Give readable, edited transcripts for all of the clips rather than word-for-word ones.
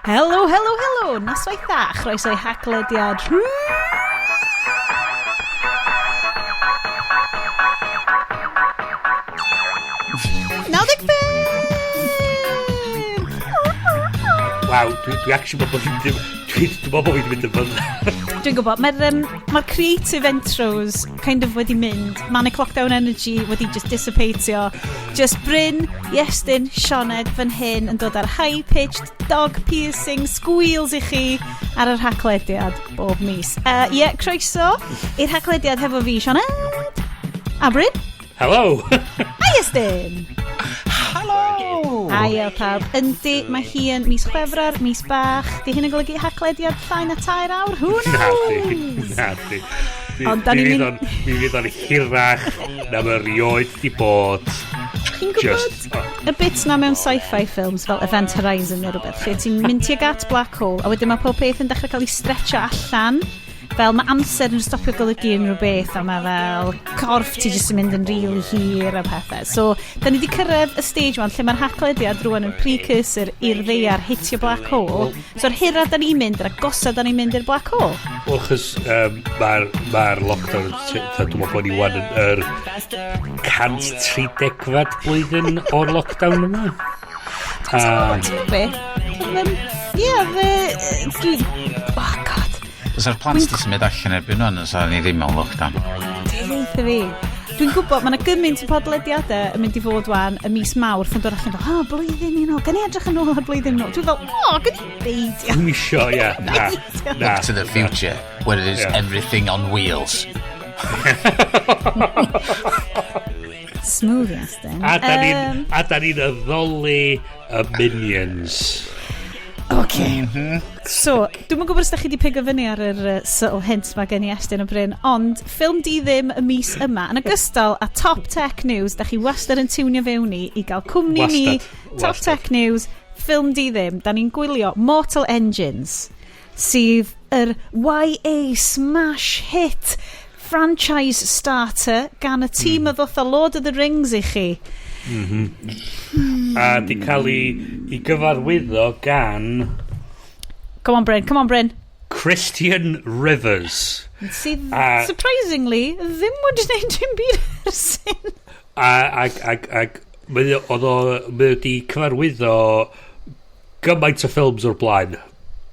Helo, helo, helo! Noswaith dda, chroeso i haglediad Waw, dwi actually meddwl bod fi'n ddim... Dwi'n meddwl bod fi'n mynd yn fydd. Dwi'n gwybod, mae'r ma creative intros kind of wedi mynd. Manic Lockdown Energy wedi just dissipatio. Just Bryn, Iestyn, Sioned fan hyn yn dod ar high-pitched dog piercing squeals i chi ar yr haglediad bob mis. Yeah, croeso i'r haglediad hefo fi, Sioned. A Bryn. Hello! Hi, Iestyn! Hello! Hiya pawb. Yndi, mae hi yn mis Chwefror, mis bach. Di hyn yn golygu haglediad llai na 3 awr? Who knows? Na di, na di. Ond da ni'n mynd... Mi fydd o'n hirach na mae rioed di bod. Chi'n gwybod y bit na mewn sci-fi films fel Event Horizon neu rhywbeth, lle ti'n mynd tuag at black hole a wedyn mae pob peth yn dechrau cael ei stretcho allan, fel mae amser yn stopio golygu unrhyw beth a mae fel corff ti jyst yn mynd yn really hir a pethau. So, da ni wedi cyrraedd y stage wan lle mae'r haglediad rwan yn precursor i'r ddaear hitio black hole. So'r hira da ni'n mynd, yr agosa da ni'n mynd i'r black hole. Wel, chos mae'r ma lockdown, dwi'n meddwl bod ni wan yn yr 130fad blwyddyn o'r lockdown yma. Ti'n be? Ie, fe... Dwi... Oh, God. Fysa'r plant di symud allan erbyn hwn, os ni ddim mewn lockdown. Deitha fi. Dwi'n gwybod, mae yna gymaint o podlediadau yn mynd i fod wan y mis Mawrth yn dod allan fel, oh, blwyddyn i nôl, gan i edrych yn ôl ar blwyddyn nôl. Dwi'n fel, oh, gan i beidio. Dwi'n isio, ie. Na, na. Look to the future, where it is everything on wheels. Smooth, Iestyn. A da ni'n addoli y Minions. Okay. So, dwi'm yn gwybod os da chi wedi pigo fyny ar yr subtle hint mae gen i Estyn o Bryn, ond ffilm di ddim y mis yma, yn ogystal â Top Tech News, da chi wastad yn tiwnio fewn i gael cwmni ni, Top Tech News, ffilm di ddim, da ni'n gwylio Mortal Engines, sydd yr YA smash hit franchise starter gan y tîm y ddoth o Lord of the Rings i chi. A di cael ei gyfarwyddo gan... Come on, Bryn, come on, Bryn. Christian Rivers. Sydd, surprisingly, ddim wedi gwneud dim byd ers hyn. Ag mae oedd o, mae wedi cyfarwyddo gymaint o ffilms o'r blaen.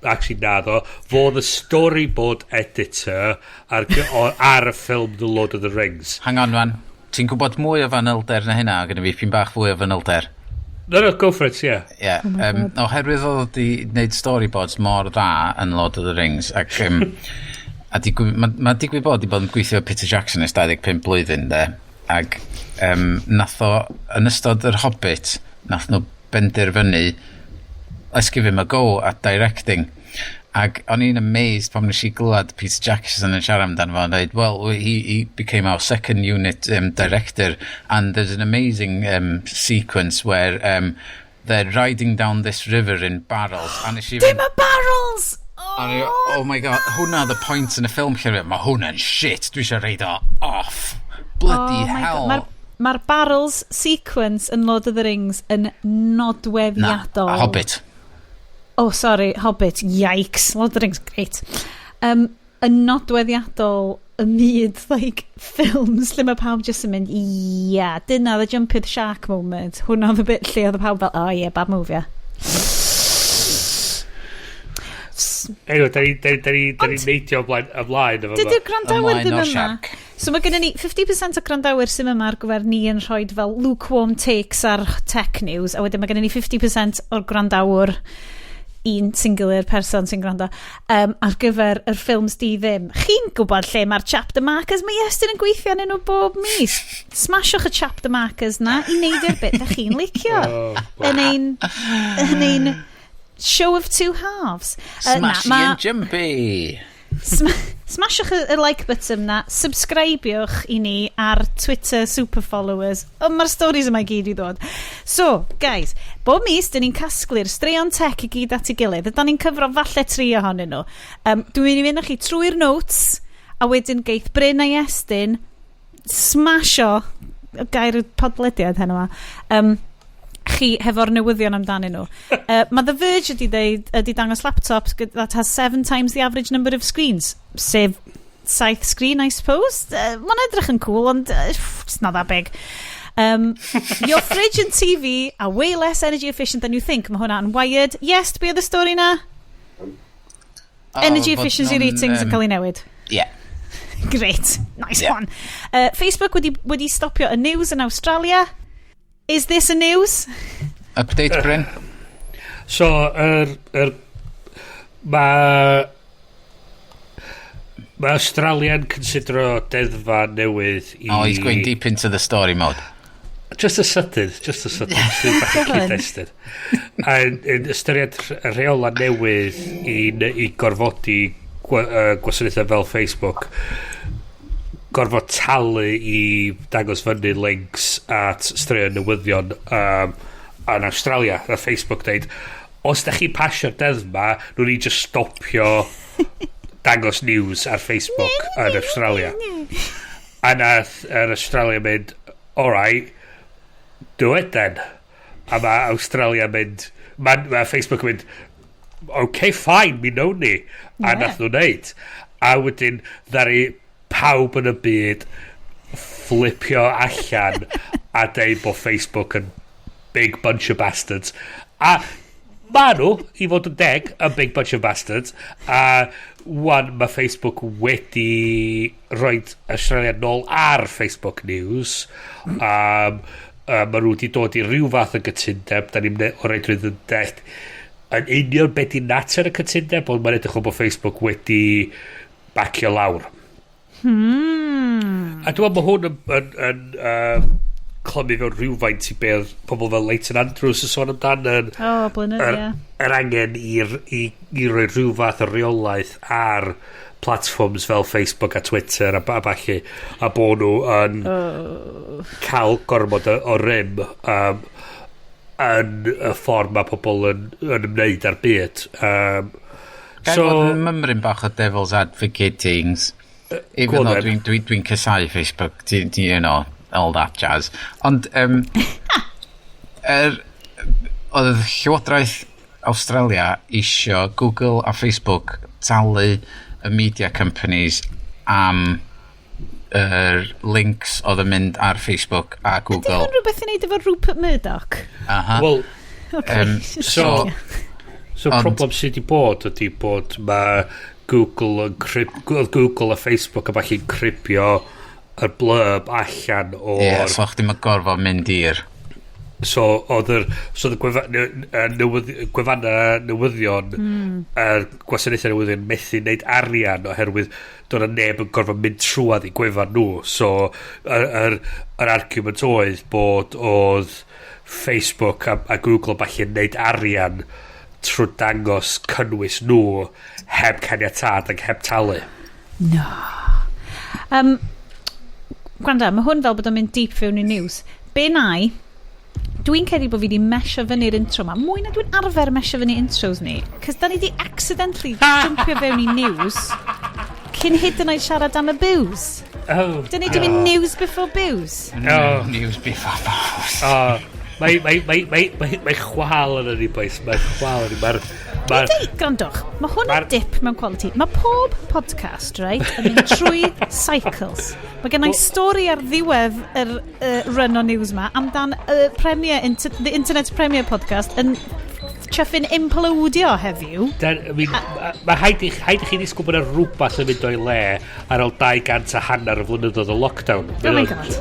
Actually, na ddo. Fo the storyboard editor ar, ar y ffilm The Lord of the Rings. Hang on, man. Ti'n gwybod mwy o fanylder na hynna? Gyda fi pyn bach fwy o fanylder. No, go for it, yeah. Yeah, oh oherwydd oedd wedi gwneud storyboards mor dda yn Lord of the Rings, ac a ma digwydd bod wedi bod yn gweithio Peter Jackson ers 25 blwyddyn, de, ac nath o, yn ystod yr Hobbit, nath nhw benderfynu, let's give him a go at directing. Ac o'n i'n amazed pan nes i glywed Peter Jackson yn siarad amdano fo yn dweud, well, he became our second unit director, and there's an amazing sequence where they're riding down this river in barrels. A nes i Dim y barrels! Oh, oh my God, hwnna the point yn y ffilm lle mae hwnna'n shit, dwi eisiau reid o off. Bloody oh hell. Mae'r ma barrels sequence yn Lord of the Rings yn nodweddiadol. Na, Hobbit. Oh, sorry, Hobbit. Yikes. Lord of the Rings, great. Yn nodweddiadol y myd, like, ffilms lle mae pawb jyst yn mynd, yeah, dyna the jump the shark moment. Hwna oedd y bit lle oedd y pawb fel, oh yeah, bad move, yeah. Anyway, da ni'n neidio ymlaen. Dydy'r gwrandawyr ddim yma. So mae gennym ni 50% o gwrandawyr sydd yma ar gyfer ni yn rhoi fel lukewarm takes ar tech news, a wedyn mae gennym ni 50% o'r gwrandawyr, un singular person sy'n gwrando, ar gyfer yr ffilms di ddim. Chi'n gwybod lle mae'r chapter markers? Mae Iestyn yn gweithio arnyn nhw bob mis. Smashwch y chapter markers na i neud i'r bit da chi'n licio. Yn ein show of two halves. Smashy and jumpy! Smashwch y like button na, subscribiwch i ni ar Twitter super followers. O, mae'r stories yma i gyd i ddod. So, guys, bob mis, dyn ni'n casglu'r straeon tech i gyd at ei gilydd. Ydyn ni'n cyfro falle 3 ohonyn nhw. Dwi'n mynd i fynd â chi trwy'r notes, a wedyn geith Bryn a Iestyn smasho gair y podlediad heno yma. Chi hefo'r newyddion amdanyn nhw. Mae The Verge ydi, deud, ydi dangos laptops that has seven times the average number of screens. Sef saith screen, I suppose. Mae'n edrych yn cool, ond it's not that big. Your fridge and TV are way less energy efficient than you think. Mae hwnna yn Wired. Yes, be oedd y stori na? Energy Fod efficiency nhw'n, ratings yn cael ei newid. Yeah. Great. Nice one. Facebook wedi stopio y news yn Australia. Is this a news? Update, Bryn? So, mae Australia'n considero deddfa newydd i Oh, he's going deep into the story mode. Just a sydyn, just a sydyn. Sy'n bach o Go on. cyd-destun. A yn ystyried y rheola newydd i gorfodi gwasanaethau fel Facebook gorfod talu i dangos fyny links at straeon newyddion yn Australia. A Facebook deud, os da chi'n pasio'r deddf ma, nhw'n ni just stopio dangos news ar Facebook yn Australia. A nath yr Australia mynd, "Alright, do it then." A mae Australia mynd, mae Facebook yn mynd, "Okay, fine, mi nawn ni." A nath nhw wneud. A wedyn, ddaru pawb yn y byd flipio allan a deud bod Facebook yn big bunch of bastards. A ma nhw, i fod yn deg, yn big bunch of bastards. A wan mae Facebook wedi rhoi Australia nôl ar Facebook News. Mae nhw wedi dod i ryw fath o gytundeb. Da ni'n o reidrwydd yn deall yn union beth di natur y cytundeb, ond mae'n edrych o bod Facebook wedi bacio lawr. A dwi'n meddwl bod hwn yn clymu fewn rhywfaint i beth pobl fel Leighton Andrews yn sôn amdan yn Oh, blynedd, ie. yr angen i roi rhyw fath o reolaeth ar platforms fel Facebook a Twitter a ballu a bod nhw yn cael gormod o rym yn y ffordd mae pobl yn ymwneud â'r byd. Gael so, fod yn mymryn bach o devil's advocatings. Even Go on though then. dwi'n casáu Facebook, ti, all that jazz. Ond, oedd Llywodraeth Australia isio Google a Facebook talu y media companies am yr links oedd yn mynd ar Facebook a Ydy Google. hwn rhywbeth i wneud efo Rupert Murdoch? Aha. Wel, Okay. So problem sydd wedi bod ydy bod mae Google yn oedd Google a Facebook a ballu'n cribio y blurb allan o'r Ie, yeah, so chdi'm yn gorfod mynd i'r So oedd yr so oedd y gwefanna newyddion yr gwasanaethau newyddion methu wneud arian oherwydd doedd 'na neb yn gorfod mynd trwadd i gwefan nhw. So yr argument oedd bod oedd Facebook a Google ballu'n wneud arian trwy dangos cynnwys nhw heb caniatâd ac heb talu. No. Gwanda, mae hwn fel bod o'n mynd deep fewn i news. Be nai, dwi'n credu bod fi wedi mesio fyny'r intro ma. Mwy na dwi'n arfer mesio fyny intros ni. Cos da ni di accidentally jumpio fewn i news cyn hyd yn oed siarad am y booze. Oh, Dyn ni di mynd news before booze. Oh. News before booze. Oh, mae chwal yn ni, boys. Mae chwal yn ni. Mae'r... Mae Dei, gwrandwch, mae hwn yn dip mewn quality. Mae pob podcast, right, yn mynd trwy cycles. Mae gen i stori ar ddiwedd yr run o news ma amdan y premiere, the Internet Premiere podcast yn chuffin implodio heddiw. Dan, I mean, mae rhaid i chi ddisgwyl bod yna rhywbeth yn mynd o'i le ar ôl 250 o flynyddoedd o lockdown. Oh my God.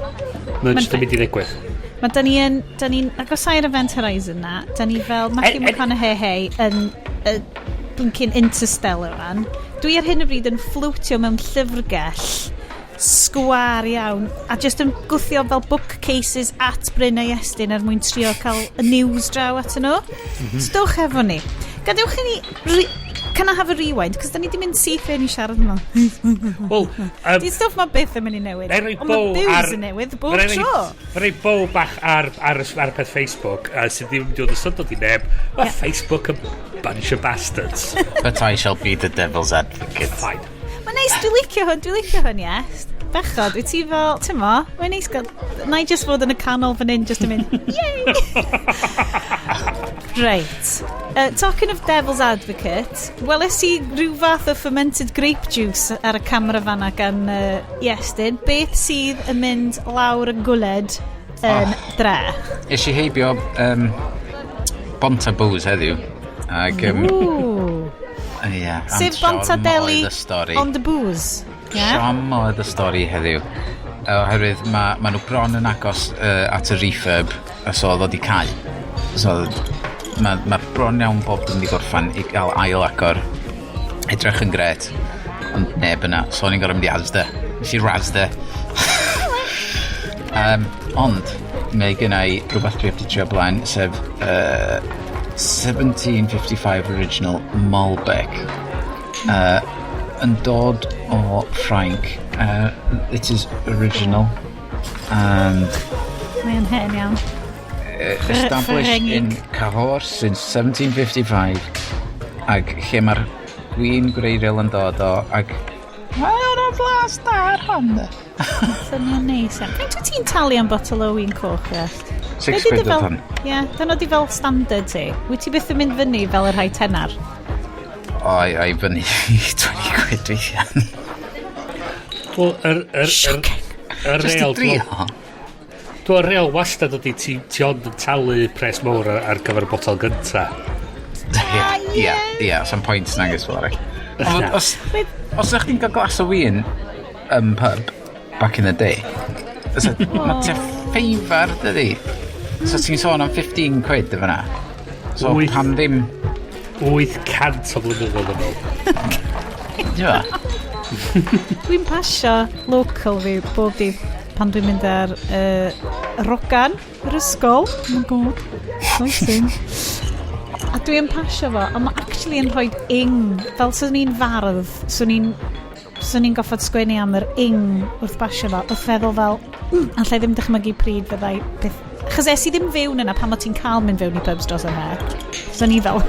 Mae'n just yn Ma'n mynd i ddigwydd. Mae da ni yn, da ni'n agosau'r Event Horizon na, da ni fel Matthew McConaughey yn blinking Interstellar fan. Dwi ar hyn o bryd yn floatio mewn llyfrgell sgwar iawn a just yn gwthio fel bookcases at Bryn a Iestyn er mwyn trio cael y news draw at nhw. So dowch efo ni. Gadewch i ni... Can I have a rewind? Cos da ni di mynd syth fewn i siarad yma. Wel, Di stwff ma byth yn mynd i newid. Na i roi Ond mae bow booze yn newid bob tro. Na i roi bow bach ar y peth Facebook sydd ddim yn mynd i fod yn syndod i neb. Mae Facebook yn bunch of bastards. But I shall be the devil's advocate. Fine. Mae'n neis, dwi'n licio hwn, dwi'n licio hwn, yes. Bechod, wyt ti fel, ti'n mo, mae'n neis gael, na i just fod yn y canol fan hyn, just yn mynd, yay! Right. Talking of devil's advocate, weles i rhyw fath o fermented grape juice ar y camera fanna gan Iestyn. Beth sydd yn mynd lawr y gwled yn dre? Es i heibio Bonta Booze heddiw. Ac, Ooh. yeah, Sef Bonta Deli oedd y stori. on the booze. Yeah? Siom oedd y stori heddiw. Oherwydd mae ma nhw bron yn agos at y refurb, a so oedd o di cau. So mae ma bron iawn bob dim di gorffan i gael ail agor. Edrych yn gret, ond neb yna. So o'n i'n gorfod mynd i Asda. Nes i Rasda. Ond, mae gen i rhywbeth dwi heb di trio blaen, sef 1755 Original Malbec. Yn dod o Ffrainc. It is original and Mae'n hen iawn. Established in Ffrengig. Cahors since 1755, ac lle mae'r gwin gwreiddiol yn dod o, ac mae o'n flas da ar hon, de. Swnio'n neis iawn. Faint wyt ti'n talu am botol o win coch, Iest? £6 oedd hon. Ie, dyna di fel standard ti. Wyt ti byth yn mynd fyny fel yr rhai tenar? O, ai fyny i £20 weithiau. Wel, yr Shocking. yr Just i real... drio. Dwi'n real wastad ydy ti ond yn talu pres mawr ar gyfer y botol gynta. Ie, ie, some point nagos fel arall. Ond os ydych chi'n cael glas o win yn pub, back in the day, mae tua ffeifar, dydi? So ti'n sôn am £15 y fyna. So pam ddim? 800 o flynyddoedd yn ôl. Ti'n fa? Dwi'n pasio local fi bob dydd pan dwi'n mynd ar Rogan, yr ysgol. Oh my God. Exciting. A dwi'n pasio fo, a mae actually yn rhoi ing, fel swn i'n fardd, swn i'n goffod sgwennu am yr ing wrth basio fo, wrth feddwl fel, allai ddim dychmygu pryd fyddai beth. Achos es i ddim fewn yna pan o ti'n cael mynd fewn i pubs dros yna. So ni fel,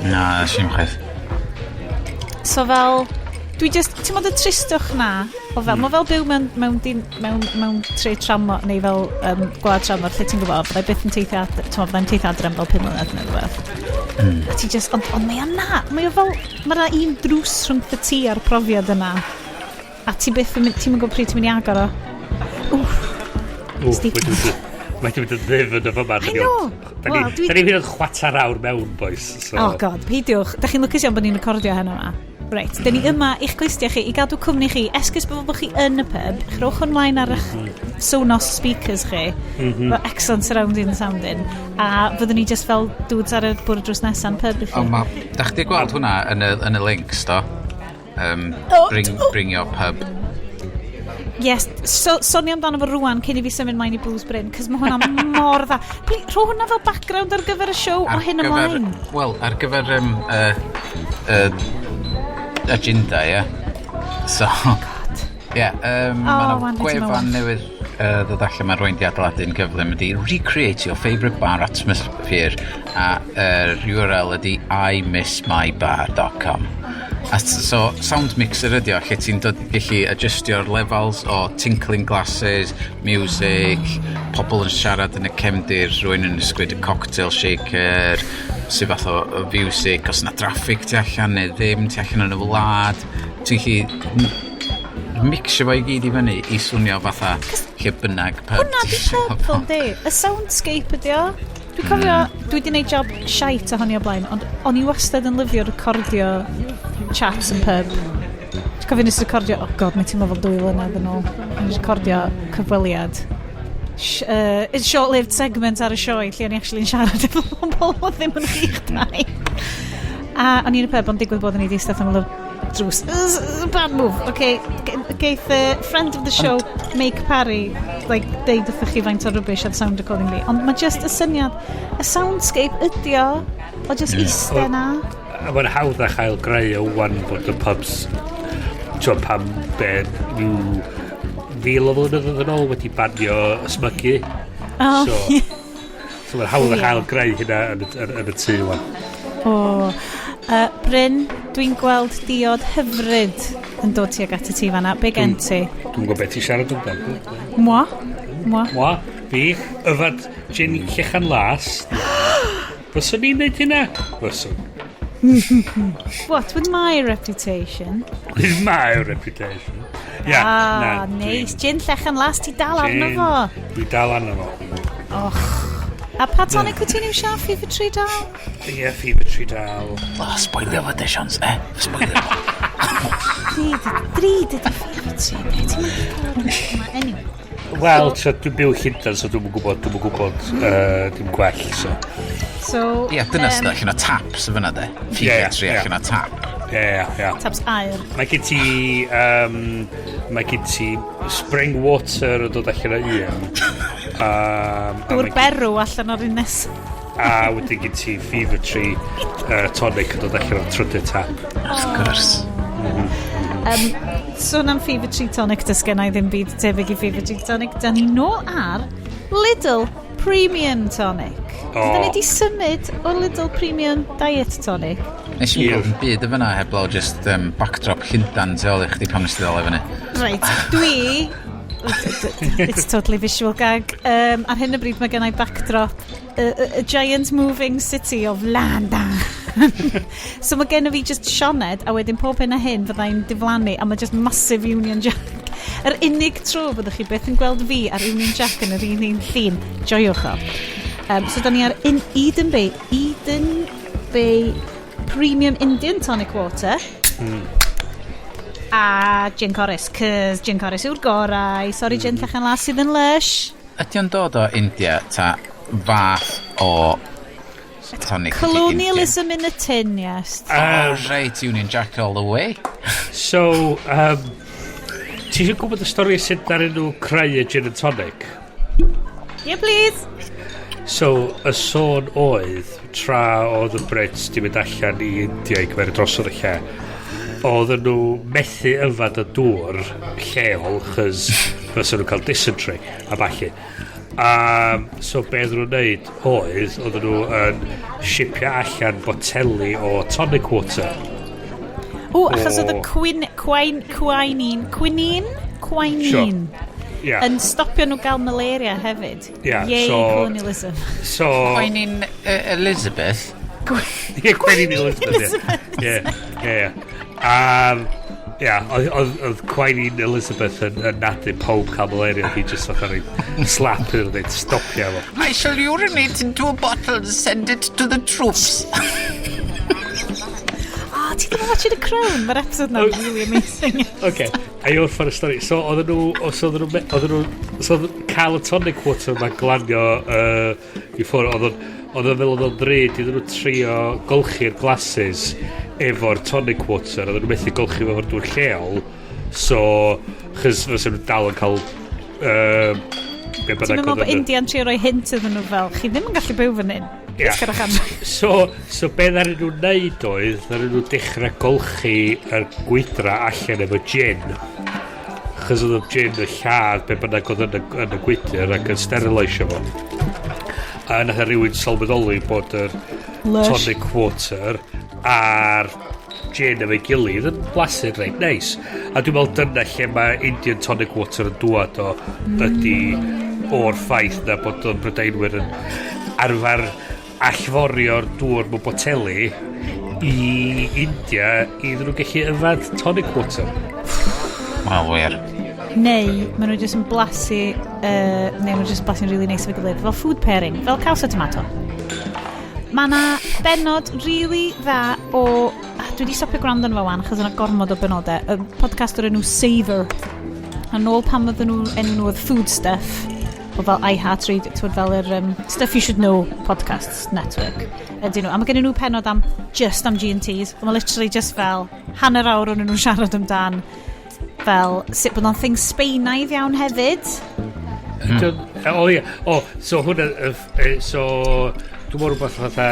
Na, sy'n chwaith. So fel, dwi just, ti'n modd y tristwch na, o fel, mae fel byw mewn tre tramor, neu fel gwlad tramor, lle ti'n gwybod, byddai byth yn teithio adre, ti'n modd, byddai'n teithio adre am fel 5 mlynedd neu rhywbeth. A ti just, ond mae o na, mae o fel, mae yna un drws rhwng y ti a'r profiad yna. A ti byth yn mynd, ti'n mynd gwybod pryd ti'n mynd i agor o. Wff. Wff, Steve. Mae wedi mynd yn ddyfn yn y fyma. I know. Da ni Wel, da ni'n mynd yn chwarter awr mewn, boys. So. Oh God, peidiwch. Da chi'n lwcus iawn bod ni'n recordio heno yma. Reit, da ni yma i'ch clustiau chi, i gadw cwmni chi, esgus bod chi yn y pub, rhowch ymlaen ar eich Sonos speakers chi, mm -hmm. excellent surrounding sounding, a fyddwn ni just fel dudes ar y bwrdd drws nesa'n pub i chi. O, ma... Da chdi gweld hwnna yn y links, do? O, Bring, do. bring your pub. Yes, so, sonio amdano fo rwan cyn i fi symud mlaen i Booze Bryn, cos mae hwnna mor dda. Please, rho hwnna fel background ar gyfer y show o Ar hyn ymlaen. Wel, ar gyfer agenda, ie. So, God. ie, yeah, Oh, mae wan, yna beth ti'n gwefan meddwl? newydd ddod allan, mae rwy'n di adeiladu'n gyflym, ydy Recreate Your Favourite Bar Atmosphere, a yr URL ydy imissmybar.com. A so, sound mixer ydy o, lle ti'n dod gallu adjustio'r levels o tinkling glasses, music, pobl yn siarad yn y cefndir, rhywun yn ysgwyd y cocktail shaker, sydd fath o music, os yna traffic tu allan neu ddim, tu allan yn y wlad. Ti'n gallu mixio fo i gyd i fyny i swnio fatha lle bynnag pub Hwna ti di isio pub fo. fel di. Y soundscape ydi o. Dwi'n cofio, dwi wedi gwneud job shite ohoni o blaen, ond o'n i wastad yn lyfio recordio chats yn pub. Dwi'n cofio nes i recordio, oh God, mae teimlo fel 2 flynedd yn ôl. O'n i recordio cyfweliad. Short-lived segment ar y sioe lle o'n i actually'n siarad efo bobl oedd ddim yn chi'ch dau. A o'n i'n y pub, ond digwydd bod o'n i wedi eistedd am y drws. Bad move. Okay, geith friend of the show, Make Parry, like, deud wrthych chi faint o rubbish ar sound recording fi. Ond mae just y syniad, y soundscape ydi o, o just iste na. A mae'n hawdd a chael greu o wan bod y pubs, ti'n pam be rhyw fil o flynyddoedd yn ôl wedi banio ysmygu. Oh, So mae'n hawdd a chael greu hynna yn y tŷ wan. Oh. Bryn, Dwi'n gweld diod hyfryd yn dod tuag at y ti fanna. Be gen ti? Dwi'n gwybod beth ti'n siarad amdano. Moi? Moi? Moi? Fi? Yfad gin llechan las. Fyswn i'n neud hynna? Fyswn. What, with my reputation? With my reputation. Yeah, ah, na, neis. Gin llechan las, ti dal arno Gin. fo. Dwi dal arno fo. Och. A pa tonic wyt ti'n iwsio? Fever Tree dal? Ie, yeah, Fever Tree dal. Oh, spoilio fo de, Sions, eh? Spoilio fo. Drud ydi Fever Tree. Be ti'n mynd? Anyway. Wel, so, dwi'n byw Llundain, so dwi'n gwybod dim gwell, so. So, Ie, dyna sydd allan o taps y fyna, de. Fever Tree allan o tap. Ie. Taps aur. Mae gen ti spring water yn dod allan o un. Dŵr berw allan o'r un nes. A wedyn gen ti Fever Tree tonic yn dod allan o'r trydydd tap. Wrth gwrs. Sôn am Fever Tree Tonic, does gen i ddim byd tebyg i Fever Tree Tonic. Da ni nôl ar Lidl Premium Tonic. O. Da ni di symud o Lidl Premium Diet Tonic. Nes i'n gweld yn byd y fyna heblaw just backdrop Llundan tu ôl i chdi pan nes ti ddal i fyny. Right, dwi... It's totally visual gag. Ar hyn o bryd mae gen i backdrop a giant moving city of London. So mae gen i fi just Sioned a wedyn pob hyn a hyn fyddai'n diflannu a mae just massive Union Jack. Yr unig tro fyddwch chi byth yn gweld fi a'r Union Jack yn yr un un llun. Joiwch o. So da ni ar Eden Bay, Eden Bay Premium Indian Tonic Water. A Gin Corris, cys Gin Corris yw'r gorau. Sorry, Gin Llechan Las sydd yn lush. Ydy o'n dod o India ta fath o tonic ydi Colonialism in a tin, yes. Indian? Oh, right, Union Jack all the way. So, ti eisiau gwybod y stori sut ddaru nhw creu y gin and tonic? Yeah, please. So, y sôn oedd, tra oedd y Brits di mynd allan i India i gyfer drosodd y lle, oedden nhw methu yfad y dŵr lleol, chys fysa nhw'n cael dysentery a ballu. So be oedden nhw'n neud oedd, oedden nhw yn shipio allan boteli o tonic water. O, achos oedd y O. quin, quine, quinine, quinine? Quinine. Sure. Yeah. Yn stopio nhw gael malaria hefyd. Yeah, Yay, colonialism. So, Queen Elizabeth. Ie, Queen Elizabeth. Ie. Yeah, oedd Queen Elizabeth yn nadu pob cael malaria. Hi just fatha rhoi slap iddyn nhw, dweud, "Stopia fo." I shall urinate into a bottle and send it to the troops. Oh, ti ddim yn watching The Crown? Mae'r episode na'n really amazing. Okay, a i orffan y stori. So, oedden nhw, so oedden nhw, oedden nhw, so oedd cael y tonic water yma'n glanio i ffwrdd, oedd o'n fel oedd o'n ddrud iddyn nhw trio golchi'r glasses efo'r tonic water, oedden nhw methu golchi efo'r dŵr lleol, so, chys fysa nhw dal yn cael be Ti'n bynnag meddwl oedd bod yn y- India'n trio rhoi hint iddyn nhw fel, chi ddim yn gallu byw fan hyn. Ie. Cerwch am. So be ddaru nhw wneud oedd, ddaru nhw dechrau golchi yr gwydra allan efo gin. Chos oedd y gin y lladd be bynnag oedd yn y gwydr ac yn sterilisio fo. A nath rhywun sylweddoli bod yr Lush. tonic water a'r gin efo'i gilydd yn blasu reit neis. A dwi'n meddwl dyna lle mae Indian tonic water yn dŵad o ydy o'r ffaith na bod y Brydeinwyr yn arfer allforio'r dŵr mewn boteli i India iddyn nhw gallu yfad tonic water. Wel, wir. Neu, maen nhw jyst yn blasu, neu maen nhw jyst yn blasu'n really neis efo'i gilydd, fel food pairing, fel caws a tomato. Mae na benod really dda o... Ah, dwi wedi stopio gwrando arno fo wan, achos yna gormod o benodau. Y podcast o'r enw Savour. A nôl pan oedden nhw, enw nhw oedd Food Stuff, o fel iHeartRadio, twyd fel yr Stuff You Should Know Podcasts Network ydyn nhw. A mae gen nhw penod am just am G&Ts. Mae literally just fel hanner awr o'n nhw'n siarad amdan fel sut bod o'n thing Sbeinaidd iawn hefyd. O ie, o, so hwnna, so, dwi'n meddwl rhywbeth fatha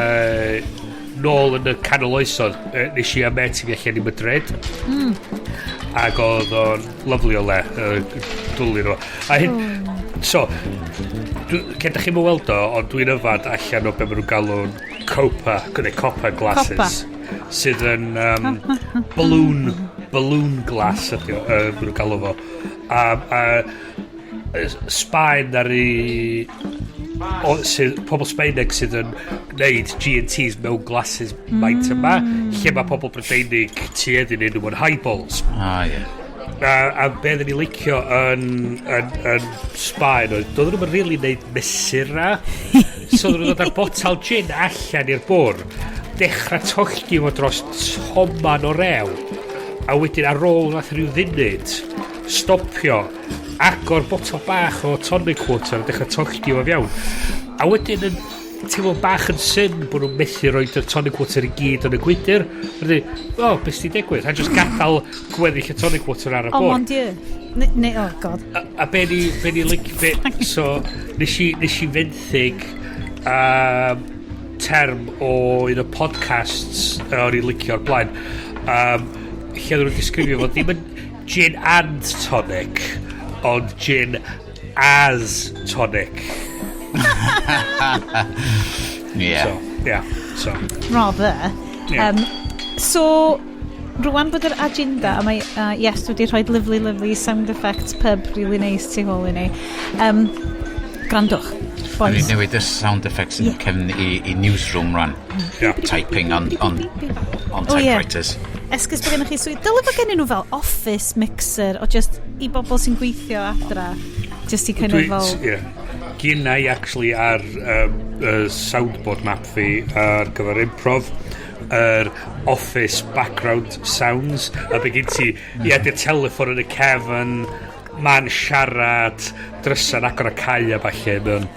nôl yn y canol oesoedd, nes i a met i fi allan i Madrid. Ac oedd o'n lyfli o le, dwlu nhw. A hyn, so, cyn da chi'n weld o, ond dwi'n yfad allan o be maen nhw'n galw'n copa, neu copa glasses. Copa. sydd yn balloon glass ydi o, maen nhw'n galw fo. A Sbaen ar ei o, sydd, pobl Sbaeneg sydd yn gwneud G&Ts mewn glasses maint yma, lle mae pobl Brydeinig tueddu neud nhw mewn highballs. Ah, ie. A be oedden ni licio yn Sbaen oedd, doedden nhw'n really neud mesura. So oedden nhw'n dod â'r botal gin allan i'r bwr, dechrau tollti fo dros toman o rew, a wedyn ar ôl nath rhyw funud, stopio, agor botal bach o tonic water a dechrau tollti fo fewn. A wedyn yn teimlo bach yn syn bod nhw'n methu roed y tonic water i gyd yn y gwydr. Rydyn, o, oh, beth sy'n digwydd? A just gadael gweddill y tonic water ar y Oh, bwrdd. mon dieu. Ne, oh, God. A be ni lic, be, so, nes i fenthyg term o un o podcasts o'n i'n licio o'r blaen. Lle oedden nhw'n disgrifio fo ddim yn gin and tonic, ond gin as tonic. So, yeah. So, Rather. Yeah. So, rwan bod yr agenda, a mae, yes, dwi wedi rhoi lovely, lovely sound effects pub really nice tu hôl i ni. Grandwch, O'n i boys. newid y sound effects yn cefn i newsroom rwan. Typing on Oh, yeah. typewriters. Esgus bod gennych chi swydd. Dyle fod gennyn nhw fel office mixer o just i bobl sy'n gweithio adra. Just i kind of fel. Yeah. Gynna i actually ar soundboard map fi ar gyfer improv yr office background sounds a be gen ti, ia, di'r telefon yn y cefn, man siarad, drysa'n agor a cau a falle mewn.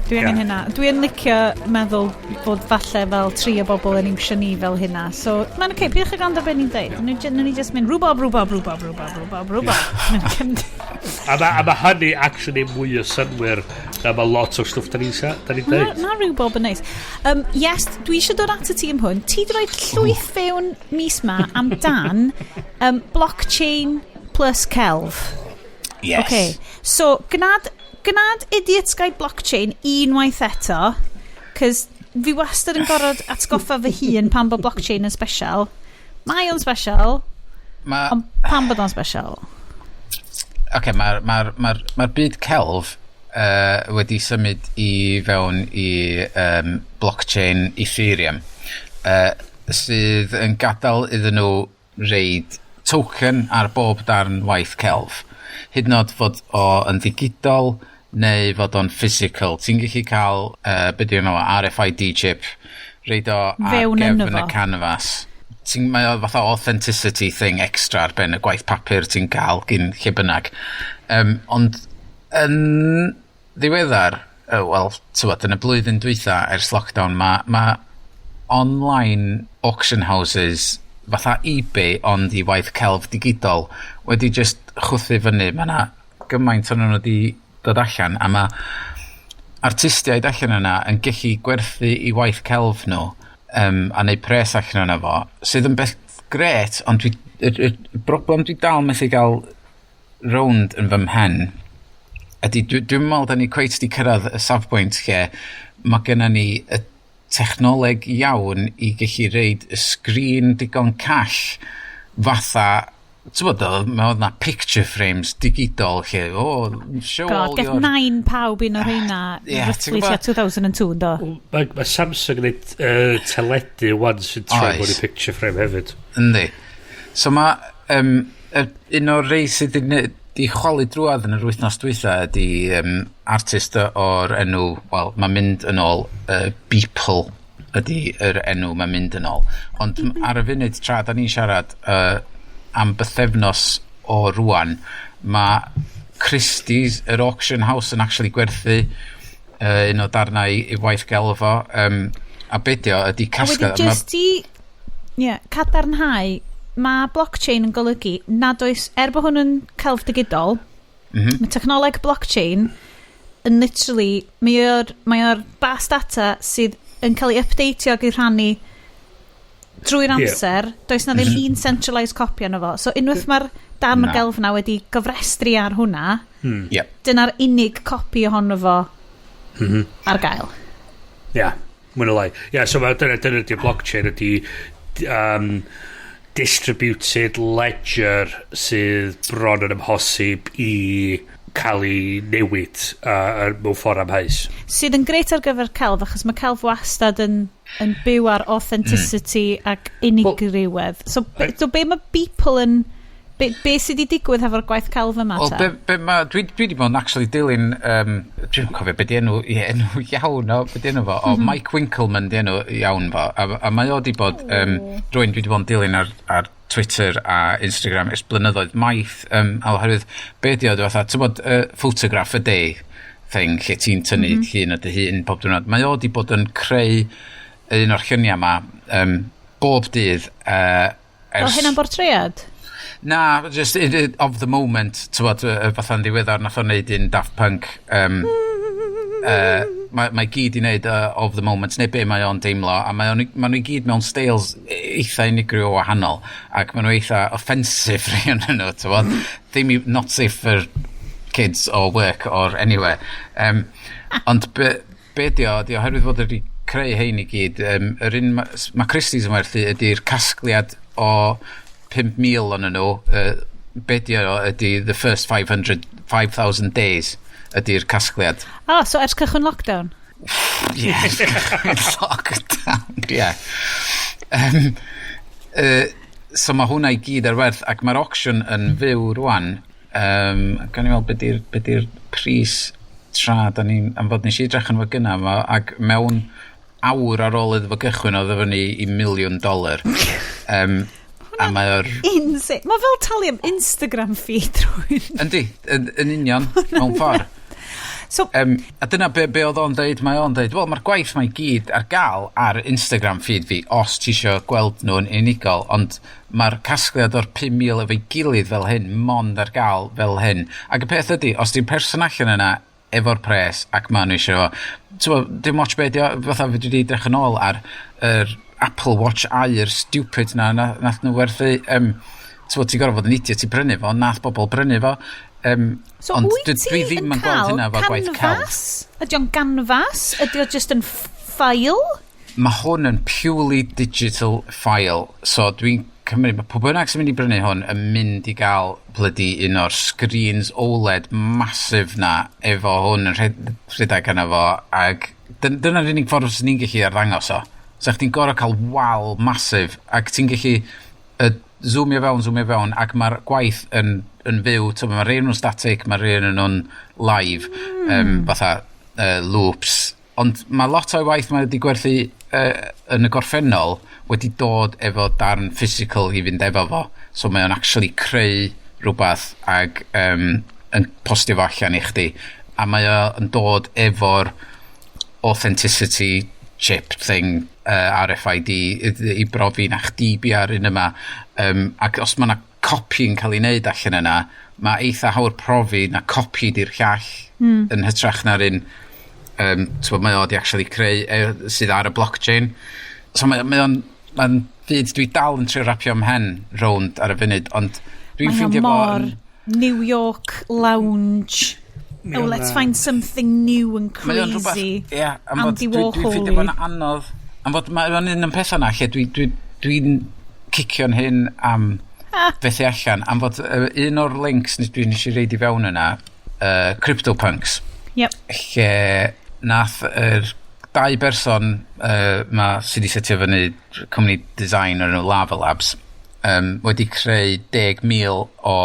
Dwi angen hynna. Dwi yn licio meddwl bod falle fel tri o bobl yn iwsio ni fel hynna. So, mae'n oce, okay, pidwch â gwrando beth ni'n deud. Nawn ni just mynd rwbob, rwbob, rwbob, rwbob, rwbob, rwbob. A ma hynny actually mwy o synwyr na ma lot o'r stwff da ni'n Ma, deud. ma rwbob yn neis. Yes, dwi eisiau dod at y tîm hwn. Ti di roi llwyth fewn mis ma amdan blockchain plus celf. Yes. Okay. So, gnad Idiot's Guide Blockchain unwaith eto, cos fi wastad yn gorfod atgoffa fy hun pan bod blockchain yn special. Mae o'n special, ond pam bod o'n special? Okay, mae'r ma ma ma byd celf wedi symud i fewn i blockchain Ethereum, sydd yn gadael iddyn nhw reid token ar bob darn waith celf. Hyd yn oed fod o yn ddigidol neu fod o'n physical. Ti'n gallu cael, be di enw, RFID chip, reid o ar Fewn yno gefn y fo. canvas. Mae o fatha authenticity thing extra ar ben y gwaith papur ti'n cael gyn lle bynnag. Ond yn ddiweddar, wel, tywod, yn y blwyddyn dwytha ers lockdown, mae ma online auction houses fatha eBay ond i waith celf digidol wedi just chwthu fyny. Mae yna gymaint o'n nhw wedi dod allan a mae artistiaid allan yna yn gallu gwerthu i waith celf nhw a neud pres allan yna fo, sydd yn beth gret, ond y broblem dwi dal methu gael rownd yn fy mhen ydy, dwi'n meddwl da ni cweit di cyrraedd y safbwynt lle mae gennym ni y technoleg iawn i gallu reid y sgrin digon call fatha, ti'n bod, mae oedd na picture frames digidol lle, oh, show God, all get your nain pawb un o'r rheina Ie, ti'n roughly tua gwbod? 2002, do? Mae Samsung yn neud teledu wan sy'n troi Oes. mewn i picture frame hefyd. Yndi. So mae un o'r rei sydd wedi chwalu drwadd yn yr wythnos dwytha ydy artist o'r enw, wel, mae'n mynd yn ôl, Beeple ydy yr enw mae'n mynd yn ôl. Ond ar y funud tra da ni'n siarad am bythefnos o rwan, mae Christie's, yr auction house, yn actually gwerthu un o darnau i waith gelf o. A be dio ydy A wedyn casglu. just i, yeah, cadarnhau, mae blockchain yn golygu nad oes, er bod hwn yn celf digidol, mae technoleg blockchain yn literally, mae o'r bas data sydd yn cael ei updateio ac ei rhannu drwy'r amser, does na ddim un centralised copy arno fo. So unwaith mae'r darn o Na. gelf na wedi gofrestru ar hwnna, dyna'r unig copi ohono fo ar gael. Ia, yeah, mwy na lai. Ia, so mae dyna ydy blockchain ydy. distributed ledger sydd bron yn amhosib i cael ei newid mewn ffordd amheus. Sydd yn grêt ar gyfer celf, achos mae celf wastad yn byw ar authenticity ac unigrywedd. So, so be mae Beeple yn... Be sydd wedi digwydd efo'r gwaith celf yma Wel, ta? Be ma, dwi di bod yn actually dilyn, dwi'n cofio be di enw, i enw iawn o, be di enw fo, o, Mike Winkelmann di enw iawn fo, a mae o di bod, rwy'n dwi di bod yn dilyn ar Twitter a Instagram ers blynyddoedd maith, a oherwydd be di o, di fatha, ti'n bod, photograph a day thing, lle ti'n tynnu llun o dy hun pob diwrnod, mae o di bod yn creu un o'r lluniau ma, bob dydd, Fel ers... hynna'n bortread? Na, just of the moment, ti'n fatha'n ddiweddar nath o'n neud un Daft Punk. Mae gyd i wneud of the moment, neu be mae o'n deimlo, a mae nhw i gyd mewn styles eitha unigryw o wahanol, ac mae nhw eitha offensive rhai o'n nhw, ti'n bod? Ddim i, not safe for kids or work or anywhere. Ond be di o, di oherwydd fod wedi creu hein i gyd, yr un ma, ma Christie's yn werthu ydy'r casgliad o 5,000 o'n nhw, be di o ydy the first 500, 5,000 days ydy'r casgliad. Ah, so ers cychwyn lockdown? Yeah, lockdown, yeah. So mae hwnna i gyd ar werth, ac mae'r auction yn fyw rwan. Gan i weld be di'r pris tra da ni'n, am fod nes i edrych yn fo gynna, ma, ac mewn awr ar ôl iddo fo gychwyn oedd o fyny i $1 million. A mae o'r... Insane. Mae fel talu am Instagram feed rhywun. Yndi, yn union, mewn ffordd. So, A dyna be oedd o'n deud, mae o'n deud, wel, mae'r gwaith mae gyd ar gael ar Instagram feed fi, os ti isio gweld nhw'n unigol, ond mae'r casgliad o'r 5,000 efo'i gilydd fel hyn, mond ar gael fel hyn. Ac y peth ydy, os di'n person allan yna efo'r pres ac maen nhw eisiau fo, t'mo, dim watch be di o, fatha fi wedi edrych yn ôl ar yr Apple Watch aur stupid na nath nhw werthu, t'mo, ti'n gorfod fod yn idiot i brynu fo, nath bobl brynu fo. So ond wyt dwi, ti dwi ddim yn yn gweld cael hynna efo gwaith celf. canvas? Ydy o'n ganfas? Ydy o just yn ffail? Mae hwn yn purely digital file, so dwi'n cymryd, mae pwy bynnag sy'n mynd i brynu hwn yn mynd i gael blydi un o'r screens OLED massive na efo hwn yn rhedeg yna fo, ac dyna'r unig ffordd sy'n ni'n gallu arddangos o. So chdi'n gorfod cael wal massive, ac ti'n gallu zoomio fewn, ac mae'r gwaith yn fyw, t'mo, mae rhai nhw'n static, mae rhai nhw'n live, fatha loops. Ond mae lot o'i waith mae wedi gwerthu yn y gorffennol wedi dod efo darn physical i fynd efo fo. So mae o'n actually creu rhywbeth ag yn postio fo allan i chdi. A mae o'n dod efo'r authenticity chip thing, RFID i brofi na chdi bia'r un yma. Ac os mae yna copi yn cael ei wneud allan yna, mae eitha hawdd profi na copi di'r llall yn hytrach na'r un t'bo, mae o di actually creu sydd ar y blockchain. So mae o'n mae'n fyd dwi dal yn trio rapio 'mhen rownd ar y funud, ond dwi'n Mae o ffeindio fo mor New York lounge. Oh, let's find something new and Mae o'n rhywbeth, crazy. ie, am fod Andy dwi'n ffeindio Warhol-y. fo'n anodd. Am fod mae o'n un o'n pethau na lle dwi'n dwi, dwi cicio'n hyn am fethu allan. Am fod un o'r links nes i reid i fewn yna, CryptoPunks, lle nath yr dau berson ma sydd wedi setio fyny cwmni design o'r enw Lava Labs wedi creu 10,000 o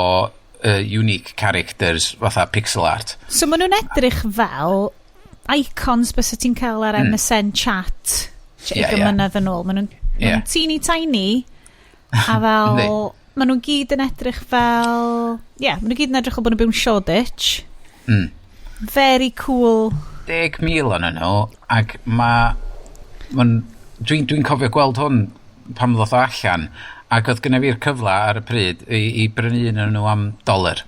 unique characters fatha pixel art. So maen nhw'n edrych fel icons bysa ti'n cael ar MSN chat 20 mlynedd yn ôl. Maen nhw'n ma nhw teeny tiny a fel maen nhw'n gyd yn edrych fel, ie, yeah, maen nhw gyd yn edrych fel bod nhw'n byw'n Shoreditch. Very cool. 10,000 o'n nhw, ac mae... Ma dwi'n dwi cofio gweld hwn pan ddoth o allan, ac oedd gynna fi'r cyfle ar y pryd i brynu un o'n nhw am dolar.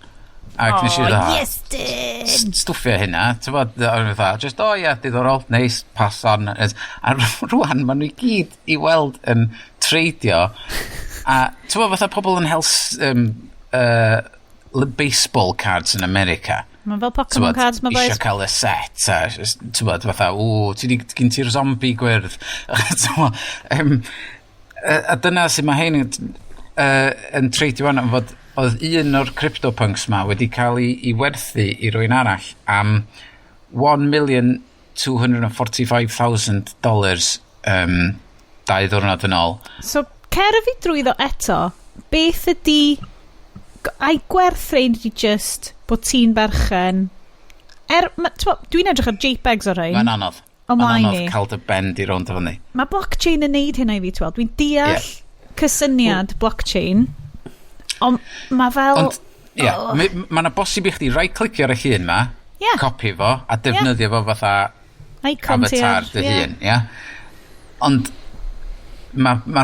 Ac nes i Oh, ddweud, yes, dyn! Stwffio hynna, ti'n bod, o'n i fatha, just, oh ie, diddorol, neis, pass on. A rwan, maen nhw i gyd i weld yn treidio. A ti'n bod, fatha pobl yn hel baseball cards yn America. Mae'n fel Pokemon T'bod, cards, mae isio boys. cael y set a ti'n bod, fatha, ww, ti di, gen ti'r zombie gwyrdd. T'mo, A dyna sy'n mae hein yn treidio wan am fod oedd un o'r CryptoPunks ma wedi cael ei werthu i rywun arall am $1,245,000 2 ddiwrnod yn ôl. So, cer fi drwyddo eto, beth ydy... Ai gwerth rhain ydy just bod ti'n berchen? Dwi'n edrych ar JPEGs o rhain. Mae'n anodd. O Mae'n mlaen anodd i. cael dy ben di rownd o fyny. Mae blockchain yn neud hynna i fi, ti'n. Dwi'n deall cysyniad blockchain, ond mae fel. Ond, ie, yeah, mae yna bosib i chdi right-clicio ar y llun ma, copy fo, a defnyddio fo fatha Icon ti avatar dy hun, ie? Ond mae ma,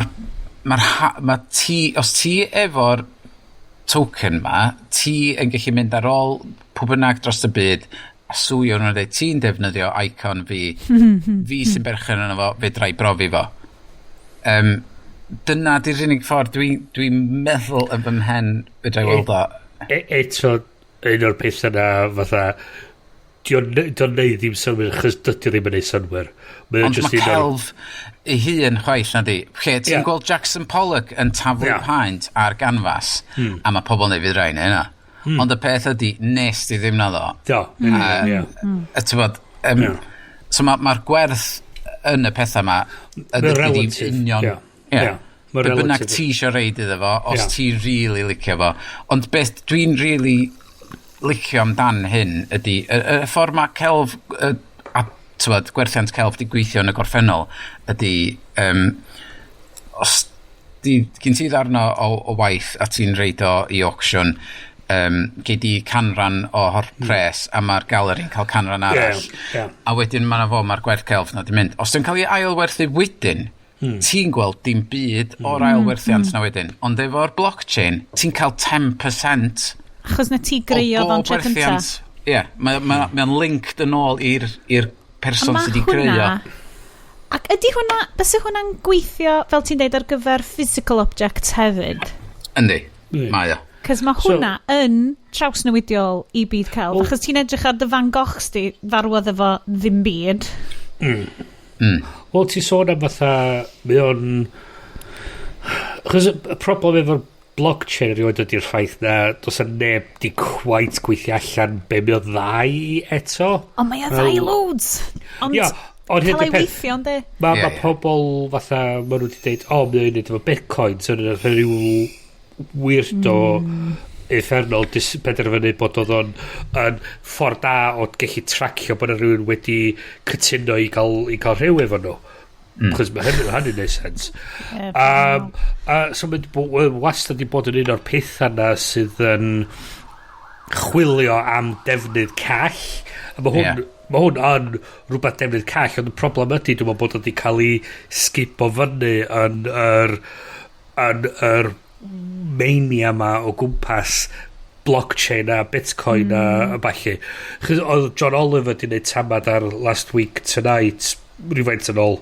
ma, ma ti, os ti efo'r token ma, ti yn gallu mynd ar ôl pwy bynnag dros y byd a swio nhw'n dweud, "Ti'n defnyddio icon fi, fi sy'n berchen yno fo, fedra i brofi fo." Dyna di'r unig ffordd dwi'n dwi meddwl yn fy mhen fedra i weld o. Eto, un o'r pethau na fatha, di o'n neud ddim synnwyr, achos dydy o ddim yn neud synnwyr. Mae o'n Ond just mae un o'r celf ei hun chwaith na di. Lle ti'n gweld Jackson Pollock yn taflu paent ar ganfas, a mae pobl yn dweud, "Fydd rhaid hynna." Ond y peth ydy, nes di ddim na ddo. Do, ie. A ti'n bod, so mae'r ma gwerth yn y pethau yma Mae'n ydy relative, union. ie. Ie. Ie, mae'n Be bynnag relative. ti isio reid iddo fo, os ti really licio fo. Ond beth dwi'n really licio amdan hyn ydy, y ffordd mae celf, a tywod, gwerthiant celf di gweithio yn y gorffennol ydy, os di, gyn ti ddarn o waith a ti'n reid o i auction, gei di canran o'r pres a mae'r galeri'n cael canran arall. Ie, ie. A wedyn mae'n fo, mae'r gwerth celf na di mynd. Os ti'n cael ei ailwerthu wedyn, ti'n gweld dim byd o'r ailwerthiant na wedyn. Ond efo'r blockchain, ti'n cael 10% Achos na ti o greiodd o'n bob tro cynta. werthiant. Ie, yeah, mae'n ma, ma linked yn ôl i'r person Ma' sydd wedi creu o. Ac ydy hwnna, byse hwnna'n gweithio, fel ti'n deud, ar gyfer physical objects hefyd? Yndi, mae o. Cos mae hwnna yn trawsnewidiol i byd celf. Achos ti'n edrych ar dy Van Goghs di, farwodd efo ddim byd. Wel, ti sôn am fatha, mae o'n... Achos y problem efo'r blockchain erioed ydy'r ffaith na does 'na neb di quite gweithio allan be mae o dda i eto. Ond mae o dda i loads. Ond Ia, ond hyn cael ei y peth, weithio, ynddi? Mae ma pobl fatha, ma nhw wedi dweud, "O, mae o'n neud efo Bitcoin," so yna rhyw weirdo uffernol penderfynu bod oedd o'n yn ffordd da o gallu tracio bod yna rhywun wedi cytuno i gael rhyw efo nhw. Chos mae hynny'n neud sens. Ie, A so mae'n wastad wedi bod yn un o'r pethau na sydd yn chwilio am defnydd call. A mae hwn, mae hwn yn rhywbeth defnydd call, ond y problem ydy, dwi'n meddwl bod o wedi cael ei sgipo fyny yn yr mania ma o gwmpas blockchain a Bitcoin a ballu. Chos oedd John Oliver wedi gwneud tamad ar Last Week Tonight rhywfaint yn ôl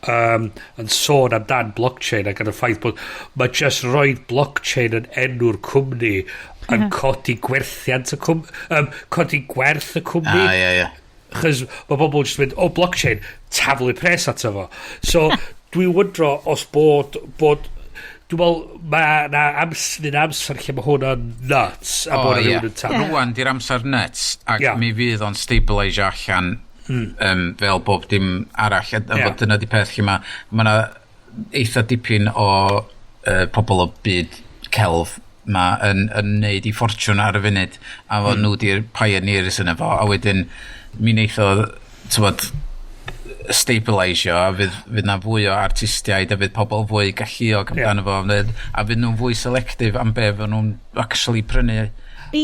yn sôn amdan blockchain ac yn y ffaith bod mae just roid blockchain yn enw'r cwmni yn codi gwerthiant y cwmni, codi gwerth y cwmni. Ah, ie, ie. Chos mae bobl jyst yn mynd, "O, blockchain, taflu pres ato fo." So, dwi'n wyndro os bod dwi'n meddwl, mae na amser, amser lle mae hwn yn nuts a O, bod ie. rhywun yn taflu. Rwan di'r amser nuts ac mi fydd o'n stabilisio allan fel bob dim arall. A fod dyna di peth lle mae ma eitha dipyn o pobl o byd celf ma yn neud i ffortiwn ar y funud a fod nhw di'r pioneers yn efo a wedyn mi neith o, t'mod, stabilisio a fydd na fwy o artistiaid a fydd pobl fwy galluog amdano fo a fydd nhw'n fwy selective am be fy nhw'n actually prynu.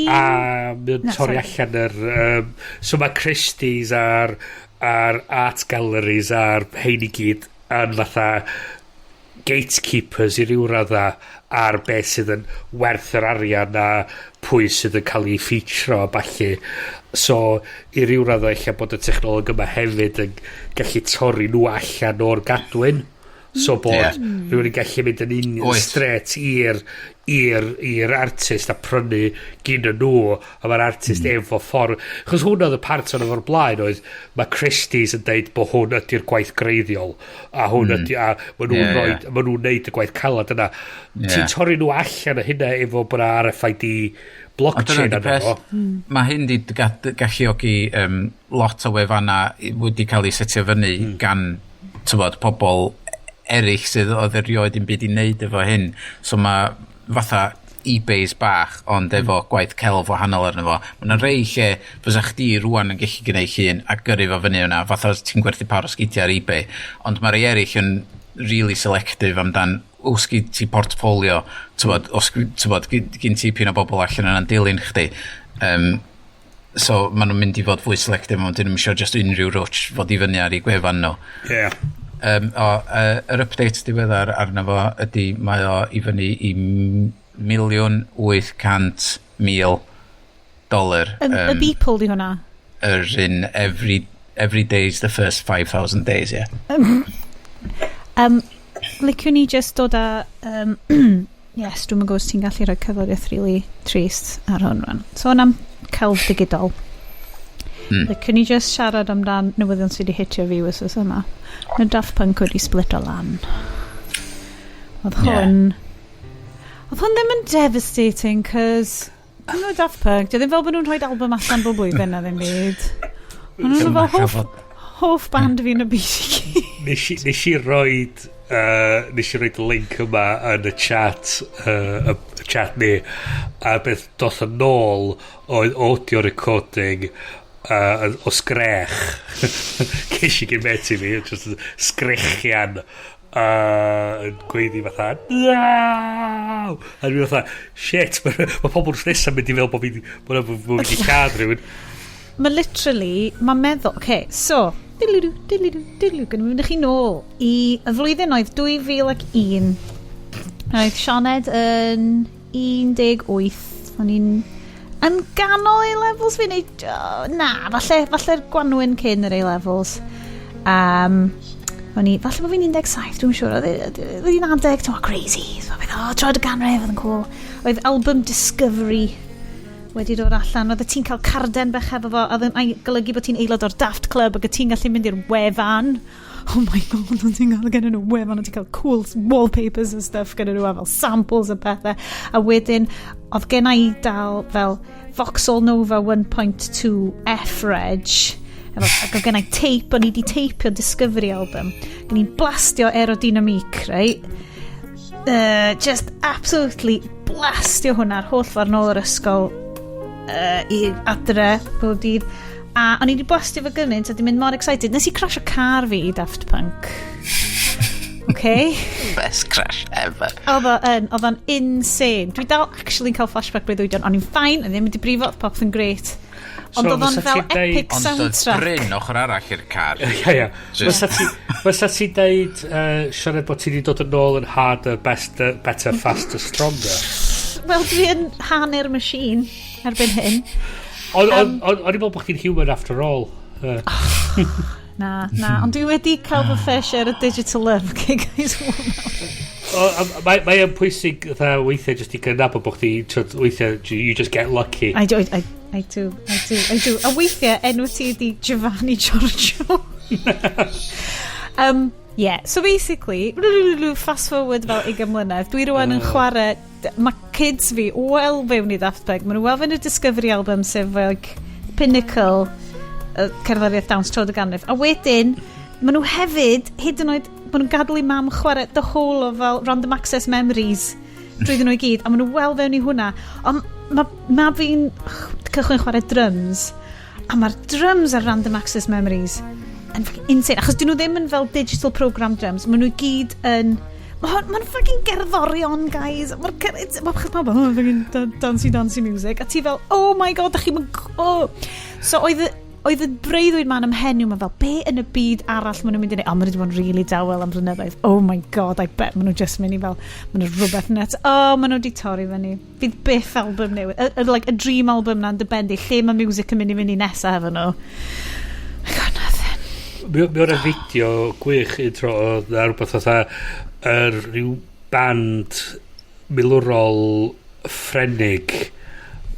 A mae'n Na, torri sorry. allan yr... So mae Christie's a'r art galleries a'r hein i gyd yn fatha gatekeepers i ryw radda ar beth sydd yn werth yr arian a pwy sydd yn cael ei featuro a ballu. So, i ryw radda eich bod y technoleg yma hefyd yn gallu torri nhw allan o'r gadwyn. So bod rhywun yn gallu mynd yn un straight i'r artist a prynu gyn nhw, a mae'r artist efo ffordd, chos hwnna oedd y part o'n efo'r blaen, oedd mae Christie's yn deud bod hwn ydy'r gwaith greiddiol a hwn ydy, a ma nhw'n rhoi ma nhw'n neud y gwaith calad yna. Ti'n torri nhw allan o hynna efo bod 'na RFID Ond blockchain dyna 'di arno peth. fo. Mae hyn di galluogi lot o wefanna wedi cael ei setio fyny gan, tywod, pobl eraill sydd oedd erioed yn byd i wneud efo hyn. So mae fatha eBays bach, ond efo gwaith celf wahanol arno fo. Mae yna rei lle fysa chdi rwan yn gallu gwneud llun a gyrru fo fyny yna, fatha os ti'n gwerthu par o sgidiau ar eBay. Ond mae rei eraill yn really selective amdan os gyd ti portfolio, tywod, os tywod, gyn ti pyn o bobl allan yna'n dilyn chdi. So maen nhw'n mynd i fod fwy selective, ond dyn nhw'n eisiau just unrhyw rwtch fod i fyny ar eu gwefan nhw. O, yr update diweddar arno fo ydy mae o i fyny i 1,800,000 dolar. Y Beeple di hwnna. Yr un every day's the first 5,000 days, yeah. Liciwn ni just dod â... Yes, dwi'n gwybod os ti'n gallu rhoi cyfloriaeth really trist ar hwn rwan. So am celf digidol. Liciwn ni just siarad amdan newyddion sydd wedi hitio fi wythnos yma. Mae Daft Punk wedi split o lan. Oedd hwn... Oedd hwn ddim yn devastating, cos... Nhw Daft Punk, di o ddim fel bod nhw'n rhoi album allan bob blwyddyn na ddim byd. Maen nhw'n fel hoff band fi yn y byd i gyd. Nes i roid link yma yn y chat, y chat ni, a beth doth yn ôl oedd audio recording o sgrech. Ces i gyn met i fi, just sgrechian yn gweiddi fatha, "No!" A dwi'n fatha, "Shit, mae ma pobl wrth nesaf mynd i fel bod fi wedi lladd rhywun." Mae literally, mae'n meddwl, okay, so, diddly-doo, diddly-doo, diddly-doo, gynnu mynd chi nôl i y flwyddyn oedd 2001. Oedd Sioned yn 18, o'n i'n yn ganol A-levels fi, neu, oh, na, falle'r gwanwyn cyn yr A-levels. O'n i, falle bod fi'n 17, dwi'n siŵr, oedd hi'n adeg, ti'n crazy, so, oh, troed y ganrif, oedd yn cool. Oedd album Discovery wedi dod allan, oedd ti'n cael carden bech efo fo, oedd yn golygu bod ti'n aelod o'r Daft Club ac oedd ti'n gallu mynd i'r wefan. Oh my God, oedd ti'n cael gen nhw wefan, oedd ti'n cael cool wallpapers and stuff gen nhw, a fel samples a pethau. A wedyn, oedd gen i dal fel Vauxhall Nova 1.2 F-Reg, efo, ac oedd gen i tape, o'n i di teipio Discovery album. Gen i'n blastio Aerodynamique, right? Just absolutely blastio hwnna'r holl ffordd nôl yr ysgol i adre bob dydd. A o'n i wedi blastio fo gymaint a di mynd mor excited. Nes i crasio car fi i Daft Punk. Okay. Best crash ever. Oedd o'n insane. Dwi dal actually yn cael flashback breuddwydion. O'n i'n fine, o'n ddim wedi brifo, oedd popeth yn great. Ond So, oedd o'n fysa fel ti'n deud- epic Ond oedd soundtrack. Bryn ochr arall i'r car. Ia. Fysa ti deud, Sioned, bod ti wedi dod yn ôl yn harder, best, better, faster, stronger? Wel, dwi yn hanner machine erbyn hyn. Ond on, on, i'n meddwl bod chdi'n human after all. Na, ond dwi wedi cael fy fair share o digital love, okay, guys. Mae yn pwysig fatha weithiau jyst i cydnabod bod chdi, t'wod, weithiau you just get lucky. I do, I do, I do, I do. A weithiau, enw ti ydi Giovanni Giorgio. Yeah, so basically, fast forward fel 20 mlynedd, dwi rwan yn chwarae, mae kids fi wel fewn i Daft Punk, maen nhw wel fewn i'r Discovery album, sef like pinnacle cerddoriaeth dawns troed y ganrif. A wedyn, maen nhw hefyd, hyd yn oed, maen nhw'n gadael i mam chwarae the whole o fel Random Access Memories drwyddyn nhw i gyd, a maen nhw wel fewn i hwnna. Ond ma fi'n cychwyn chwarae drums, a mae'r drums ar Random Access Memories yn fucking insane, achos dyn nhw ddim yn fel digital program drums, maen nhw i gyd yn... Mae'n fucking gerddorion, guys. Mae'r pawb, "Oh, fucking dancey, dancey music." A ti fel, "Oh my God, da chi'n..." Oh. So oedd y breuddwyd ma'n ymhen yw, mae fel, be yn y byd arall maen nhw'n mynd i wneud? Oh, maen nhw wedi bod yn really dawel am blynyddoedd. Oh my God, I bet maen nhw just mynd i fel, maen nhw rhywbeth nuts. Oh, maen nhw wedi torri fyny. Fydd byth album newydd. Like, y dream album na'n dibynnu lle mae music yn mynd i fynd i nesaf efo nhw. I got nothing. Mi o'n fideo gwych un tro oedd na rhywbeth fatha yr rhyw band milwrol Ffrenig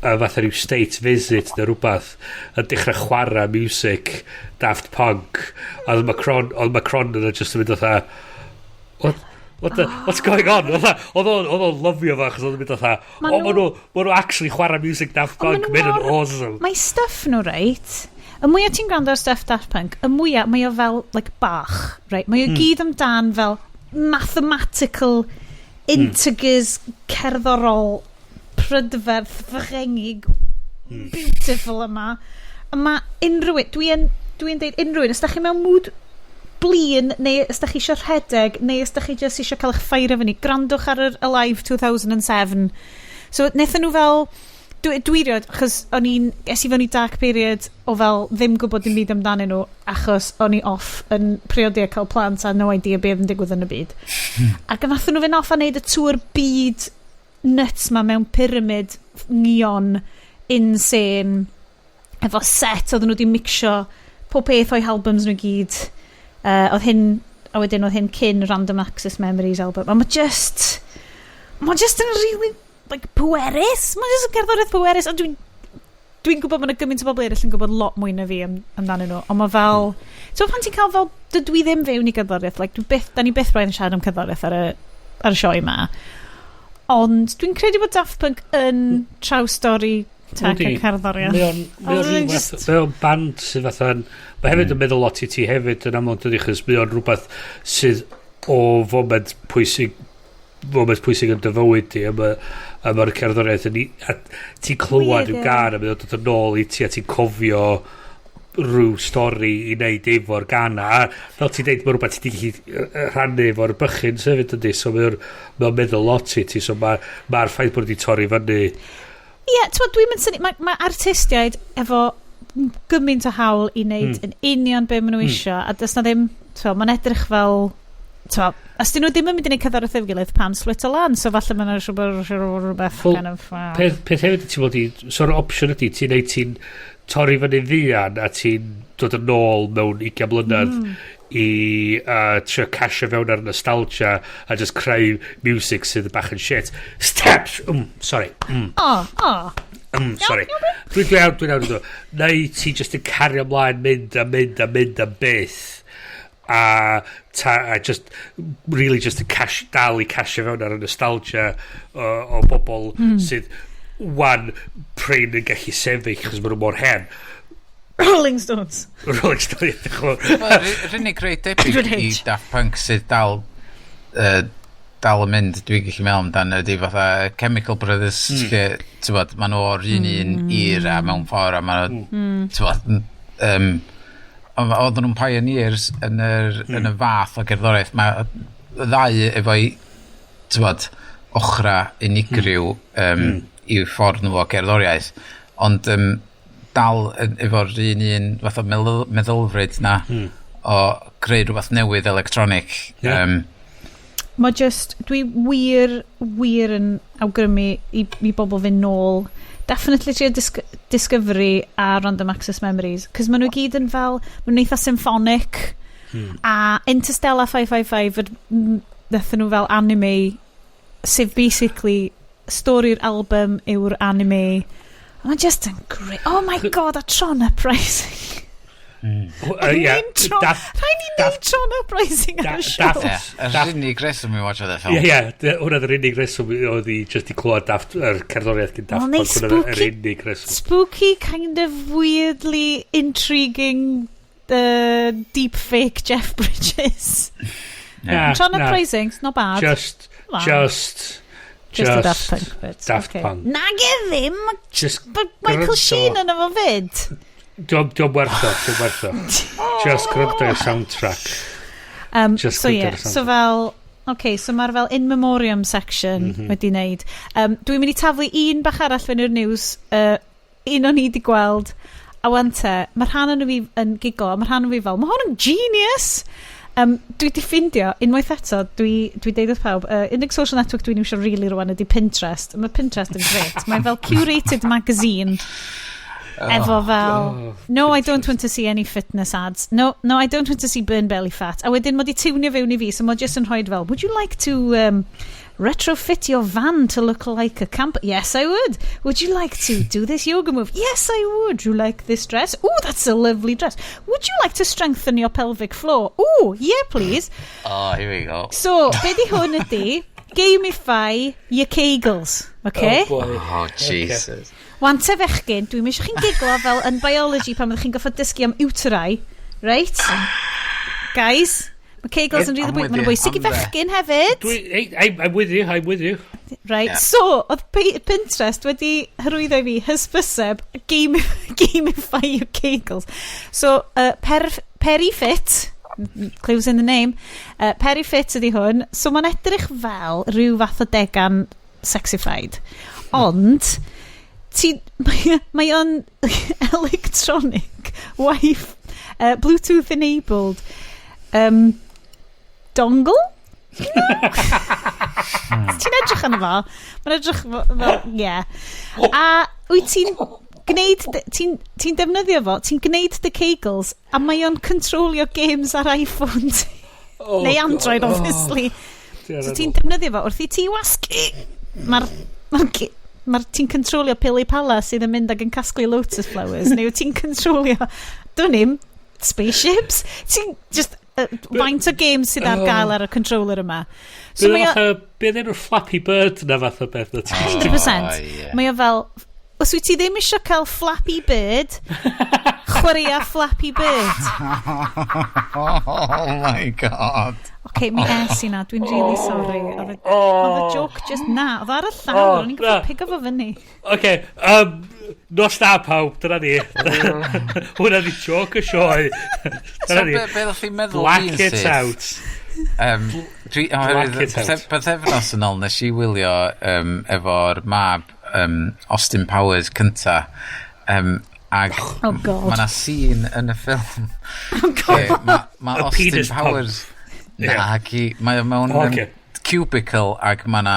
a fatha rhyw state visit neu rhywbeth yn dechrau chwarae music Daft Punk a oedd Macron yna just yn mynd fatha, "What's going on?" Fatha, oedd o'n lyfio fo achos oedd o'n mynd fatha, Ma' o, ma nhw actually chwarae music Daft Ond Punk, ma' nhw mae'n awesome. Mae stuff nhw, reit? Y mwyaf ti'n gwrando ar stuff Daft Punk, y mwyaf mae o fel, like, bach, right? Mae o gyd amdan fel mathematical integers cerddorol prydferth Ffrengig beautiful yma. A mae unrhyw un, dwi yn deud unrhyw un, os da chi mewn mood blin, neu os da chi eisiau rhedeg, neu os da chi just eisiau cael eich ffair fyny, gwrandwch ar yr Alive 2007. So, wnaethon nhw fel... Dwi rioed, achos o'n i'n... Es i fewn i dark period o fel ddim gwybod dim byd amdanyn nhw, achos o'n i off yn priodi a cael plant a no idea beth yn digwydd yn y byd. Ac nathon nhw fynd off a neud y tour byd nuts ma mewn pyramid neon insane efo set oedden nhw wedi mixio pob peth o'i albums nhw gyd. Oedd hyn, a wedyn oedd hyn cyn Random Access Memories album. A mae just yn really, like, pwerus. Mae just yn cerddoriaeth pwerus. A dwi'n gwybod bod yna gymaint o bobl eraill yn gwybod lot mwy na fi amdanyn nhw. Ond mae fel... So pan ti'n cael fel... Dydw i ddim fewn i gerddoriaeth. Like, dwi byth, da ni byth braidd yn siarad am cerddoriaeth ar y sioe yma. Ond dwi'n credu bod Daft Punk yn traws-stori tech a Yndi. cerddoriaeth. Mae o'n Ond rhyw dwi'n Mae o'n band sydd fatha'n... Mae hefyd yn meddwl lot i ti hefyd yn amlwg, dydy, chos mae o'n rhywbeth sydd o foment pwysig yn dy fywyd di, a mae'r cerddoriaeth yn... A ti'n clywed Weird, rhyw ie. gân a mae o'n dod yn ôl i ti a ti'n cofio rhyw stori i wneud efo'r gân a fel ti'n deud, mae rhywbeth ti wedi gallu rhannu efo'r bychyn hefyd, yndi? So mae o'n meddwl lot i ti, so mae'r ffaith bod wedi torri fyny. Ie, yeah, ti'n dwi'n mynd syni, mae artistiaid efo gymaint o hawl i wneud yn union be maen nhw isio, a does na ddim, ti'n mae'n edrych fel, ti'n os dyn nhw ddim yn mynd i wneud cerddoriaeth efo'i gilydd, pam split o lan, so falle maen nhw'n rhywbeth Wel, kind of, wow. Peth hefyd ti'n bod i, so'r opsiwn ydy, ti'n neud, ti'n torri fyny fuan a ti'n dod yn ôl mewn 20 mlynedd i trio casio fewn ar nostalgia a just creu music sydd bach yn shit. Steps! Sorry. O, Sorry. Dwi'n iawn, dwi'n iawn. Neu ti just yn cario ymlaen mynd a mynd a mynd am byth a just really just yn dal i casio fewn ar y nostalgia o bobl sydd wan prin yn gallu sefyll achos maen nhw mor hen. Rolling Stones. Rolling Stones, diolch yn fawr. Wel, yr unig reit debyg Edward i H. Daft Punk sydd dal yn mynd, dwi'n gallu meddwl amdano, ydy fatha Chemical Brothers, lle, ti'n bod, maen nhw o'r un era mewn ffordd, a maen nhw, ti'n bod, ond oedden nhw'n pioneers yn y fath o gerddoriaeth. Mae y ddau efo'i, ti'n bod, ochra unigryw i'w ffordd nhw o gerddoriaeth, ond dal efo'r un fath o meddylfryd na o greu rhywbeth newydd electronic. Ie. Mae just, dwi wir, wir yn awgrymu i bobl fynd nôl. Definitely trio Discovery a Random Access Memories. Cos maen nhw gyd yn fel, maen nhw'n eitha symphonic. A Interstellar 555, nathon nhw fel anime, sef basically stori'r album yw'r anime. Mae'n just yn great. Oh my God, a Tron Uprising. Ie, Name Rhaid ni neud Tron Uprising ar y sioe. Ie, yr unig reswm i watch that film. Ie, hwnna yr unig reswm oedd i just i clywed Daft, yr cerddoriaeth gyn Daft Wel, neu Punk, hwnna yr spooky- unig reswm. Spooky, kind of weirdly intriguing deep fake Jeff Bridges. Na, Tron na. Uprising, it's not bad. Just, Well, just just the Daft Punk bit. Daft Okay. Punk. Nag e ddim. Just But Michael gwrando. Sheen yn efo fyd. Diolch werth o, diolch werth o. Just gwrando i'r soundtrack. Just So gwrando yeah, ar y so soundtrack. fel, okay, so mae'r fel in memoriam section wedi wneud. Dwi'n mynd i taflu un bach arall fewn i'r news. Un o'n i wedi gweld. A wan te, mae rhan o'n fi yn giglo, a mae rhan o'n fi fel, "Mae hwn yn genius!" Dwi wedi ffindio, unwaith eto, dwi deud wrth pawb, unig social network dwi'n iwsio really rwan ydy Pinterest. Mae Pinterest yn great. Mae'n fel curated magazine. Efo fel, "No, I don't want to see any fitness ads. No, no, I don't want to see burn belly fat." A wedyn mod i tiwnio fewn i fi, so mod just yn rhoi fel, "Would you like to retrofit your van to look like a camper?" "Yes, I would." "Would you like to do this yoga move?" "Yes, I would." "You like this dress?" "Oh, that's a lovely dress." "Would you like to strengthen your pelvic floor?" "Oh, yeah, please." Oh, here we go. So, be di hwn ydi, gamify your Kegels, okay? Oh, boy. Oh, Jesus. Wan te fechgyn, dwi'n eisiau chi'n giglo fel yn biology pan byddwch chi'n goffod dysgu am uteri, right? Guys, mae Kegels yn I'm rili bwysig. with Mae'n you, bwysig i I'm there. fechgyn hefyd. Dwi, hey, I'm with you, I'm with you. Right, Yeah. so, oedd Pinterest wedi hyrwyddo i fi hysbyseb gamify your Kegels. So, Perifit, clues in the name, Perifit ydi hwn. So, mae'n edrych fel rhyw fath o degan sexified. Ond, mae o'n electronic wife, Bluetooth enabled dongle? Ti'n edrych arno fo? Mae'n edrych fel, yeah. A wyt ti'n gwneud, ti'n defnyddio fo, ti'n gwneud dy Kegels, a mae o'n controlio games ar iPhone ti. Oh, Neu Android, God. obviously. Oh, So ti'n defnyddio fo wrth i ti wasgu. Mae'r ma ti'n controlio Pili Pala sydd yn mynd ac yn casglu lotus flowers, neu wyt ti'n controlio, dwi'n im, spaceships? Ti'n just, faint o games sydd ar gael ar y controller yma. So So mae o, Be oedd enw'r Flappy Bird na fath o beth na ti? 100%. Oh, ie. Mae o fel, os wyt ti ddim eisiau cael Flappy Bird, chwaraea Flappy Bird. Oh my God. OK, mi es i na, dwi'n really sorry. Oedd y joke just na, oedd ar y llawr, Oh, o'n i'n gorfod na. pigo fo fyny. Oce, nos da pawb, dyna ni. Hwna di joke y sioe. So, Dyna ni. be ddech chi'n meddwl Black fi'n it syth? out. Dwi, Black oherwydd, it out. pythefnos yn ôl nes i wylio efo'r mab Austin Powers cynta ag Oh God. mae yna scene yn y ffilm Oh God. lle mae ma Y Austin penis pump. Powers na ci, mae o mewn O, ocê. cubicle ac mae yna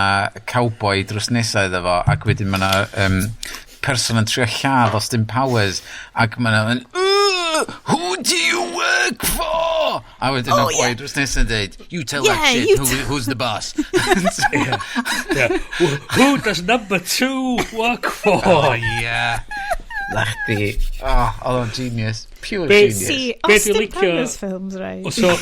cowboy drws nesaf iddo fo ac wedyn mae yna person yn trio lladd Austin Powers ac mae yna yn "Who do you work for?" A wedyn oh, y boi drws nesaf yn dweud, "You tell that shit, you who's the boss?" Yeah. Who does number two work for? Oh yeah. Na chdi. Oh, oedd o'n genius. Pure genius. See, Be dwi'n Austin Powers films, right? O, so,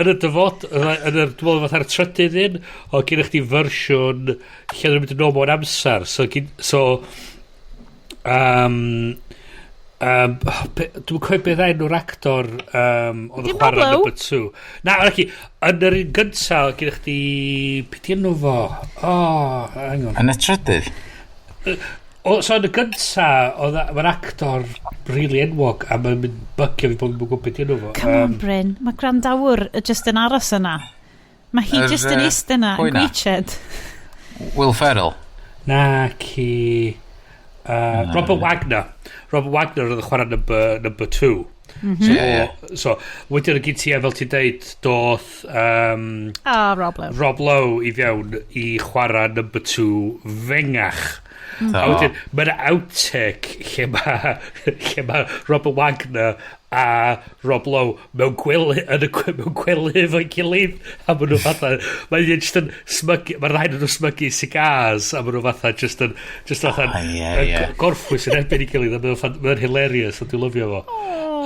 yn y dyfod, yn y, dwi'n meddwl fatha'r trydydd un, o gennych chdi fersiwn lle nhw'n mynd yn ôl mewn amser. So, oh, dwi'n cofio beth enw'r actor oedd yn Dim chwarae Rob Lowe? number two. Na, na chi, yn yr un gynta, gennych chdi, beth di enw fo? Oh, hang on. Yn y trydydd? O, so yn y gynta, oedd mae'r actor really enwog, a mae'n mynd bygio fi bod yn gwybod beth di enw fo. Come on, Bryn. Mae gwrandawr just yn aros yna. Mae hi just yn ist yna, pwy yn na? gweithed. Will Ferrell. Na, ci... Robert Wagner. Robert Wagner oedd yn chwarae number two. So, Ie, ie. so wedyn o gyd ti, fel ti'n deud, doth Ah, Rob Lowe. Rob Lowe i fewn i chwarae number two fengach. A wedyn, mae'n outtake lle ma Robert Wagner a Rob Lowe mewn gwely, mewn gwely efo'i gilydd, a maen nhw fatha, mae'n just yn smygu, mae'r rhaid nhw'n smygu cigars, a maen nhw fatha just fatha Ah, ie, yn ie. gorffwys yn erbyn ei gilydd, a mae'n hilarious, a dwi'n lyfio fo.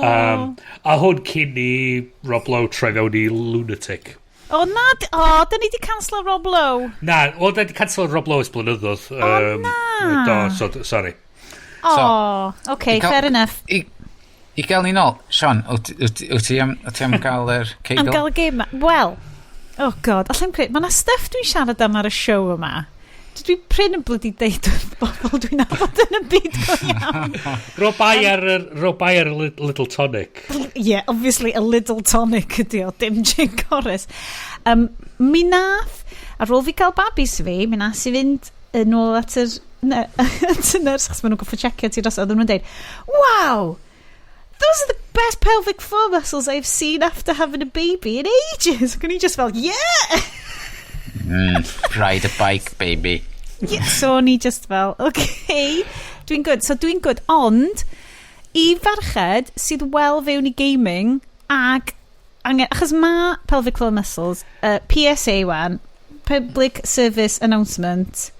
A hwn cyn i Rob Lowe troi fewn i lunatic. O, na, o, da ni di cancelo Rob Lowe. Na, o, da di cancel Rob Lowe ers blynyddoedd. O, na. Do, so, sorry. O, okay, fair enough. I gael ni nôl, Sean, wyt ti am gael yr Am Kegel? gael y game ma. Wel, oh God, allai'm credu, mae yna stuff dwi'n siarad am ar y show yma. Dwi prin yn bloody deud wrth bobl dwi'n nabod yn y byd go iawn. Ro bai ar y Little Tonic. Yeah, obviously a Little Tonic ydi o, dim gin Corus. Mi nath, ar ôl fi gael babis fi, mi nath i fynd yn ôl at yr, ne, at y nyrs, achos maen nhw'n goffo checio ti dros, oedden nhw'n deud, "Wow, those are the best pelvic floor muscles I've seen after having a baby in ages." Ac o'n i just fel, "Yeah!" Ride a bike, baby. Yeah, so o'n i just fel, okay, dwi'n good. So dwi'n good, ond I ferched sydd wel fewn i gaming ag angen, achos mae pelvic floor muscles, PSA wan, Public Service Announcement,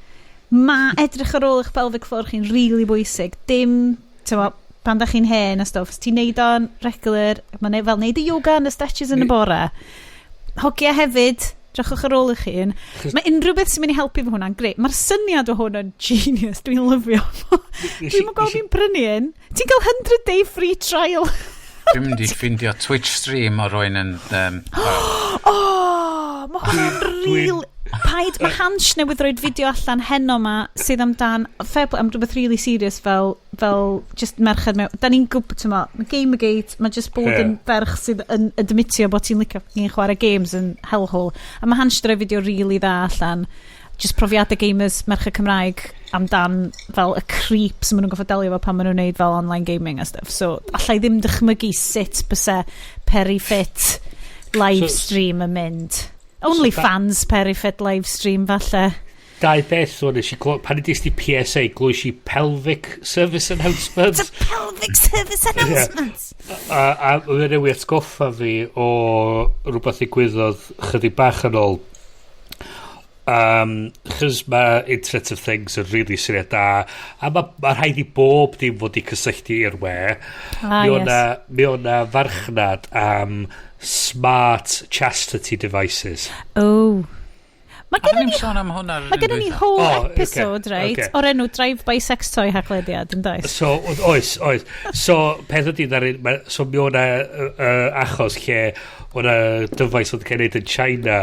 mae edrych ar ôl eich pelvic floor chi'n really bwysig. Dim, ti'n pan da chi'n hen a stwff, os ti'n neud o'n regular, mae'n fel neud y yoga and the stretches yn y bore. Hogia hefyd, drychwch ar ôl eich hun. Mae unrhyw beth sy'n mynd i helpu fo hwnna'n grêt. Mae'r syniad o hwn yn genius. Dwi'n lyfio fo. Dwi'n mynd gweld fi'n prynu un. Ti'n cael 100 day free trial. Dwi'n mynd i ffindio Twitch stream o rywun yn Oh, mae hwnna'n real. Paid, mae Hansh newydd roed fideo allan heno ma sydd amdan, fair play, am rhywbeth really serious fel just merched mewn. Da ni'n gwybod, ti'n ma, mae Gamergate, mae just bod yn ferch sydd yn admitio bod ti'n licio fucking chwarae games yn hellhole. A mae Hansh 'di rhoi fideo really dda allan. Just profiadau gamers merched Cymraeg amdan fel y creeps maen nhw'n gorfod delio efo pan maen nhw'n neud fel online gaming a stuff. So, allai ddim dychmygu sut byse Perifit live stream yn mynd. Only fans Perifit live stream falle. Dau beth o'n nes i pan ydys di PSA, glwys i pelvic service announcement. It's a pelvic service announcement. A mae'n newid atgoffa fi o rhywbeth ddigwyddodd chydig bach yn ôl. Chos mae Internet of Things yn really syniad da a mae ma rhaid i bob dim fod i cysylltu i'r we. Mi o'na, mi o'na farchnad am smart chastity devices. Oh. Mae A gennym ni'n ni sôn am hwnna ar yr Mae un gennym ni dwytha. whole Oh, ocê, episode, right, o'r enw Drive-By Sex Toy Haclediad, yn does? So, oes. So, peth ydy, so mi o'na achos lle o'na dyfais oedd cael ei wneud yn China,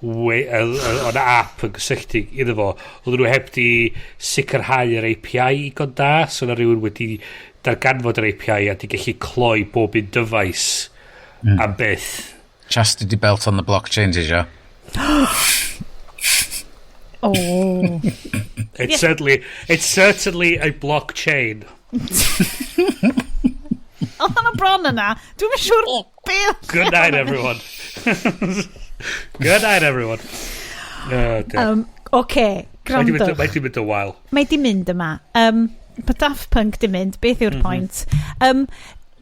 o'na app yn gysylltu iddo fo, oedden nhw heb di sicrhau yr API i gon da, so o'na rhywun wedi darganfod yr API a di gallu cloi bob un dyfais am byth. Chastity belt on the blockchain, ti isio? Oh. It's certainly a blockchain. Oedd hwnna bron yna. Dwi'm yn siŵr be. Good night, everyone. Good night, everyone. Oh, dear. Oce, Mae di mynd- grandwch. Mae di mynd a while. Mae di mynd yma. Mae Daft Punk di mynd. Beth yw'r pwynt?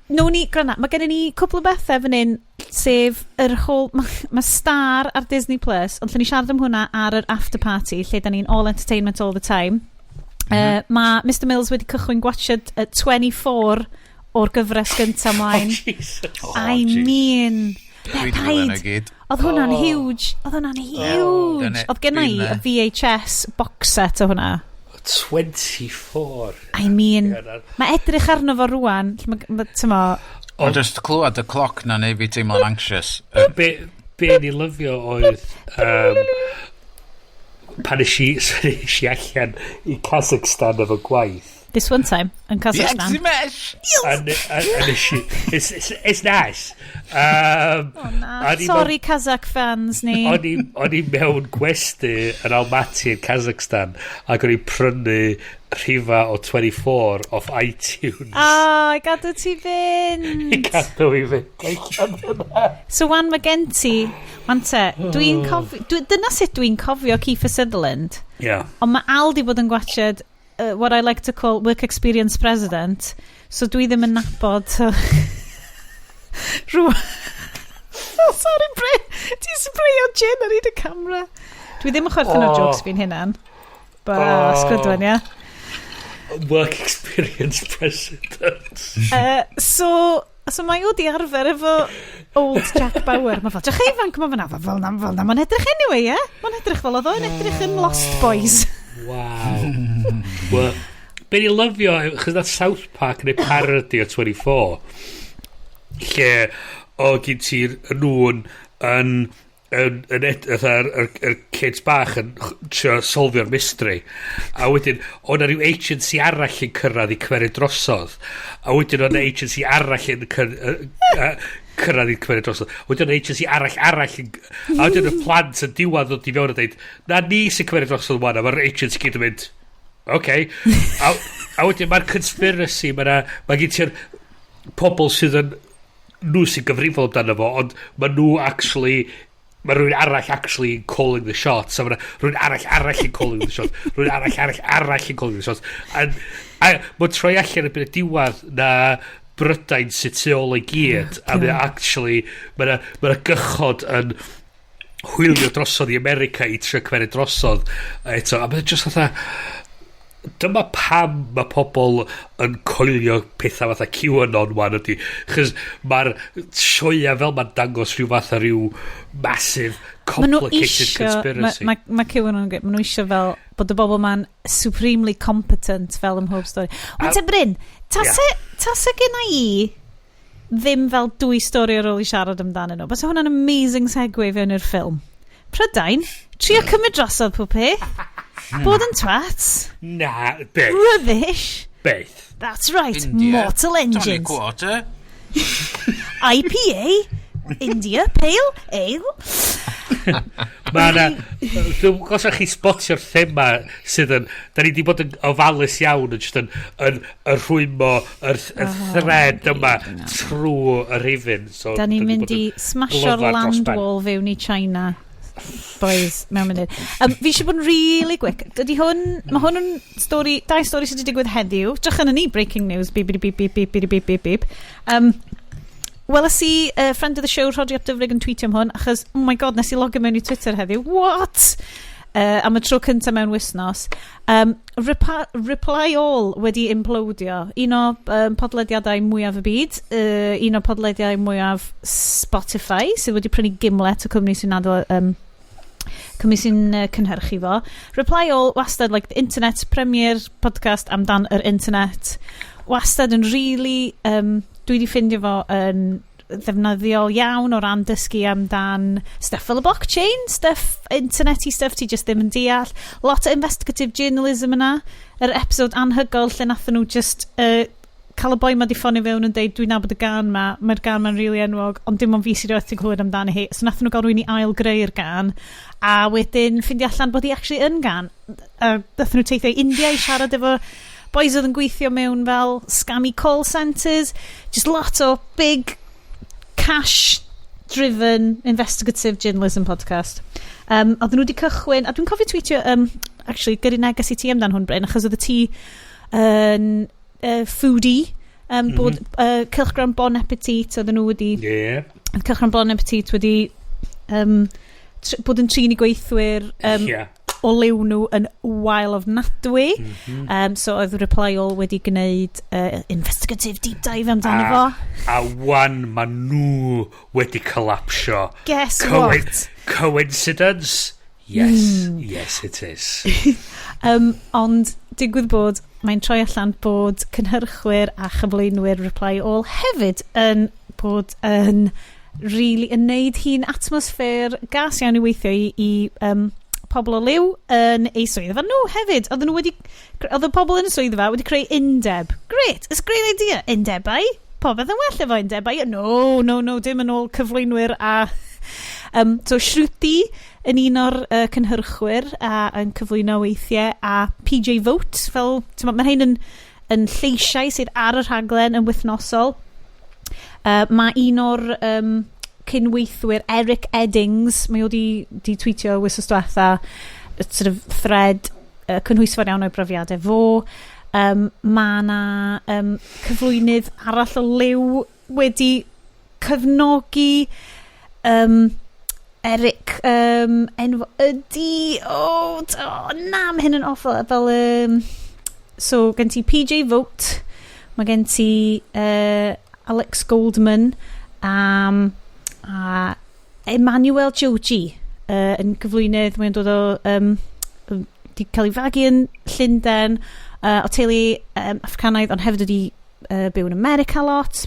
Nawn ni, gwranda, mae gennym ni cwpl o bethau fan hyn, sef yr whole. Mae ma Star ar Disney Plus, ond lle ni siarad am hwnna ar yr after party, lle da ni'n all entertainment all the time. Mae Mr Mills wedi cychwyn gwatchad 24 o'r gyfres gyntaf ymlaen. Oh, Jesus. Oh, I jeez. mean, Dwi 'di gwylio nhw paid. gyd. Oedd hwnna'n Oh. huge. Oedd hwnna'n huge. Oedd gen i y VHS box set o hwnna. 24. I mean, Ie, na. mae edrych arno fo rwan, lle ma, t'mo, Ond just clywed y cloc na neu fi teimlo'n anxious. Be ni lyfio oedd pan nes i allan i Kazakhstan efo gwaith. This one time, yn Kazakhstan. Mesh! A nes i, it's nice. Oh, na. O'n i Sorry, Kazakh fans ni. O'n i mewn gwesty yn Almaty yn Kazakhstan ac o'n i'n prynu rhifa o 24 off iTunes. Ah, i gadw ti I fynd. cadw i fynd allan yna. So wan mae gen ti, wan te, dwi'n cofio, dyna sut dwi'n cofio Kiefer Sutherland. Ond mae Al di bod yn gwatchad what I like to call work experience president. So dwi ddim yn nabod rhywun. Oh, sorry, Bryn. Ti'n sprayo gin ar hyd y camera. Dwi ddim yn chwerthin oh. Oh. Jokes fi'n hunan. But, Oh. oh. Good one, yeah. Work experience president. So mae o di arfer efo old Jack Bauer. Mae fel, "Drych ifanc, mae fyna, fel na, fel na." Mae'n edrych anyway, ie? Yeah? Mae'n edrych fel oedd o'n edrych yn Lost Boys. Wow. Well, be ni lyfio, chos nath South Park neu parody o 24, lle o gyn ti'r nhw'n yn fatha'r yr kids bach yn trio solfio'r mystery a wedyn o'na rhyw agency arall yn cyrraedd i cymeryd drosodd, a wedyn o'na agency arall yn cyrraedd i cymeryd drosodd, wedyn o'na agency arall arall yn, a wedyn y plant yn diwedd ddod i fewn a dweud, "Na, ni sy'n cymeryd drosodd wan," a mae'r agency gyd yn mynd, "Okay." A wedyn mae'r conspiracy, mae gen ti'r pobl sydd yn nhw sy'n gyfrifol amdano fo, ond mae nhw actually Mae rhywun arall actually calling the shots, a mae rhywun arall arall yn calling the shots, rhywun arall arall arall yn calling the shots. A mae'n troi allan erbyn y diwedd na Brydain sydd tu ôl i gyd, a mae actually, mae yna gychod yn hwylio drosodd i America i trio cymeryd drosodd eto, a mae'n just fatha, dyma pam mae pobl yn coelio pethau fatha QAnon wan ydy. Chos mae'r sioia fel ma'n dangos rhyw fath o rhyw massive, complicated isio, conspiracy. Ma QAnon yn gweud, ma nhw isio fel bod y bobl ma'n supremely competent fel ym mhob stori. Ond te Bryn, tase genna i ddim fel dwy stori ar ôl i siarad amdanyn nhw, bysa hwnna'n amazing segue fewn i'r ffilm. Prydain, trio cymryd drosodd pob peth, bod yn twats, Na, beth? Rubbish. Beth? That's right, India. Mortal Tonic Engines. Water. IPA, India Pale Ale. Mae yna... Dwi'n gwybod os chi spotio'r thema sydd yn... Da ni wedi bod yn ofalus iawn yn just yn rhwymo yr thread yma trwy y rhifyn. So, Da ni'n wedi mynd bod i yn smasho'r glyfar dros land ben. wall fewn i China. Boys, mewn munud. Fi eisiau bod yn really quick. Dydy hwn, mae hwn yn stori, dau stori sydd wedi digwydd heddiw. Drych yn ni, breaking news, beep, beep, beep, beep, beep, beep, beep, beep, beep. Weles i friend of the show, Rhodri Ap Dyfrig, yn tweetio am hwn, achos, oh my God, nes i logio mewn i Twitter heddiw. What? Am y tro cyntaf mewn wythnos. Reply All wedi implodio. Un o podlediadau mwyaf y byd. Un o podlediadau mwyaf Spotify, sydd wedi prynu Gimlet, o cwmni sy'n adol... cwmni sy'n cynhyrchu fo. Reply All, wastad, like, the internet premier podcast amdan yr internet. Wastad yn really... Dwi wedi ffindio fo yn ddefnyddiol iawn o ran dysgu amdan stuff fel y blockchain, stuff internety stuff ti just ddim yn deall. Lot o investigative journalism yna. Yr episode anhygoel lle nathon nhw just cael y boi ma di ffonio fewn yn deud, "Dwi'n nabod y gan ma, mae'r gan ma'n rili really enwog, ond dim ond fi sydd wedi clywed amdani hi." So nathon nhw gael rhywun i ail greu'r gan, a wedyn ffindio allan bod hi actually yn gan. A nathon nhw teithio i India i siarad efo boys oedd yn gweithio mewn fel scammy call centres. Just lot o big cash driven investigative journalism podcast. Oedden nhw wedi cychwyn, a dwi'n cofio tweetio, actually, gyrru neges i ti amdan hwn, Bryn, achos oedd y ti yn foodie, bod Cylchgrawn Bon Appetit, oedden nhw wedi Cylchgrawn Bon Appetit wedi bod yn trin i gweithwyr o liw nhw yn wael ofnadwy. So oedd Reply All wedi gwneud investigative deep dive amdano fo. A wan ma nhw wedi collapsio. Guess what? Coincidence? Yes. Yes, it is. Ond digwydd bod mae'n troi allan bod cynhyrchwyr a chyflwynwyr Reply All hefyd yn bod yn really yn neud hi'n atmosffer gas iawn i weithio i pobl o liw yn ei swyddfa nhw hefyd. Oedden nhw wedi... Oedd y pobl yn y swyddfa wedi creu undeb. Great, it's a great idea. Undebau. Popeth yn well efo undebau. No, no, no, dim yn ôl cyflwynwyr a... So Shruti yn un o'r cynhyrchwyr a yn cyflwyno weithiau a PJ Vogt fel, t'mo, mae rhain yn lleisiau sydd ar y rhaglen yn wythnosol. Mae un o'r cynweithwyr, Eric Eddings, mae o di tweetio wythnos diwetha, sort of thread cynhwysfawr iawn o'i brofiadau fo. Mae na cyflwynydd arall o liw wedi cefnogi Eric, enw ydy, oh, na, mae hyn yn awful, fel, so gen ti PJ Vogt, mae gen ti Alex Goldman, a Emmanuel Dzotsi, yn gyflwynydd, mae'n dod o, di cael ei fagu yn Llundain, o teulu Africanaidd, ond hefyd wedi byw yn America lot.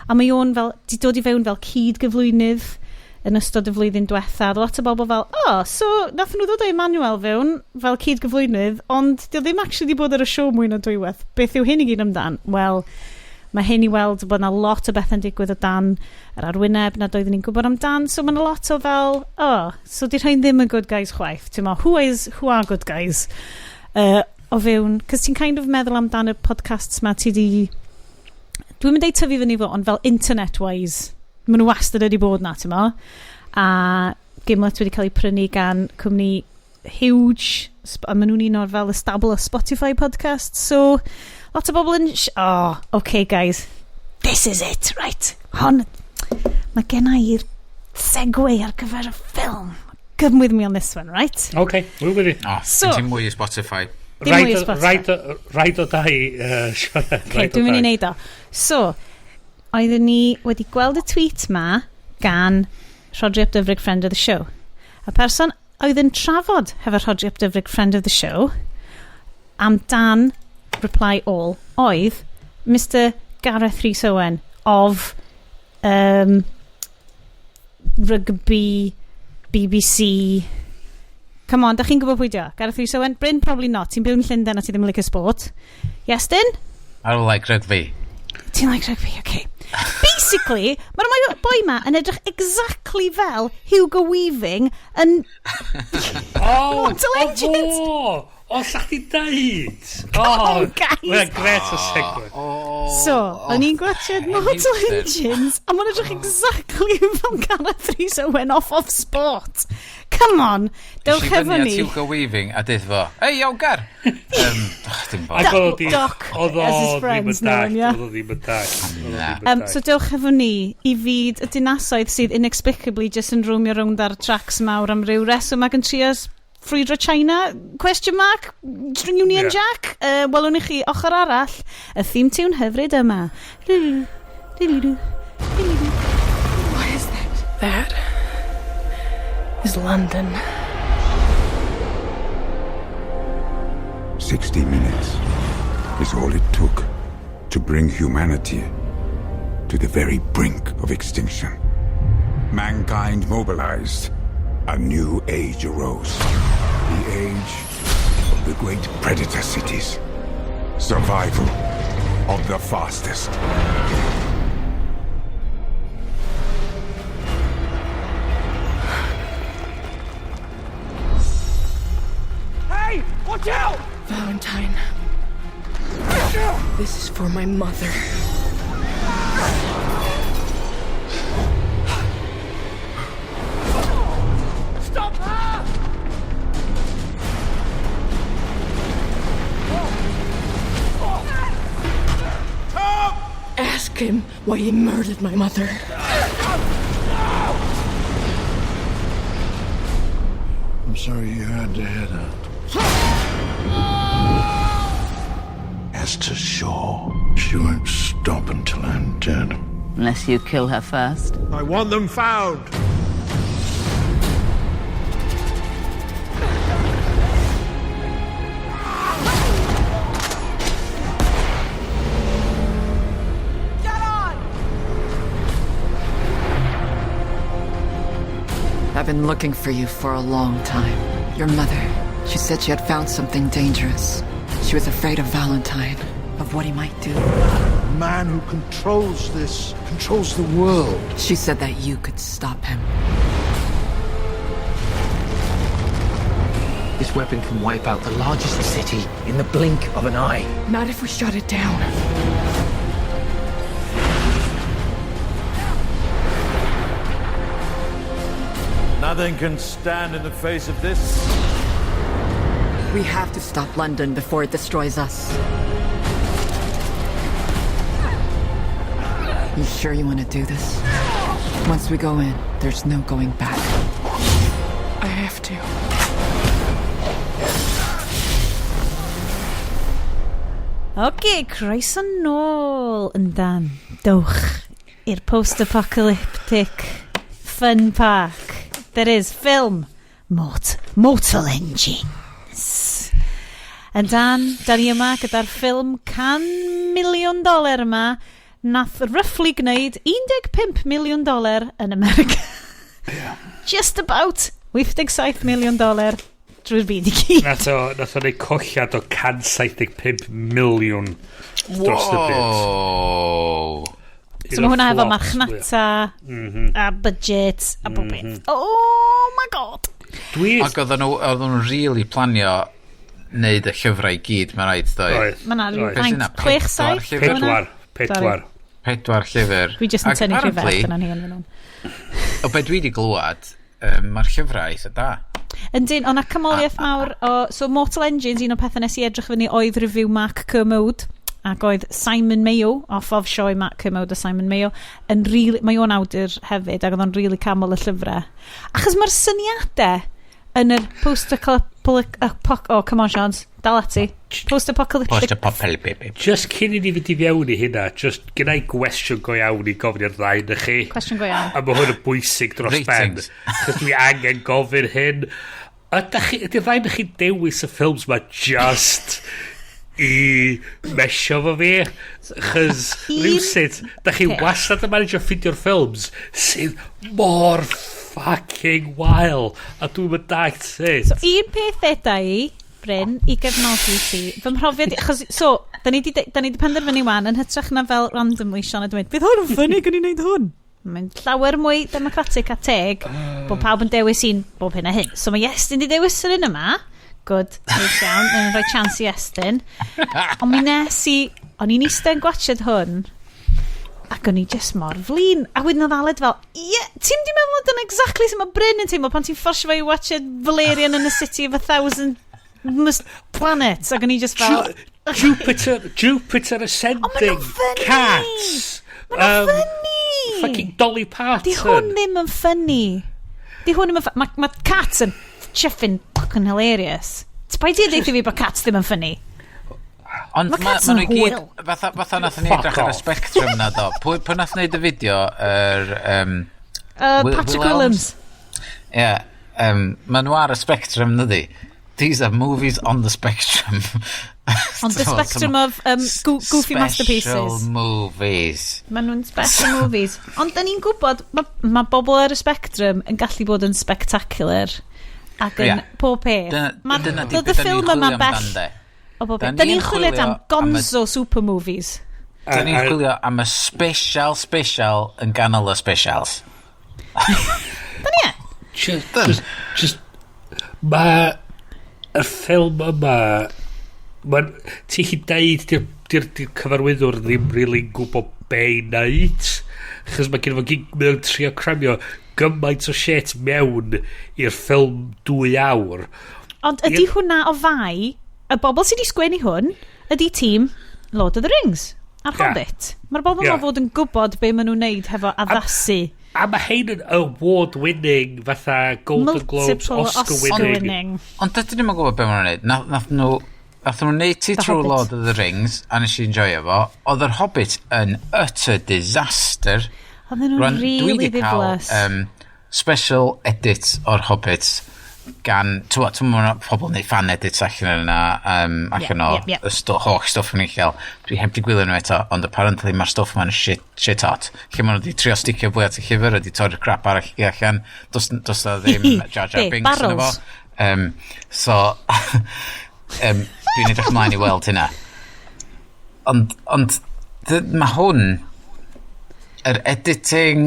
A mae o'n fel, di dod i fewn fel cyd gyflwynydd yn ystod y flwyddyn diwetha. Lot o bobl fel, "Oh, so nath nhw ddod o Emmanuel fewn fel cyd gyflwynydd, ond di o ddim actually di bod ar y siow mwy na dwywaith. Beth yw hyn i gyd amdan?" Wel, mae hyn i weld bod yna lot o bethau'n digwydd o dan yr arwyneb nad oeddwn ni'n gwybod amdan. So mae yna lot o fel, oh, so di rhain ddim yn good guys chwaith. Ti'n mo, who are good guys? O fewn, cos ti'n kind of meddwl amdan y podcasts ma ti di, dwi'n mynd deud tyfu fyny fo, ond fel internet-wise, maen nhw wastad wedi bod na, ti'n mo? A Gimlet wedi cael ei prynu gan cwmni huge, a maen nhw'n un o'r fel y stable o Spotify podcast, so lot o bobl yn... Oh, okay guys, this is it, right. Hon, mae gen i'r segue ar gyfer y ffilm. Come with me on this one, right? Okay, we're with you. Oh, so, ti'n mwy i Spotify. Dim mwy i Spotify. Rhaid o dau, Sioned. Okay, dwi'n mynd i wneud o. So, oeddwn ni wedi gweld y tweet ma gan Rhodri ap Dyfrig, friend of the show. Y person oedd yn trafod hefo Rhodri ap Dyfrig, friend of the show, amdan Reply All, oedd Mr Gareth Rhys Owen of Rugby, BBC. Come on, da chi'n gwybod pwy di o? Gareth Rhys Owen? Bryn, probably not. Ti'n byw yn Llundain a ti ddim yn licio sport. Iestyn? I don't like rugby. Ti'n like rugby, okay. Basically, mae'r boi ma yn edrych exactly fel Hugo Weaving yn Oh, Mortal Engines. O, o, sa chdi deud? Come on, guys. Mae'n gret o segue. So, o'n i'n gwachod Mortal hipster. Engines, a mae'n edrych exactly fel Gareth Rhys Owen off of sport. Come on, dewch efo ni. Hugo Weaving a deud fo, "Ei, iawn Gar!" Oh, dim bod. Ac oedd o di- Doc, oedd o as his ddim yn friends know him, dallt, yeah. Oedd o ddim yn dallt. Oedd o Na. ddim yn So dallt. dewch efo ni i fyd y dinasoedd sydd inexplicably just yn roamio rownd ar tracks mawr am ryw reswm ac yn trio ffrwydro China? Question mark? Union Yeah. Jack? Welwn i chi ochr arall y theme tune hyfryd yma. What What is that? That is London. 60 minutes is all it took to bring humanity to the very brink of extinction. Mankind mobilized. A new age arose. The age of the great predator cities. Survival of the fastest. Hey! Watch out! Valentine. This is for my mother. Stop her! Ask him why he murdered my mother. I'm sorry you had to hear that. Esther Shaw. She won't stop until I'm dead. Unless you kill her first. I want them found! Get on! I've been looking for you for a long time. Your mother, she said she had found something dangerous. She was afraid of Valentine, of what he might do. The man who controls this controls the world. She said that you could stop him. This weapon can wipe out the largest city in the blink of an eye. Not if we shut it down. Nothing can stand in the face of this. We have to stop London before it destroys us. You sure you want to do this? Once we go in, there's no going back. I have to. Oce, croeso nôl yn dan. Dowch i'r post-apocalyptic fun park. There is film Mortal Engines. Yn dan, da ni yma gyda'r ffilm $100 miliwn yma nath roughly gwneud $15 miliwn yn America. Just about $87 miliwn drwy'r byd i gyd. Nath o neud colliad o 175 miliwn dros y byd. Whoa. So mae hwnna efo marchnata a budget a bob beth. Oh my God. Dwi... Ac oedden nhw really planio wneud y llyfrau i gyd, mae'n rhaid, doi. Oedd. Mae 'na rhyw Oedd. Beth faint, sy'n 'na, chwech, pedwar saith? llyfr? Pedwar. Pedwar. Pedwar llyfr. Dwi jyst yn Ac tynnu rhywbeth apparently, allan o'n hyn fan hyn. O be dwi wedi glwad, Mae'r llyfrau eitha da. Yndyn, o'na canmoliaeth mawr o... So Mortal Engines, un o'r pethau nes i edrych fyny oedd review Mark Kermode, ac oedd Simon Mayo, off of sioe Mark Kermode a Simon Mayo, yn really, mae o'n awdur hefyd, ac oedd o'n really canmol y llyfrau. Achos mae'r syniadau yn yr post-apocalyptic... Oh, come on, Sean, dal ati. Post-apocalyptic... Post-apocalyptic. Just cyn i ni fynd i fewn i hynna, just gynna i gwestiwn go iawn i gofyn i'r ddau na chi. Cwestiwn go iawn. A mae hwn yn bwysig dros ben. Ratings. Chos dwi angen gofyn hyn. Ydy'r ddau na chi dewis y ffilms ma just i mesio fo fi? Chos rhywsut, da chi wastad yn managio ffeindio'r ffilms sydd mor fucking wael. A dwi'n mynd dallt sut. So, un peth eda i, Bryn, i gefnogi ti, fy mhrofiad i, achos, so, da ni di penderfynu wan, yn hytrach na fel randomly, Sean a dweud, "Bydd hwn yn funny, gan i wneud hwn." Mae'n llawer mwy democratic a teg, bod pawb yn dewis un bob hyn a hyn. So mae Iestyn di dewis yr un yma. Good, neis iawn, yn rhoi chance i Iestyn. Ond mi nes i, o'n i'n eistedd yn gwatchad hwn, ac o'n i just mor flin. A wedyn oedd Aled fel, "Ie, yeah, ti'n di meddwl dyna exactly sut mae Bryn yn teimlo pan ti'n fforsio fo i watchad Valerian and the City of a Thousand Planets?" Ac o'n i just fel, Jupiter Ascending. Nhw'n funny! Cats. Ma' nhw'n funny! Fucking Dolly Parton. Di hwn ddim yn funny. Di hwn ddim yn funny. Mae ma Cats yn chuffing fucking hilarious. Ti paid i ddeud i fi bod Cats ddim yn funny. Ond Ma' ma, Cats ma yn nhw i gyd, hwyl. fatha nath ni Fuck edrych ar y off. spectrum na do. Pwy nath wneud y fideo? Yr, Patrick Will Willems. Ie, yeah, ma nhw ar y spectrum, dydi? These are movies on the spectrum. On the spectrum of goofy Special masterpieces. movies. Maen nhw'n special movies. Ond da ni'n gwybod, mae ma bobl ar y spectrum yn gallu bod yn spectacular. Ac yn Ie. pob peth. Dyna di Doedd beth y da ni'n ffilm yma chwilio bell amdan, de. o bob Da peth. Da ni'n ni'n chwilio am chwilio am y- gonzo super movies. Da ni'n chwilio am y special special yn ganol y specials. Da ni e? Just, mae y ffilm yma, ti'n chi deud di'r di di cyfarwyddwr ddim really'n gwybod be i wneud, chos mae gen fo mae o'n trio cramio gymaint o shit mewn i'r ffilm 2 awr. Ond ydy hwnna o fai, y bobl sydd wedi sgwennu hwn, ydy tîm Lord of the Rings a'r Hobbit. Mae'r bobl yma fod yn gwybod be maen nhw'n neud hefo addasu. A mae hein yn award-winning, fatha Golden Globes, Multiple Oscar-winning. Oscar-winning. Ond dydyn ni'n gwybod be maen nhw'n neud. Nath nhw neud ti The trwy Hobbit. Lord of the Rings, a nes i enjoyo fo. Oedd yr Hobbit yn utter disaster. Oedden nhw'n Rwan, dwi really 'di cael, ddiflas. Special edit o'r Hobbit gan, ti'n gwbod, pobl yn neud fan edits allan yna, allan o ie, ie. y holl stwff yn uchel. Dwi heb di gwylio nhw eto, ond apparently mae'r stwff ma'n shit hot. Lle maen nhw wedi trio sticio fwy at y llyfr, wedi torri'r crap arall i allan. Does na ddim Jar Jar Be, Binks yno fo. barrels? So, dwi'n edrych ymlaen i weld hynna. Ond mae hwn, yr editing,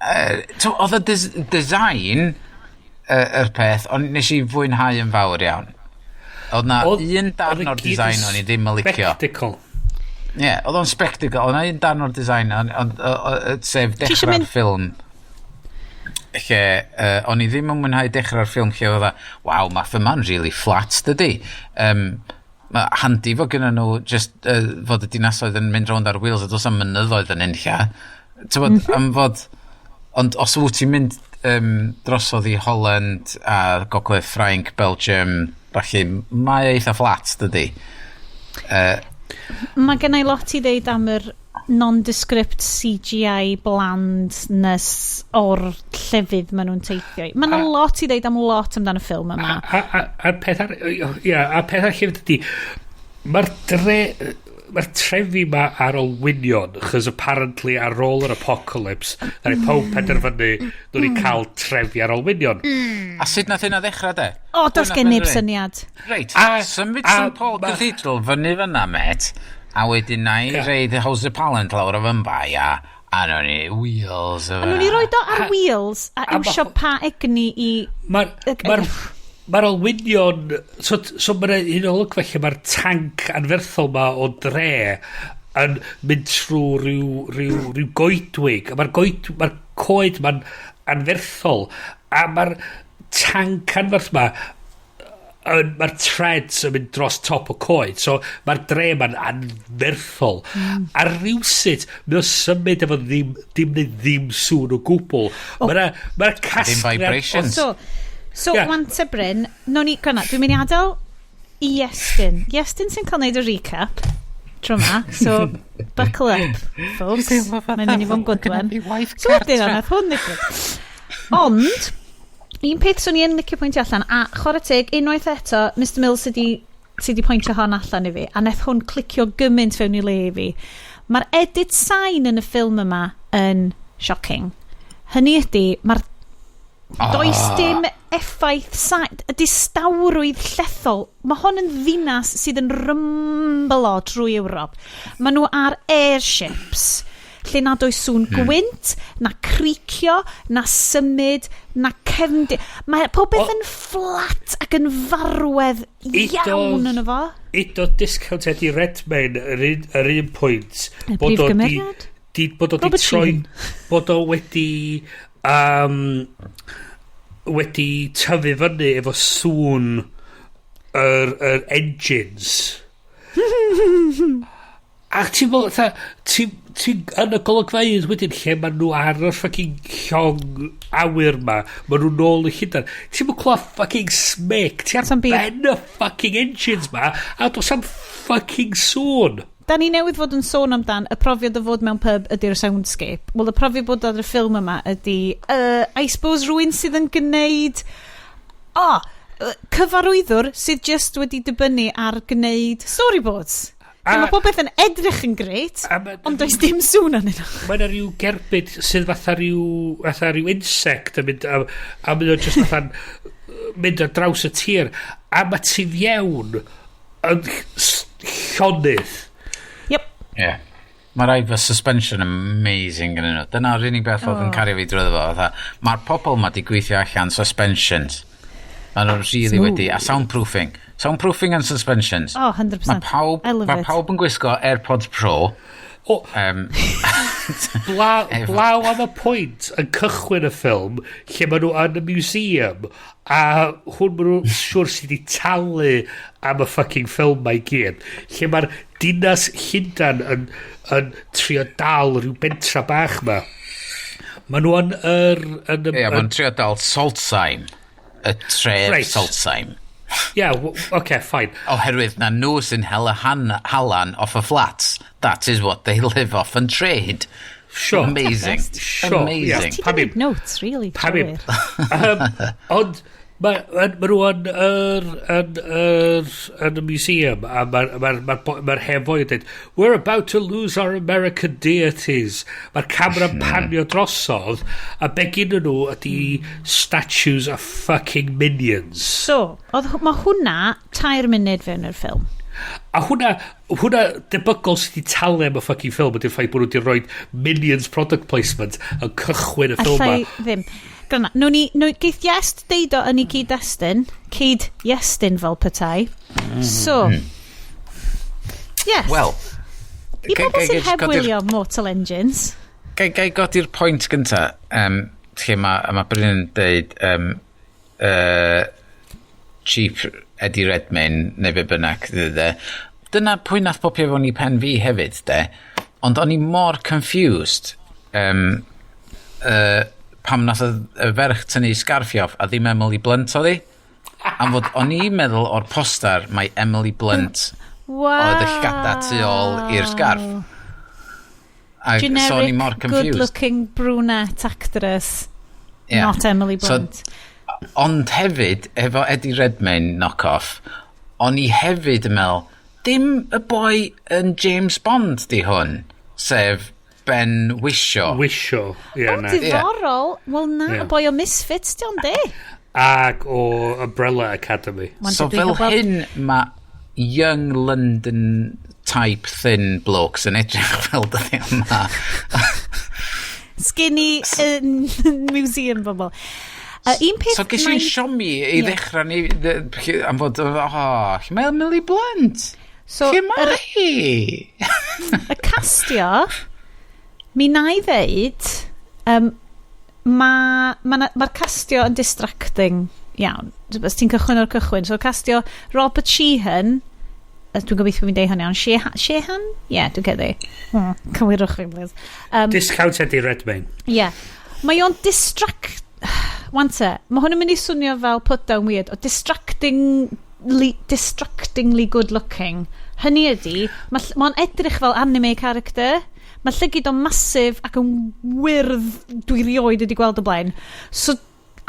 oedd y design yr peth, ond nes i fwynhau yn fawr iawn. Oedd na un darn Oedd y o'r gyd yn design o'n i ddim yn licio. Spectacle. Ie, yeah, oedd o'n spectacle, oedd na un darn o'r design, ond, sef Ti isio dechrau'r ffilm lle o'n i ddim yn mwynhau dechrau'r ffilm lle oedd o, "Waw, mae ffilm ma'n really flat, dydy." Mae handi fod gyda nhw just fod y dinasoedd yn mynd rownd ar wheels a does am mynyddoedd yn unlla. Ti'n bod, am fod, ond os wyt ti'n mynd drosodd i Holland a Gogledd Ffrainc, Belgium, felly mae eitha flat, dydy. Mae gen i lot i ddeud am yr nondescript CGI blandness o'r llefydd maen nhw'n teithio i. Mae yna lot i ddeud am lot amdano y ffilm yma. A'r peth ar, ia, a peth arall hefyd ydy, mae'r trefi ma ar olwynion, chos apparently ar ôl yr apocalypse, ddaru pawb penderfynu nhw'n i cael trefi ar olwynion. A sut nath hynna ddechrau, de? O, does Pwy nath gen neb penderfynu? syniad. Reit, symud St Paul Cathedral fyny fyna, met, a wedyn na i reid y House of Parliament lawr o fynba, ia, a nhw'n i wheels o A nhw'n i roed o ar wheels a iwsio pa egni i... Mae'r ma olwynion, so mae'n un olygfa lle mae'r tank anferthol ma o dre yn mynd trwy rhyw goedwig, a mae'r goed, mae'r coed ma'n anferthol, a mae'r tanc anferth ma, mae'r treads yn mynd dros top o coed, so mae'r dre ma'n anferthol. A rhywsut, mae o'n symud efo ddim, dim neud ddim sŵn o gwbl. Oh. Mae'na ma casgliad... Vibrations. So yeah. Wan te Bryn, no ni, gynna, dwi'n mynd i adael i Iestyn. Iestyn sy'n cael neud y recap tro ma, so buckle up, folks. Mae'n mynd i fod yn good one. So wedyn, nath hwn ddigwydd. Ond, un peth swn i yn licio pwyntio allan, a chwarae teg, unwaith eto, Mr Mills sydd wedi pwyntio hon allan i fi, a nath hwn clicio gymaint fewn i le i fi. Mae'r edit sain yn y ffilm yma yn shocking. Hynny ydy, mae'r does dim effaith sain, y distawrwydd llethol. Mae hon yn ddinas sydd yn rymblo drwy Ewrop. Maen nhw ar airships, lle nad oes sŵn gwynt, na cricio, na symud, na cefndi. Mae pob beth yn fflat ac yn farwedd iawn yn efo. Udo discount Eddie Redmayne yr un pwynt. Y brif gymeriad? Bod o di Robert troi Sheen. Bod o wedi tyfu fyny efo sŵn yr engines. A ti'n fel, fatha, ti yn y golygfeydd wedyn lle maen nhw ar y fucking llong awyr ma, maen nhw nôl i Llundain. Ti'n mynd clywed fucking smic, ti ar Sa'm byd. ben y fucking engines ma, a does am fucking sŵn. Da ni newydd fod yn sôn amdan y profiad o fod mewn pub ydy'r soundscape. Wel, y profiad bod ar y ffilm yma ydy, I suppose, rhywun sydd yn gwneud... Oh, cyfarwyddwr sydd just wedi dibynnu ar gwneud storyboards. Mae pob beth yn edrych yn grêt, ond does dim sŵn arnyn nhw. Mae yna rhyw gerbyd sydd fatha rhyw insect yn mynd, a mae o just fatha'n mynd ar draws y tir, a mae tu fewn yn llonydd. Yep. Yeah. Mae rai fy suspension amazing yn nhw. Dyna'r unig beth oedd yn cario fi drwyddo fo. Fatha, mae'r pobl ma di gweithio allan suspensions. Maen nhw'n really Smooth. wedi. A soundproofing. Soundproofing and suspensions. Oh, 100%. Mae pawb, I love mae it. pawb yn gwisgo AirPods Pro. O, blaw am y pwynt yn cychwyn y ffilm lle maen nhw yn y museum a hwn maen nhw'n siŵr sydd wedi talu am y fucking ffilm mae gyd, lle mae'r dinas Llundan yn trio dal rhyw bentra bach ma. Maen nhw yn yr yn, y, Ie, yeah, maen trio dal Saltzheim. Y tref Saltzheim. Yeah, okay, fine. Oherwydd na nhw sy'n hela halan off y flats. That is what they live off and trade. Amazing. Sure, Amazing. yeah. Ti di neud notes, really. Pam i'm. Trwy'r. Ond ma nhw yn y museum a mae'r ma, ma, ma, ma hen foi yn dweud, "We're about to lose our American deities." Mae'r camera'n panio drosodd a be gyn nhw ydy statues of fucking minions. So, mae hwnna 3 munud fewn i'r ffilm. A hwnna debygol sydd wedi talu am y fucking ffilm ydy'r ffaith bod nhw wedi rhoi Minions product placement yn cychwyn y ffilm Allai ma. ddim. Gryna, nhw ni, nhw, geith Iest deud o yn ei cyd-destun, cyd Iestyn fel petai. So, yes. Wel, I bobl sydd heb wylio Mortal Engines. Gai godi'r pwynt gynta, lle mae ma Bryn yn deud cheap Eddie Redmayne neu be bynnag, de. Dyna pwy nath popio fewn i pen fi hefyd, de. Ond o'n i mor confused pam nath y ferch tynnu sgarffi off a ddim Emily Blunt oedd hi. Am fod o'n i'n meddwl o'r postar mae Emily Blunt oedd y llgada tu ôl i'r sgarff. A so o'n i mor Generic, confused. good-looking brunette actress. Yeah. Not Emily So, Blunt. ond hefyd, efo Eddie Redmayne knock-off, o'n i hefyd yn meddwl, dim y boi yn James Bond di hwn, sef Ben Whishaw. Whishaw, ie, O, na. diddorol. Wel na, Ie. y boi o Misfits, di ond de. Ac o Umbrella Academy. Ma'n So debyg fel o weld- hyn mae young London type thin blokes yn edrych fel dyddiau yma. Skinny museum bobl. Un peth So ges i'n siomi i ddechrau ni am fod, oh, lle mae Emily Blunt? So, Lle mae hi? Y castio, mi na i ddeud, mae'r ma castio yn distracting iawn. Os ti'n cychwyn o'r cychwyn. So, castio Robert Sheehan, dwi'n gobeithio fi'n deud hwn iawn, Sheehan? Sheehan? Ie, yeah, dwi'n credu. Cywirwch fi, please. Discount Eddie Redmayne. Ie. Yeah. Mae o'n distract... Wan te, mae hwn yn mynd i swnio fel put down weird, o distractingly good looking. Hynny ydy, mae o'n edrych fel anime character. Mae llygid o'n massive ac yn wyrdd dwi rioed wedi gweld o blaen. So,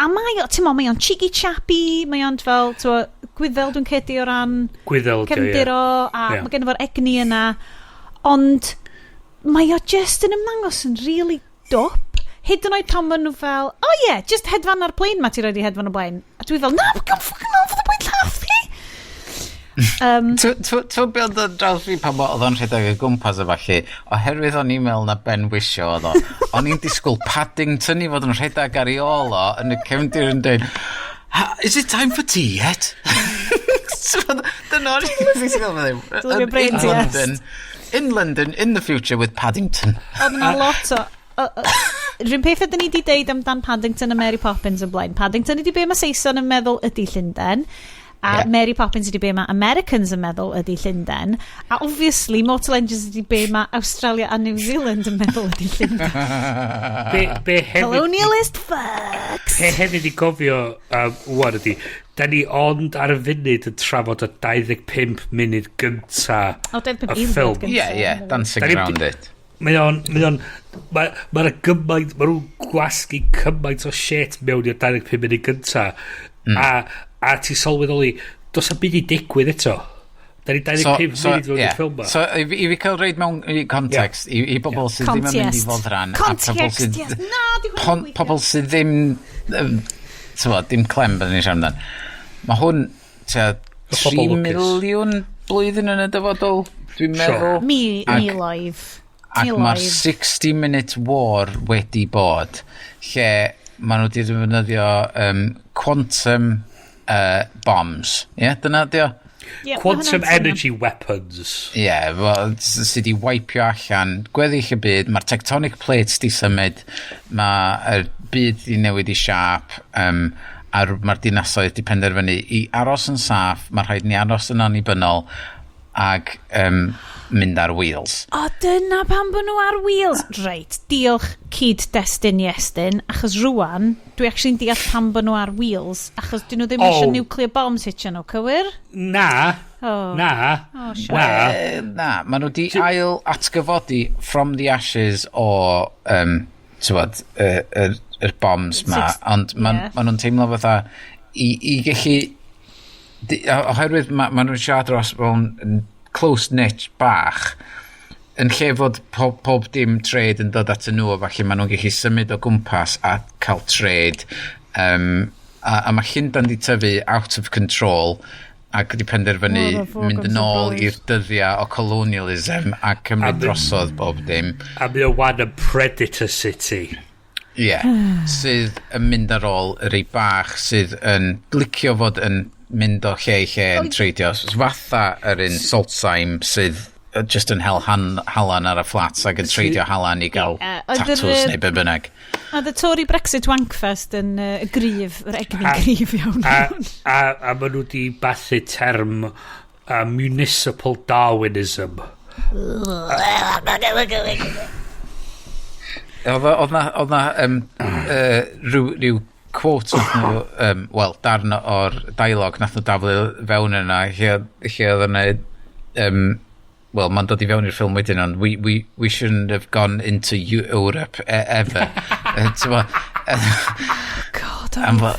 a mae o, ti'n mo, mae o'n cheeky chappy, mae o'n fel, ti'n mo, Gwyddel dwi'n credu o ran Gwyddel, dio, ie. cefndir o, a mae gen fo'r egni yna. Ond mae o just yn ymddangos yn really dwp. Hyd yn oed pan maen nhw fel, "Oh yeah, just hedfan ar plane ma ti roed i hedfan o blaen." A dwi fel, "Na, come fucking on, for the point llath fi." Ti'n be oedd yn draws fi pan oedd o'n rhedeg o gwmpas o falle, oherwydd o'n i'n meddwl na Ben Whishaw oedd o, o'n i'n disgwyl Paddington i fod yn rhedeg ar ei ôl o yn y cefndir yn dweud, "Is it time for tea yet?" Dyna o'n i'n disgwyl. Dylai brain in London, in London, in the future with Paddington. Oedd yna lot o... Rhywun peth ydyn ni wedi deud amdan Paddington a Mary Poppins yn blaen. Paddington ydy be mae Saeson yn meddwl ydy Llundain. A Mary Poppins ydy be mae Americans yn meddwl ydy Llundain. A obviously Mortal Engines ydy be mae Australia a New Zealand yn meddwl ydy Llundain. Be hefyd, Colonialist fucks! Be hefyd i gofio wan ydy, da ni ond ar y funud yn trafod y 25 munud gynta O, 25 y eiliad ffilm. gynta. Yeah, dancing around it. Mae gymaint, mae nhw'n gwasgu cymaint o shit mewn i'r 25 munud gynta. A ti sylweddoli, does 'am byd i digwydd eto. Da ni 25 munud fewn i'r ffilm ma. So, i fi cael reid mewn i context, i bobl sydd ddim yn mynd i Context. foddran, a pobl Context, sydd, yes. Na, di hwnna'n gweithio. Pobl sydd ddim, t'mod, dim clem byddwn ni'n siarad amdan. Mae hwn tua Y pobl 3 lwcus. miliwn blwyddyn yn y dyfodol, dwi'n meddwl. Miloedd. Ac mae'r Miloedd. 60 Minute War wedi bod, lle maen nhw wedi defnyddio quantum bombs. Ie, yeah, dyna di o? Ie, ma' Quantum hwnna'n swnio. energy weapons. Ie, yeah, well, sydd wedi wipeio allan gweddill y byd, mae'r tectonic plates di symud, mae'r byd di newid i siâp, a mae'r dinasoedd di penderfynu i aros yn saff, mae rhaid ni aros yn annibynnol ac mynd ar wheels. O, dyna pam bod nhw ar wheels. Reit, diolch cyd-destun Iestyn, achos rwan, dwi actually'n deall pam bod nhw ar wheels, achos dyn nhw ddim Oh. eisiau nuclear bombs hitio nhw, cywir? Na, Oh. na, Oh, sure. na. Na, maen nhw di ail atgyfodi from the ashes o, tywod, yr bombs ma, ond maen ma nhw'n teimlo fatha i gallu, oherwydd ma nhw'n siarad dros mewn yn close niche bach, yn lle fod pob dim trade yn dod at y nhw, a falle maen nhw'n gallu symud o gwmpas a cael trade, a mae Llundain di tyfu out of control ac wedi penderfynu What a fucking mynd yn ôl surprise. i'r dyddiau o colonialism a cymryd drosodd bob dim. A mae o wan yn Predator City. Ie, yeah, sydd yn mynd ar ôl y rei bach sydd yn licio fod yn mynd o lle i lle yn treidio. So, fatha yr un Saltzheim sydd just yn hel halan ar y flats ac yn treidio halan i gael Ie, oedd yr, tatws neu be bynnag. A the Tory Brexit Wankfest yn gryf, yr egni gryf iawn. A maen nhw wedi bathu term municipal Darwinism. Oedd na rhyw quote nath nhw, wel, darn o'r dialog nath nhw daflu fewn yna, lle oedd yna, wel, mae'n dod i fewn i'r ffilm wedyn, ond we shouldn't have gone into Europe ever. T'mo', God, am oh,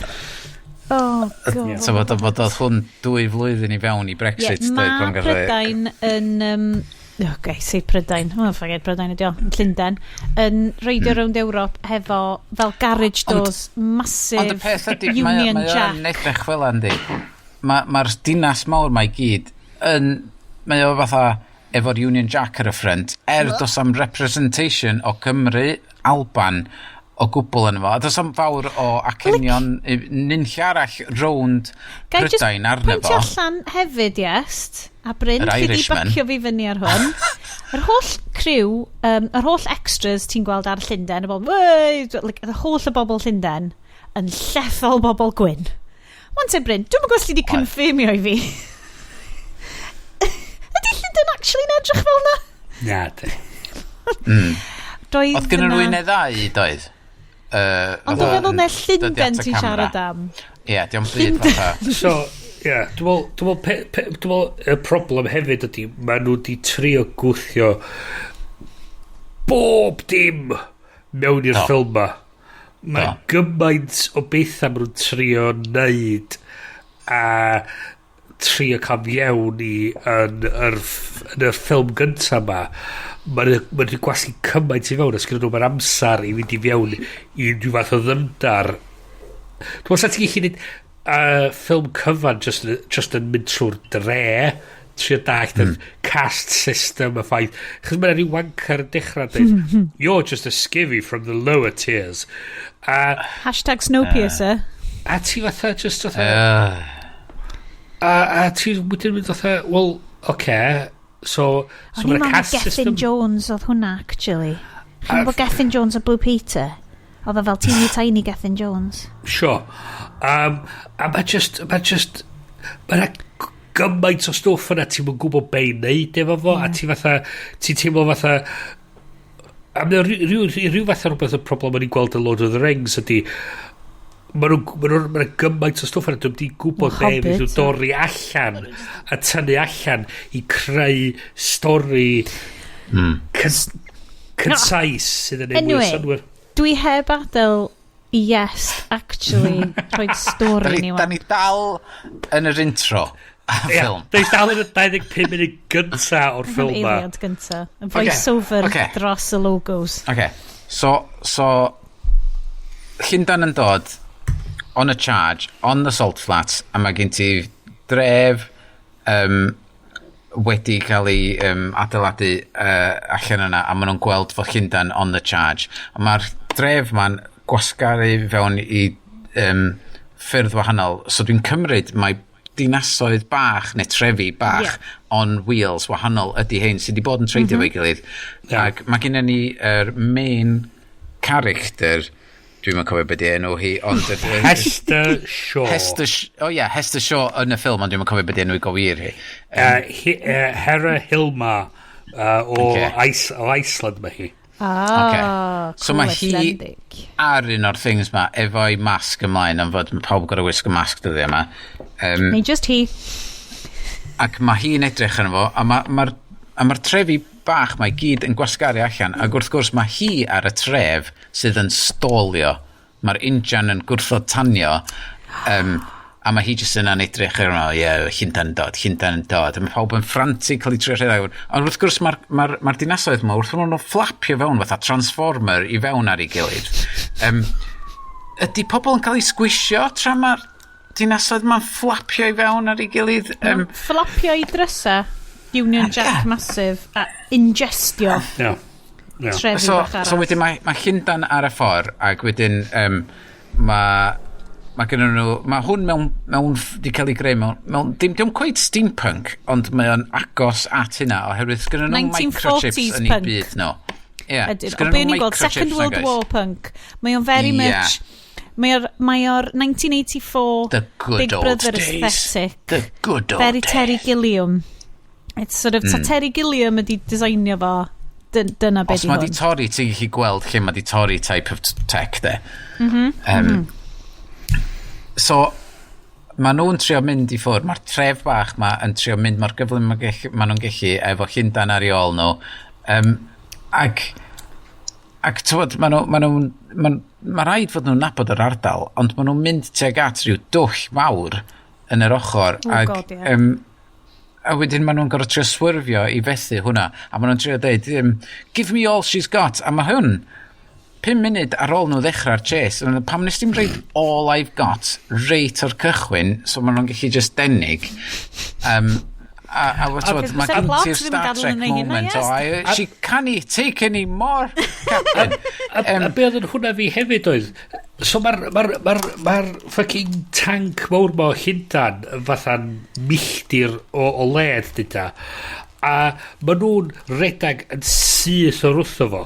God. t'mo', oedd hwn 2 flwyddyn i fewn i Brexit. Ie, doedd, mae pan gath Prydain yn... Okay, say Prydain. Oh, forget Prydain ydi o. Yn Llundain. Yn reidio rownd Ewrop hefo fel garage doors massive Ond y peth ydy, mae Union mae Jack. o'n edrych fel yndi. Mae'r dinas mawr mae gyd yn... Mae o fatha efo'r Union Jack ar y ffrynt, er dos am representation o Cymru, Alban, o gwbl yn fo. A does am fawr o acenion nunlla arall rownd Ga i just Prydain arno pwyntio fo. allan hefyd, yes, a Bryn, Yr chi di Irishman. bacio fi fyny ar hwn. Yr holl crew, yr holl extras ti'n gweld ar Llundain, y bobl, "Wey!" Like, yr holl y bobl Llundain, yn llethol bobl gwyn. Wan te, Bryn, dwi'n gwybod os ti di confirmio i fi. Ydy Llundain actually'n edrych fel na? Na, di. Doedd Oedd gen yna- nhw un neu ddau, doedd? Ond dwi'n meddwl na Llundain ti'n siarad am. Ie, yeah, diolch byd fatha. So, ie, yeah, dwi'n meddwl y problem hefyd ydy, maen nhw wedi trio gwthio bob dim mewn i'r ffilm ma. Mae gymaint o bethau maen nhw'n trio neud a trio cael fewn i yn y ffilm gyntaf ma. Mae'n ma nhw'n gwasgu cymaint i fewn, os gyda nhw'n amser i fynd i fewn i rhyw fath o ddyfndar. Dwi'n meddwl sa ti'n gallu neud ffilm cyfan just yn mynd trwy'r dre, trio dallt yr caste system y ffaith. Chos mae'n rhyw wanker yn dechrau dweud, "You're just a skivvy from the lower tiers." A, #Snowpiercer. A ti fatha, just fatha... A ti wedyn mynd fatha, well, okay, so O'n i'n mae'n meddwl caste Gethin system. Jones oedd hwnna, actually. Chi'n gwybod Gethin Jones o Blue Peter? Oedd o fel teeny tiny Gethin Jones. Sure. A mae gymaint o stwff yna ti'n yn gwybod be i wneud efo fo, a ti fatha, ti'n teimlo fatha, a mae rhyw fath o rhywbeth y problem o'n i'n gweld yn Lord of the Rings ydy, ma nhw gymaint o stwff yna, dwi'n di gwybod be Hobbit. fydd nhw dorri allan a tynnu allan i creu stori concise sydd yn ei mwy o Anyway, synnwyr. Dwi heb adael i Yes actually rhoi stori ni Da wan. ni dal yn yr intro a ffilm. Da ni dal yn y 25 munud gynta o'r ffilm ma. Eiliad gynta. Y voice-over dros y logos. Okay. So Llundan yn dod on a charge, on the salt flats, a mae gen ti dref wedi cael ei adeiladu allan yna, a maen nhw'n gweld fod Llundan on the charge. A mae'r dref ma'n gwasgaru fewn i ffyrdd wahanol. So dwi'n cymryd mae dinasoedd bach neu trefi bach on wheels wahanol ydy hein sydd wedi bod yn treidio efo'i gilydd. Ac mae gennym ni yr main character, dwi'n yn cofio beth di enw hi, ond Hester Shaw. Hester, oh yeah, Hester Shaw yn y ffilm, ond dwi'n cofio beth di enw i go wir hi. Hera Hilmar o, o Iceland mae hi. Ah, So mae hi Icelandic. ar un o'r things ma, efo'i masg ymlaen, am fod mae pawb gorau wisgo masg dyddiau yma. Neu just hi. Ac mae hi'n edrych arno fo, a mae'r ma, a ma trefi bach mae gyd yn gwasgaru allan, ac wrth gwrs mae hi ar y tref sydd yn stolio. Mae'r injan yn gwrthod tanio, a mae hi jyst yna'n edrych arno, ie, yeah, Llundain yn dod, Llundain yn dod. A mae pawb yn frantic cael ei trio rhedeg. Ond wrth gwrs mae'r ma dinasoedd yma, wrth nhw'n fflapio fewn fatha Transformer i fewn ar ei gilydd. Ydy pobl yn cael ei sgwisio tra mae'r dinasoedd ma'n fflapio i fewn ar ei gilydd? Fflapio i drysa Union Jack Massive a ingestio trefi bach arall. So wedyn mae Llundan ar y ffordd ac wedyn mae gen nhw, mae hwn mewn di cael ei greu mewn dim quite steampunk, ond mae o'n agos at hynna oherwydd sgynnon nhw microchips 1940s yn eu punk. byd nhw. Ie, Ydyn. O sgynnyn be nhw o'n i'n gweld, microchips Second World nag oes? War punk. Mae o'n very much... Mae o'r 1984 The good Big old Brother days. aesthetic. The good old Very days. Terry Gilliam. It's sort of, ta Terry Gilliam ydi designio fo. Dyna be Os di mae di hwn. torri, ti'n gallu gweld lle mae di torri type of tech, de. So, mae nhw'n trio mynd i ffwrdd. Mae'r tref bach ma yn trio mynd mor gyflym ma nhw'n gallu efo Llundan ar ei ôl nhw. Ac tywod, ma rhaid fod nhw'n nabod yr ardal, ond ma nhw'n mynd tuag at rhyw dwll mawr yn yr ochr. Oh ac, God, ie. A wedyn maen nhw'n gorfod trio swyrfio i fethu hwnna. A maen nhw'n trio deud, "Give me all she's got." A mae hwn, 5 munud ar ôl nhw ddechrau'r chase, a maen nhw, pam nes ti'n rhaid "all I've got" reit o'r cychwyn, so maen nhw'n gallu just denig. A Cos mae bysa'r gen plot ti'r ddim yn Star gadael Trek yn ei hun, moment na, o, she can he take any more, Captain? A be oedd yn hwnna fi hefyd oedd, so mae'r ma fucking tank mawr ma o Llundan yn fatha'n milltir o led dyda. A ma nhw'n redag yn syth o'r wrtho fo.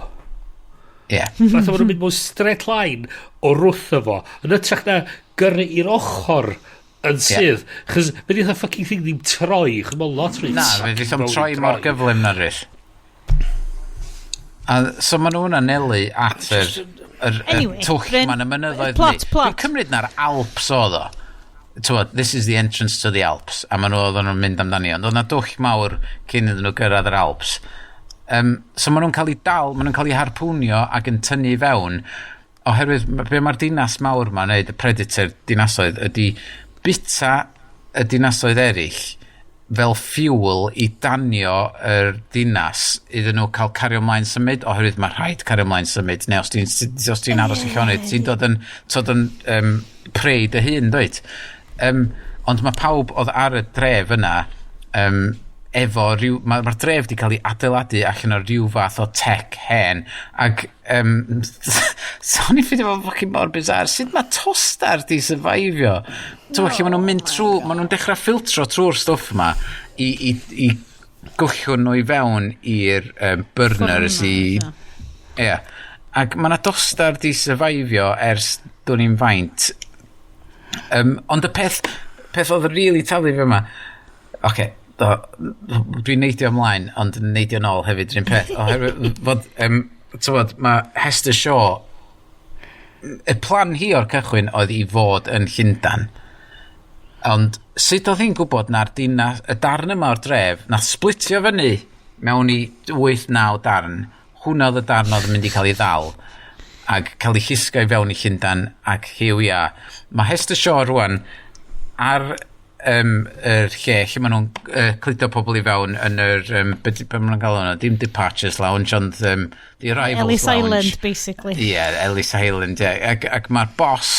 Ie. Fatha ma nhw'n mynd mewn straight line o wrtho fo. Yn hytrach na gyrru i'r ochr yn syth. Chos fe ddeith y fucking thing ddim troi. Chos mae'n lot rhy Na, fe ddeith o'n troi mor gyflym na ryll. A so maen nhw'n anelu at yr Anyway, twll Bryn, ma'n y mynyddoedd plot, ni. Plot. Dwi'n cymryd na'r Alps oedd o. Tywod, this is the entrance to the Alps. A maen nhw oedden nhw'n mynd amdani. Ond oedd na dwll mawr cyn iddyn nhw gyrraedd yr Alps. So maen nhw'n cael eu dal, maen nhw'n cael eu harpwnio ac yn tynnu i fewn. Oherwydd be mae'r dinas mawr ma'n neud, y Predator dinasoedd, ydy bita y dinasoedd eraill fel fuel i danio yr dinas iddyn nhw cael cario ymlaen symud, oherwydd mae rhaid cario ymlaen symud, neu os ti'n aros i llonydd, ti'n dod yn prey dy hun, dwyt? Ond mae pawb oedd ar y dref yna efo rhyw... Mae'r ma dref di cael ei adeiladu allan o rhyw fath o tech hen. Ac so o'n i'n ffeindio fo'n fucking mor bizarre. Sut mae tostar di survivio? No, lle maen nhw'n mynd trwy... Maen nhw'n dechrau ffiltro trwy'r stwff yma i gwllwn nhw i fewn i'r burners i... Ie. Yeah. Ac mae yna dostar di survivio ers dwn i'n faint. Ond y peth oedd really talu fi yma... Oce, okay, dwi'n neidio ymlaen, ond yn neidio nôl hefyd yr un peth. Oherwydd fod, tywod, mae Hester Shaw, y plan hi o'r cychwyn oedd i fod yn Llundan. Ond sut oedd hi'n gwybod na'r dinas, y darn yma o'r dref, nath splitio fyny mewn i 8-9 darn, hwnna oedd y darn oedd yn mynd i cael ei ddal ac cael ei llusgo i fewn i Llundan, ac here we are. Mae Hester Shaw rwan ar yr lle maen nhw'n cludo pobl i fewn yn yr, be maen nhw'n gael hwnna, dim Departures Lounge, ond the Arrivals Ellis Lounge. Island, basically. Ie, yeah, Ellis Island, ie. Yeah. Ac mae'r boss,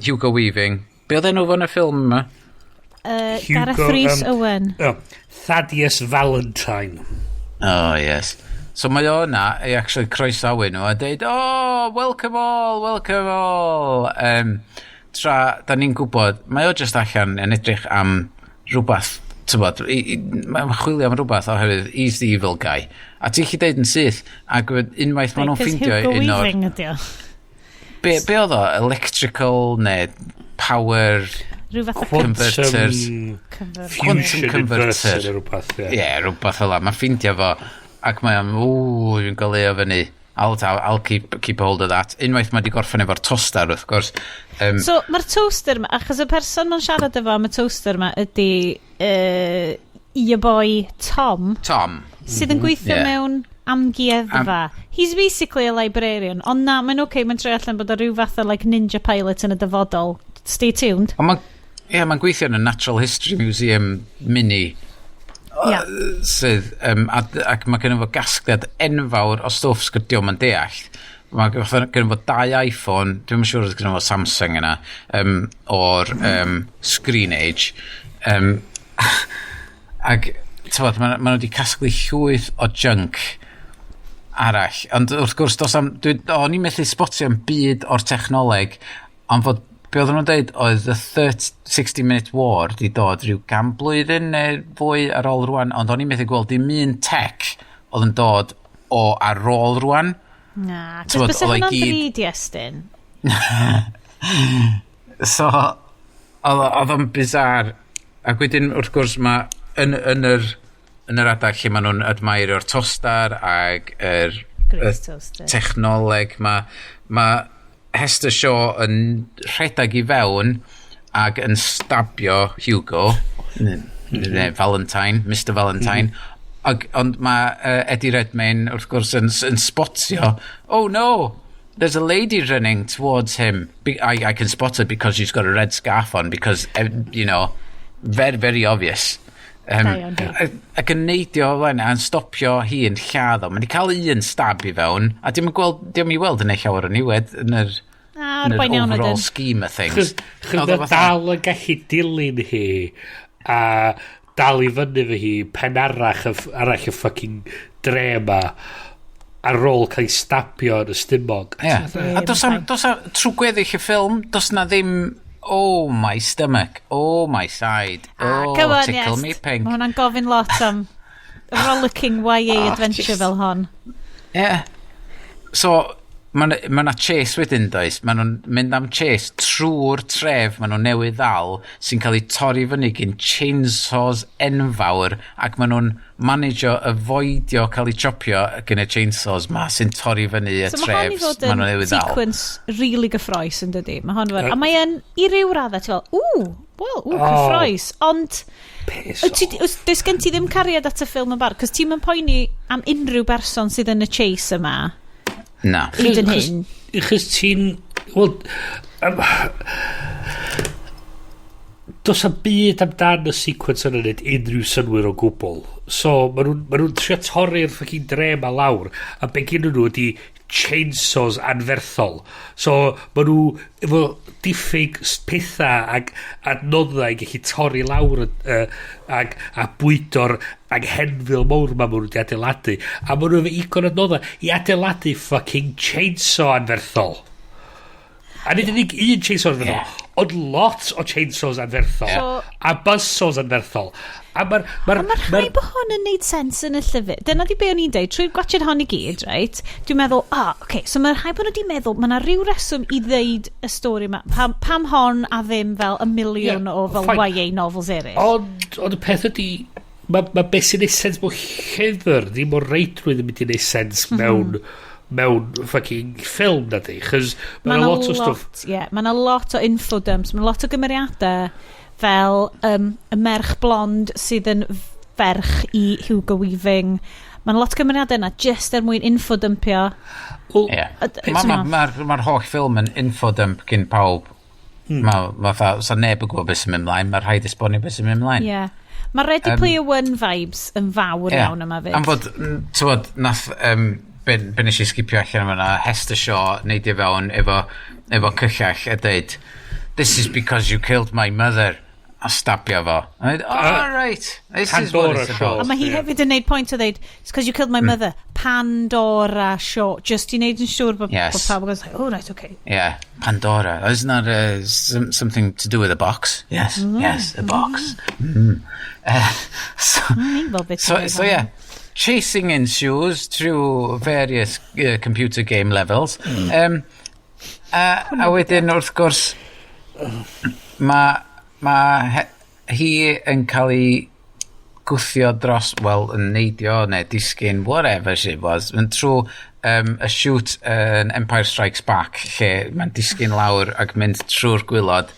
Hugo Weaving, be oedd enw fo yn y ffilm yma? Gareth Rhys Owen. Oh, Thaddeus Valentine. Oh, yes. So mae o yna i actually croesawu nhw a deud, "Oh, welcome all, welcome all." Tra, da ni'n gwybod, mae o just allan yn edrych am rhywbeth, tybod, mae'n chwilio am rhywbeth oherwydd he's the evil guy. A ti'n gallu deud yn syth, ac unwaith maen nhw'n Because ffeindio Hugo un o'r Weaving ydi o. Be oedd o? Electrical neu power Rhyw fath o converters? Converter. Quantum Fusion converter. inverter neu rhywbeth, ie. Ie, yeah, rhywbeth fel 'na. Mae'n ffeindio fo, ac mae o'n, ww, dwi'n goleuo fyny. I'll keep hold of that. Unwaith mae di gorffen efo'r tostar, wrth gwrs. So, mae'r toaster ma, achos y person mae'n siarad efo am y toaster ma ydy your boy Tom, Tom. sydd yn gweithio mewn amgueddfa. He's basically a librarian. Ond na, mae'n okay, mae'n troi allan bod o rhyw fath o like ninja pilot yn y dyfodol. Stay tuned. Ond mae'n yeah, mae'n gweithio yn y Natural History Museum mini sydd, ac mae gen fo gasgliad enfawr o stwff sgydio ma'n deall. Mae gen fo dau iPhone, dwi'n siŵr os gen fo Samsung yna, o'r Screen Age. Ac, tywod, ma nhw wedi casglu llwyth o junk arall. Ond wrth gwrs, dos am, o'n i'n methu spotio yn byd o'r technoleg, ond fod, be oedden nhw'n deud oedd y 30, 60 Minute War di dod rhyw 100 blwyddyn neu fwy ar ôl rwan, ond o'n i'n methu gweld dim un tech oedd yn dod o ar ôl rwan. Na, cos T'mod, bysa oedd o'i hwnna'n gyd- ddrud i Estyn. So, oedd o'n bizarre. Ac wedyn, wrth gwrs, mae yn yr adag lle maen nhw'n admireo'r tostar ag yr Great y toaster. technoleg, mae Hester Shaw yn rhedeg i fewn ac yn stabio Hugo, neu Valentine, Mr Valentine. Ac, ond mae Eddie Redmayne, wrth gwrs, yn spotio, "Oh no, there's a lady running towards him. I can spot her because she's got a red scarf on," because, very, very obvious. Da iawn hi. Ac yn neidio o flaen a'n stopio hi yn lladd o. Mae wedi cael un stab i fewn, a dim yn gweld, dim i weld yn ei llawer o niwed yn yr, Na, yn yr boi'n iawn overall wedyn. scheme of things. Chos Oedd o oedd dal yn gallu dilyn hi a dal i fyny fy hi pen arall y, arall y fucking dre yma ar ôl cael ei stabio yn y stumog. Ie. A dos am, trwy gweddill y ffilm, dos na ddim, "Oh my stomach, oh my side, Ah, oh, come on, tickle yes. me pink." Mae hwnna'n gofyn lot am rollicking YA adventure fel hon. Ie. So, mae ma 'na chase wedyn, does? Mae nhw'n mynd am chase trwy'r tref maen nhw'n newydd ddal sy'n cael ei torri fyny gyn chainsaws enfawr, ac maen nhw'n managio avoidio cael ei chopio gyn y chainsaws ma sy'n torri fyny y So mae hon i tref fod maen yn nhw'n newydd ddal. sequence really gyffrous yn dydy. Mae hon fod, a mae yn i ryw raddau, ti fel, ww, wel, ww, cyffrous. Ond, Piss wyt ti- does gen ti ddim cariad at y ffilm yn bar, cos ti'n mynd poeni am unrhyw berson sydd yn y chase yma. Na. Hyd yn hyn. Chos ti'n... Wel, does 'am byd amdan y sequence yna'n neud unrhyw synwyr o gwbl. So, maen nhw'n ma nhw trio torri'r fucking dre ma lawr, a be gyn nhw ydi chainsaws anferthol. So, maen nhw efo diffyg pethau ag adnoddau i gallu torri lawr ag, a bwydo'r anghenfil mawr ma maen nhw wedi adeiladu. A maen nhw efo igon adnoddau i adeiladu fucking chainsaw anferthol. A nid unig un chainsaw anferthol, ond lot o chainsaws anferthol. A buzzsaws anferthol. A mae'r... Ma Ond mae'r rhai bod hon yn neud sens yn y llyfr. Dyna di be o'n i'n deud, trwy'r gwatchad hon i gyd, right? Dwi'n meddwl, ah, oce, okay, so mae'r rhai bod nhw wedi meddwl, mae yna rhyw reswm i ddeud y stori yma. Pam hon a ddim fel y miliwn o fel fine. YA novels eraill? Ond y peth ydy, mae beth sy'n neud sens mewn llyfr ddim o reidrwydd yn mynd i neud sens mewn fucking ffilm na di. Chos Ma' mae'n 'na lot o stwff. Ie, mae yna lot o info dumps, mae lot o gymeriadau fel y merch blond sydd yn ferch i Hugo Weaving. Mae yna lot o gymeriadau yna just er mwyn info dumpio. Wel, Ie. Mae'r Mae'r ma, ma, ma holl ffilm yn infodump gyn pawb. Ma fatha, sa neb yn gwybod beth sy'n mynd mlaen, mae rhaid esbonio beth sy'n mynd mlaen. Ie. Mae Ready Player One vibes yn fawr iawn yma fyd. Am fod, t'wod, nath, be nes i skipio allan yma, Hester Shaw neidio fewn efo cyllell a deud, "This is because you killed my mother," a stabio fo. A dweud, "Oh, right, this is what Pandora it's Shaw. about." A mae hi hefyd yn neud point o ddeud, "It's because you killed my mother." Pandora Shaw. Just i neud yn siŵr bod pawb yn goes, "Oh, right, okay." Yeah, Pandora. Isn't that something to do with a box? Yes, yes, a box. So, Ni'n fel bit so yeah, chasing ensues through various computer game levels. A wedyn, wrth gwrs, mae ma hi yn cael ei gwthio dros, wel, yn neidio neu disgyn, whatever she was, yn trwy y shoot yn Empire Strikes Back, lle mae'n disgyn lawr ac mynd trwy'r gwaelod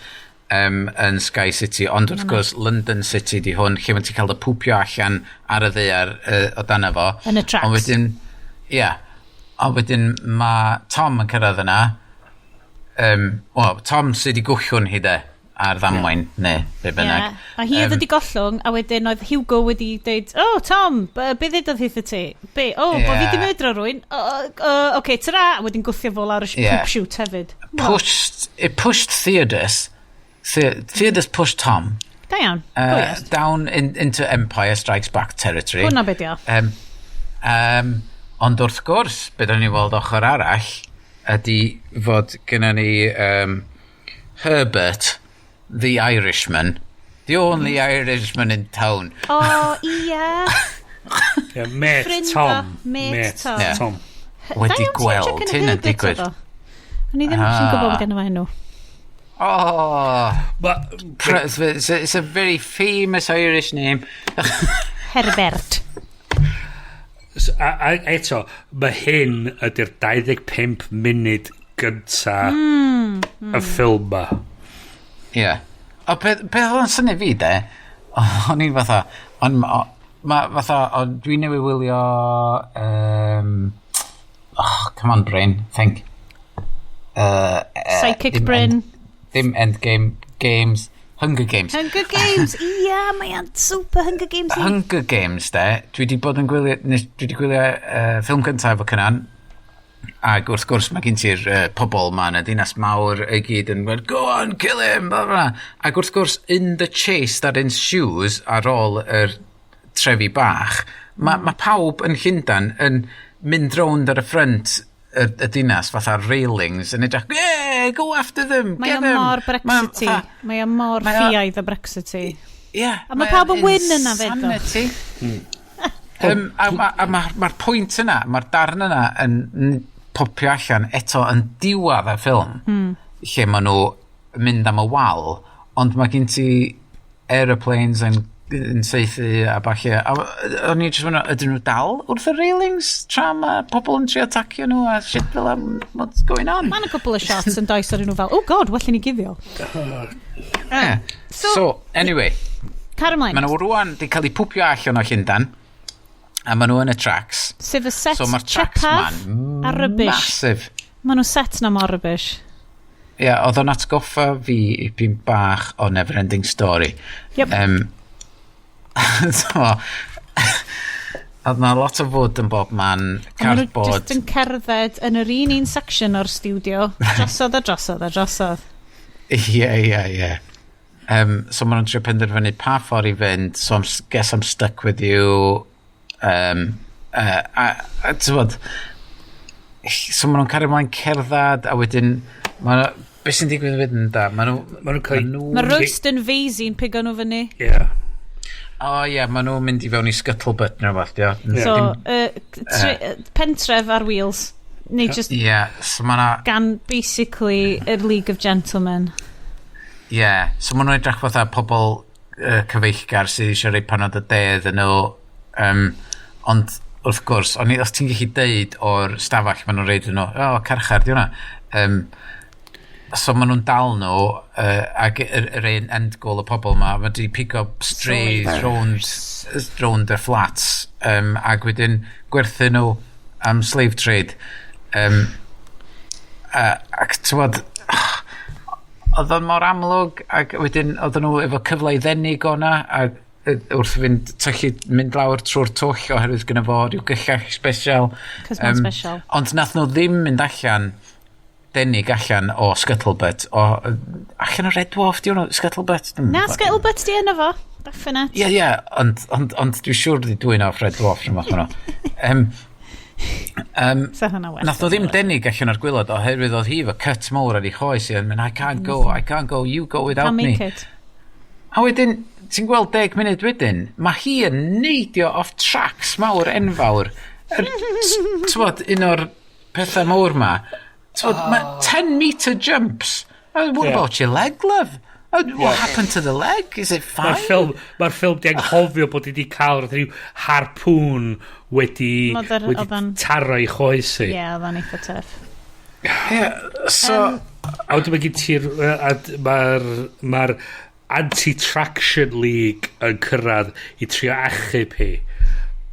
yn Sky City, ond wrth gwrs London City di hwn, lle mae'n ti cael dy pwpio allan ar y ddaear o dan fo. Yn y tracks. Ond wedyn, ie, yeah, ond wedyn mae Tom yn cyrraedd yna, well, Tom sydd wedi gollwng hi de, ar ddamwain, neu be bynnag. Yeah. A hi oedd wedi gollwng, a wedyn oedd Hugo wedi deud, "Oh, Tom, be ddedodd hi wrtho ti? Be? Oh, yeah, bo fi di murdro rywun? Oce, ta-ra!" A wedyn gwthio fo lawr y poop shoot hefyd. Pushed, it pushed Theodos, Theodos pushed Tom Da iawn. Go yes. down into Empire Strikes Back territory. Hwna be di o. Ond wrth gwrs, be da ni weld ochr arall ydy fod gennym ni Herbert, the Irishman, the only Irishman in town. O, ia. Yeah, mate Ffrind o, Tom. mate Tom. Yeah. Tom. Wedi Da iawn, ti'n gweld check yn hyn yn Herbert digwydd. oedd o. O'n i ddim yn gwybod bod genno fo enw. Oh, it's a very famous Irish name. Herbert. A eto, mae hyn ydy'r 25 munud gynta y ffilm ma. Ie. Yeah. O, beth oedd yn syni fi, de, o'n i'n fatha, on, ma, fatha, o, dwi newydd wylio, oh, come on, brain, think. Psychic Ddim Brain. Ddim Endgame, Games, Hunger Games. Hunger Games. Ia, mae'n super Hunger Games. Hunger Games, de, dwi wedi bod yn gwylio, dwi wedi gwylio ffilm cyntaf efo Cynan. Ac wrth gwrs mae gen ti'r pobl ma yn y dinas mawr i gyd yn gweud, "Go on, kill him," blah, blah. Ac wrth gwrs, in the chase that ensues ar ôl yr trefi bach, mae ma pawb yn Llundan yn mynd rownd ar y ffrynt y dinas fatha railings yn edrych, "Yeah, go after them, Mae get o them." mor Brexity. Mae o mor ffiaidd o Brexity. A mae pawb yn wyn yna 'fyd, ddo. Insanity. A ma pwynt yna, mae'r darn yna yn popio allan eto yn diwedd y ffilm, lle maen nhw mynd am y wal, ond mae gen ti aeroplanes yn saethu a falle. A o'n i jyst yn meddwl, ydyn nhw dal wrth y railings tra mae pobl yn trio atacio nhw a shit fel am, what's going on? Mae'n a couple of shots yn does ar nhw fel, "Oh God, well i ni guddio." Yeah. So, anyway, Car ymlaen. Maen nhw rwan di cael eu pwpio allan o Llundan, a maen nhw yn y tracks. Sef y set So mae'r tracks cheapaf ma'n a rubbish. massive. Maen nhw set na mor rubbish. Ie, yeah, oedd o'n atgoffa fi ipyn bach o Neverending Story. Yep. So, oedd na lot o fwd yn bob man, A maen nhw cardboard. just yn cerdded yn yr un section o'r studio. Drosodd a drosodd a drosodd. Ie. So maen nhw'n trio penderfynu pa ffordd i fynd, so I'm, guess I'm stuck with you. A ti'n so maen nhw'n cario ymlaen cerdded, a wedyn, ma, beth sy'n digwydd wedyn da? Maen nhw... Maen nhw'n cael Mae Royston Vasey'n pigo nhw fyny. Ie. O ie, maen nhw'n mynd i fewn i Scuttlebutt neu rhywbeth, ie. So, pentref ar wheels. Neu just Ie, so ma' 'na gan basically yr League of Gentlemen. Ie, yeah, so maen nhw'n edrych fatha pobl cyfeillgar sydd eisiau rhoi panad o de iddyn nhw. Ond wrth gwrs, o'n i, os ti'n gallu deud o'r stafell maen nhw'n reid nhw, "O, oh, carchar, di hwnna." So maen nhw'n dal nhw, ac yr un end goal y pobl ma, mae wedi pigo strays rownd y flats, ac wedyn gwerthu nhw am slave trade. Ac ti'n bod, oedd o'n mor amlwg ac wedyn oedden nhw efo cyfle i ddenig o'na a wrth fynd tyllu mynd lawr trwy'r twll oherwydd gyda fo rhyw gyllell special. 'Cos ma'n special. Ond nath nhw ddim mynd allan denig allan o Scuttlebutt o allan o Red Dwarf di hwnnw Scuttlebutt. Dwi'm yn Na, gwbod. Scuttlebutt di yno fo. Definite. Ie, ond dwi'n siŵr di dwyn off Red Dwarf rhywbeth hwnnw. So hwnna well. Nath o ddim denig allan o'r gwaelod oherwydd oedd hi efo cut mawr ar ei choes i yn mynd, "I can't go, I can't go, you go without Can't me." make it. A wedyn, ti'n gweld 10 munud wedyn, mae hi yn neidio off tracks mawr enfawr. T'wod, un o'r pethau mawr ma. T'wod, oh. Mae 10 metre jumps. What about your leg, love? What happened to the leg? Is it fine? Mae'r ffilm, mae'r ffilm di anghofio bod wedi cael rhyw harpoon wedi, wedi taro i choes i. Ie, oedd o'n eitha tough. Yeah, so A wedyn mae gen ti'r... Mae'r ma Anti-Traction League yn cyrraedd i trio achub hi.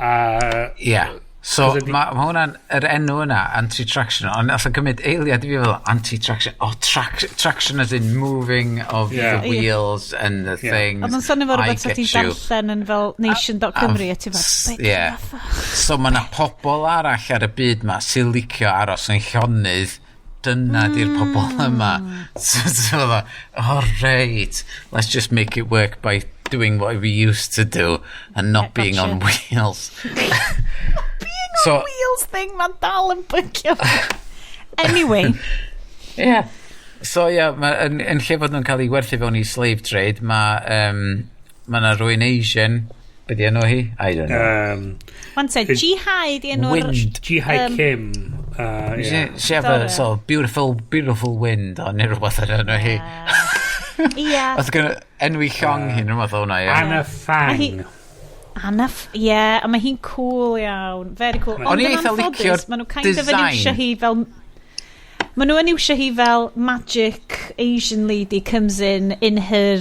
A Yeah. So, 'Cause mae ma hwnna'n, yr enw yna, anti-traction, ond nath o gymryd eiliad i fi fel, anti-traction, oh, traction as in moving of the wheels and the things. Oedd o'n swnio fel I rhywbeth sa get ti'n you. darllen yn fel nation.cymru a ti fel, "Be Yeah. So mae yna pobl arall ar y byd ma sy'n licio aros yn llonydd. Dyna di'r pobl yma. So, oh, right, let's just make it work by doing what we used to do and not being on wheels. Being So on wheels thing, mae'n dal yn bygio. Anyway. Yeah. So ie, yeah, ma, yn lle fod nhw'n cael ei werthu fewn i slave trade, mae ma 'na rywun Asian, be di enw hi? I don't know. Wan te, Ji Hai di enw'r Wind. Ji Hai Kim. Yeah. She have a sort of beautiful, beautiful wind o neu rhywbeth ar enw hi. Ia. Oedd gynna enwi llong hi, rhywbeth o hwnna, ie. Anna Fang. Anna, ie, a mae hi'n cool iawn. Very cool. O'n Ond i yn eitha anffodus, licio'r maen nhw kind of yn design. iwsio hi fel... Maen nhw yn iwsio hi fel magic Asian lady comes in her,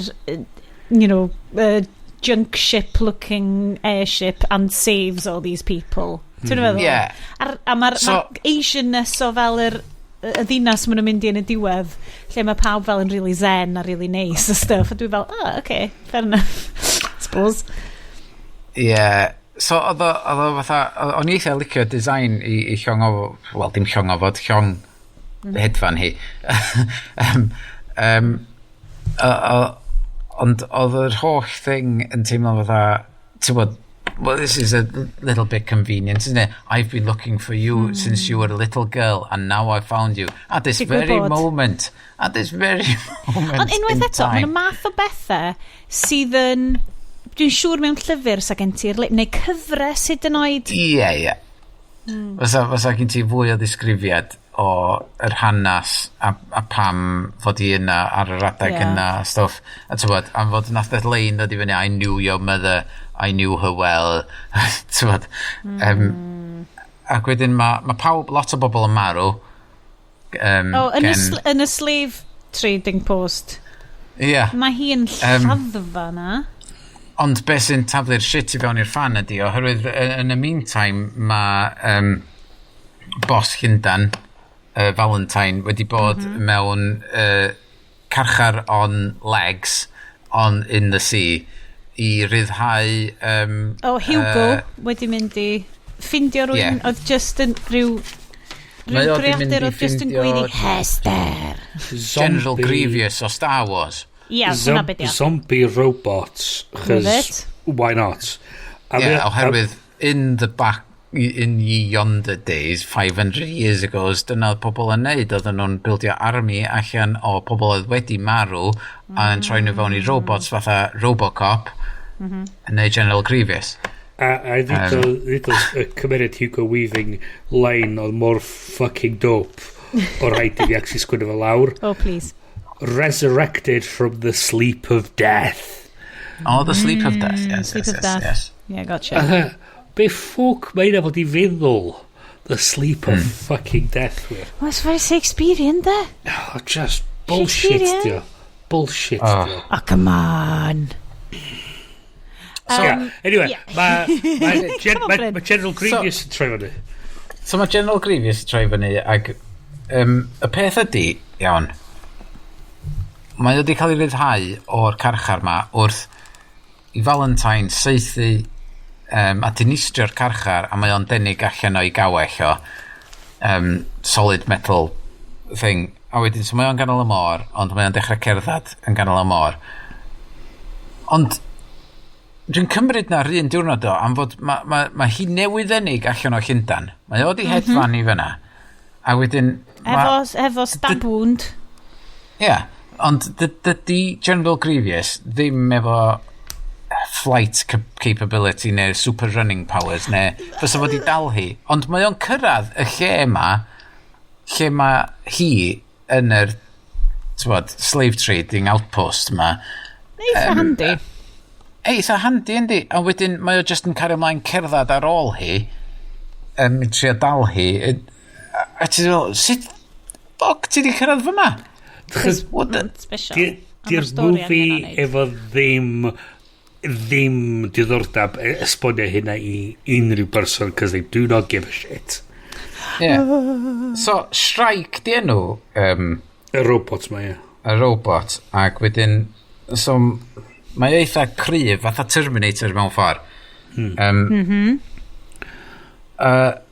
junk ship looking airship and saves all these people. Ti'n meddwl? Yeah. A mae'r ma Asianness o fel y ddinas maen nhw'n mynd i yn y diwedd, lle mae pawb fel yn really zen a really nice a stuff. A dwi fel, "Oh, okay, fair enough. Suppose." Ie. Yeah. So oedd o fatha, o'n i eitha licio design i llong o, wel, dim llong ofod, llong hedfan hi. Um, um, ond oedd yr holl thing yn teimlo fatha, ti'n bod, well, this is a little bit convenient, isn't it? I've been looking for you since you were a little girl, and now I found you. At this Digwydd very bod. moment. At this very moment Ond unwaith in eto, time. mae'n math o bethau sydd yn... Dwi'n siŵr mewn llyfr sa gen ti'r... Neu cyfres hyd yn oed. Ie. Fysa gen ti fwy o ddisgrifiad o yr hanas a pam fod hi yna ar yr adeg yna a stwff. A ti'n bod, am fod nath y lein ddod i fyny, "I knew your mother, I knew her well." Ti'n bod. Ac wedyn mae ma pawb, lot o bobl yn marw. O, yn, y yn y slave trading post. Ie. Mae hi yn lladdfa na. Ond beth sy'n taflu'r shit i fewn i'r fan ydi, oherwydd yn y meantime mae boss Llundan, Valentine, wedi bod mewn carchar on legs on in the sea i ryddhau O, Hugo wedi mynd i ffindio rhywun oedd just yn rhyw Mae rhyw o 'di mynd greadur i oedd just yn ffindio gweiddi "Hester". General Grievous o Star Wars. Ie, hwnna be di o. Zombie robots. Love 'Chos it. why not? A Yeah, oherwydd in the back in ye yonder days, 500 years ago, dyna oedd pobl yn neud, oedden nhw'n bildio army allan o pobl oedd wedi marw a yn troi nhw fewn i robots fatha Robocop neu General Grievous. A ddudodd y cymeriad Hugo Weaving line oedd mor fucking dope o rhaid i fi actually sgwennu fo lawr. Oh, please. "Resurrected from the sleep of death." Oh, the sleep of death. Yes, Sleep yes, of yes, death. yes. Yeah, gotcha. Be ffwc mae hynna fod i feddwl? The sleep of fucking death, wir. Well, it's very Shakespearean, de? Oh, just bullshit, Shakespearean. dio. Bullshit, Oh. dio. Oh, come on. So, yeah. Anyway, yeah. mae Come on, Bryn. ma General Grievous yn troi fyny. So mae General Grievous yn troi fyny ac y peth ydy, iawn, mae o wedi cael ei ryddhau o'r carchar ma wrth i Valentine saethu a dinistrio'r carchar a mae o'n denig allan o'i gawell o solid metal thing, a wedyn so mae o'n ganol y môr, ond mae o'n dechrau cerdded yn ganol y môr, ond dwi'n cymryd na'r un diwrnod o am fod mae ma, ma hi newydd enig allan o Llundan, mae o di hedfan i fyna a wedyn Efo stab wound. Ie, yeah, ond dydy General Grievous ddim efo flight capability neu super running powers neu fysa fod i dal hi. Ond mae o'n cyrraedd y lle yma, lle mae hi yn yr, t'wod, slave trading outpost yma. Eitha handi. Eitha handi, yndi. A wedyn mae o just yn cario ymlaen cerdded ar ôl hi, i trio dal hi. A ti'n meddwl, sut fuck ti di cyrraedd fyma? Chos What the... Special. Di'r A ma'r stori movie angen o neud. efo ddim diddordeb esbonio hynna i unrhyw person because they do not give a shit. Yeah. So, Shrike di enw Y robot ma, ie. y robot, ac wedyn, so, mae eitha cryf, fatha Terminator mewn ffordd.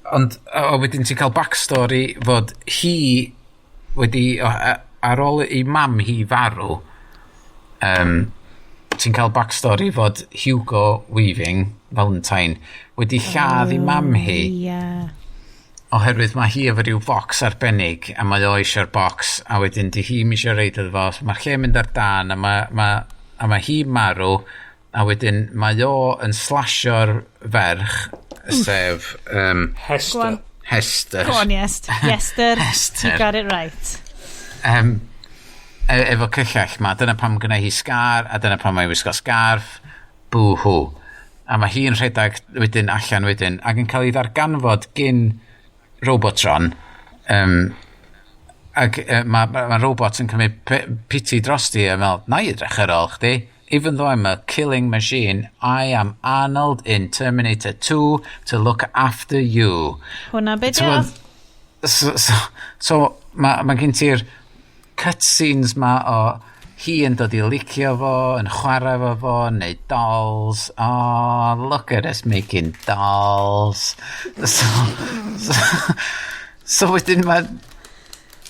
Ond, o, wedyn ti'n cael backstory fod hi wedi, o, ar ôl i mam hi farw, ti'n cael backstory fod Hugo Weaving, Valentine, wedi lladd i mam hi Ie. oherwydd mae hi efo rhyw box arbennig a mae o eisiau'r box a wedyn di hi'm eisiau reid iddo fo, so mae'r lle mynd ar dan a mae hi marw a wedyn mae o yn slasio'r ferch, sef Hester. Go on. Hester. Go on, yes. Yester. Hester. You got it right. Efo cyllell ma, dyna pam gynna hi scar a dyna pam mae'n wisgo scarf, boo hoo. A mae hi'n rhedeg wedyn allan wedyn ac yn cael ei ddarganfod gyn Robotron, ac mae ma robot yn cymryd pity drosti a meddwl, "Na i edrych ar ôl chdi. Even though I'm a killing machine, I am Arnold in Terminator 2 to look after you." Hwna be di o. T'mod, so mae ma gen ti'r cutscenes ma o Hi yn dod i licio fo, yn chwarae fo fo, neud dolls. Oh, look at us making dolls. So wedyn mae...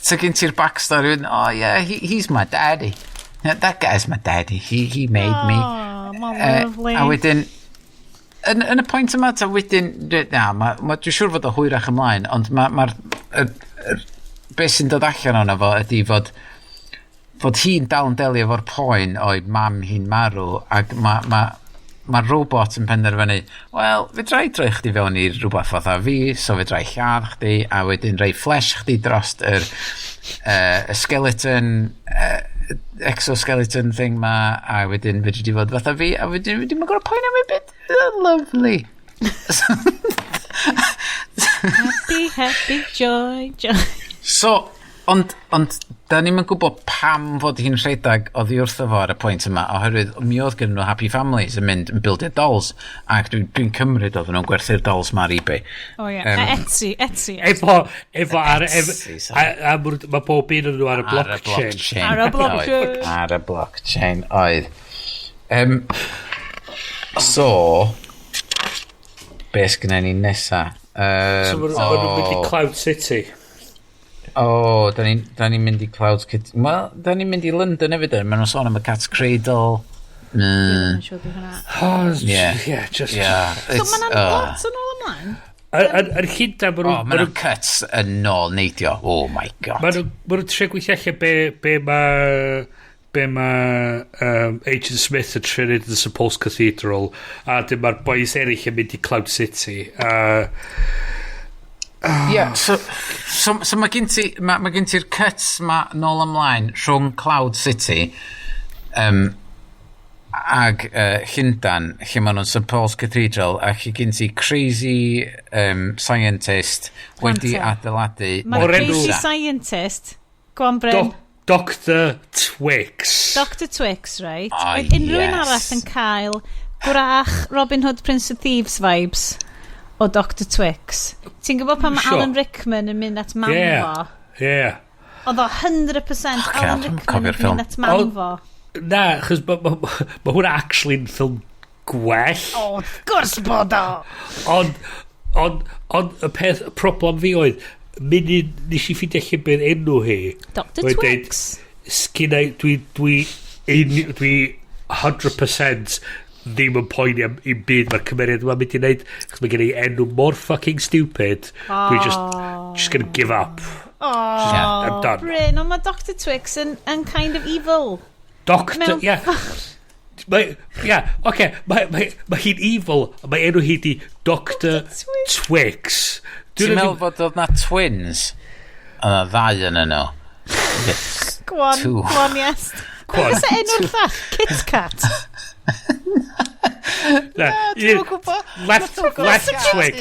So gen ti'r backstory, oh yeah, he's my daddy. Yeah, that guy's my daddy. He made me. Oh, mae'n lovely. A wedyn, yn y pwynt yma, ta wedyn, na, dwi'n siŵr fod o hwyrach ymlaen, ond mae'r, ma, ma beth sy'n dod allan ono fo ydy fod hi'n dal yn delio efo'r poen o'i mam hi'n marw, ac mae ma robot yn penderfynu, wel, fedra i droi chdi fewn i rhywbeth fatha fi, so fedra i lladd chdi, a wedyn rhoi flesh chdi drost y skeleton, exoskeleton thing ma, a wedyn fedri di fod fatha fi, a wedyn wedyn mae'n gorau poen am ei byd. Lovely. Happy, happy, joy, joy. So, ond da ni'm yn gwybod pam fod hi'n rhedeg oddi wrtho fo ar y pwynt yma, oherwydd mi oedd gen nhw happy families yn mynd yn bildio dolls, ac dwi cymryd oedden nhw'n gwerthu'r dolls ma ar eBay. Oh ie. Yeah. Etsy, Etsy. Efo ar... Efo, Etsy, sorry. A mae pob un yn nhw ar y Ar y blockchain. blockchain. Ar y blockchain. Oedd, ar y blockchain, oedd. So, be sgynna ni nesa? So ma' nhw'n mynd i Cloud City. O, oh, da ni'n ni mynd i Cloud City. Wel, da ni'n mynd i London hefyd. Maen nhw'n sôn am y Cat's Cradle. Dwi'n siŵr bydd hwnna. Oh, Yeah. yeah, just... Yeah. So mae'n lot yn ôl ymlaen. Yn Llundain, ma' Oh, nhw'n... maen nhw'n cuts yn ôl neidio. Oh my God. Ma' nhw'n trio gweithio allan be ma Agent Smith yn trio neud yn St Paul's Cathedral, a dim mae'r boys eraill yn mynd i Cloud City. Yeah, so mae gen ti'r cuts ma nôl ymlaen rhwng Cloud City ag Llundan, lle maen nhw'n St Paul's Cathedral, a lle gen ti crazy scientist wedi Hunter. adeiladu Mae'r O'r enw- crazy scientist. Go on, Bryn. Dr Twix. Dr Twix, right? Oh, Oedd unrhyw un yes. arall yn cael gwrach Robin Hood Prince of Thieves vibes o Dr Twix? Ti'n gwybod pan mae Alan Rickman yn mynd at mam fo? Yeah. Oedd o 100% Fucking Alan hell, dwi'm Rickman cofio'r yn ffilm. mynd at mam fo. Na, chos mae ma, ma, ma hwnna actually'n ffilm gwell. O, wrth gwrs bod o! Ond y peth, y problem fi oedd, munud nes i ffeindio allan beth enw hi. Dr Mae'n deud, Twix. Sgynna i, dwi 100% ddim yn poeni am un byd mae'r cymeriad yma'n mynd i wneud, chos mae gen i enw mor fucking stupid. Dwi just gonna give up. Oh, I'm done. Bryn, ond mae Dr Twix yn kind of evil. Doctor, Mewn yeah. Mae, yeah, oce, mae hi'n evil, mae enw hi di Dr Twix. Twix. Ti'n Dwi'n meddwl fod oedd na twins? Oedd na ddau yn nhw. Go on, Two. go on, yes. Go on. Beth enw'r llall? Kit Kat. Na, Dwi'm yn gwbod. Left Kit Twix.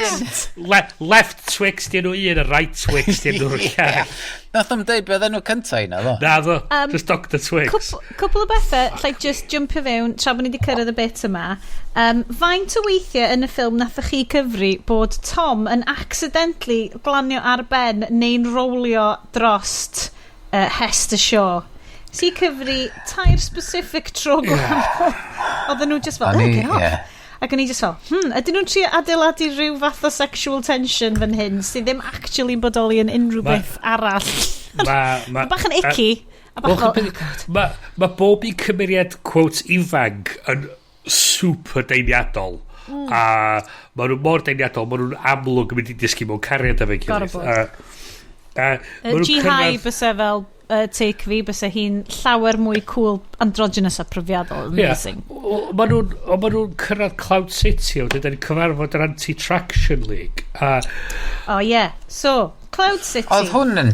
Kat. Left Twix di enw un, a right Twix di enw'r llall. Nath o'm deud beth enw cynta un oedd o. Na ddo, just Dr Twix. Cwpl o bethau, llai just jumpio fewn tra bod ni wedi cyrraedd y bit yma. Faint o weithiau yn y ffilm nathoch chi cyfri bod Tom yn accidentally glanio ar ben neu'n rolio drost Hester Shaw? Si cyfri tair specific tro gwahanol. Oedden nhw just fel, O'n oh, i- get off. ie. Ac o'n i just fel, ydyn nhw'n trio adeiladu rhyw fath o sexual tension fan hyn sydd ddim actually'n bodoli yn unrhyw beth arall? Ma, Bach yn icky. A bach fel, oh God. Ma bob un cymeriad, quote, ifanc yn super deniadol. A ma nhw mor deniadol, ma nhw'n amlwg yn mynd i disgyn mewn cariad efo'i gilydd. Gorfod. A ma nhw'n G-High byse fel take fi, byse hi'n llawer mwy cool, androgynous a profiadol. Amazing. Yeah. Ma nhw'n cyrraedd Cloud City, a wedyn da ni'n cyfarfod yr Anti-Traction League. A Oh yeah. So, Cloud City. Oedd hwn yn...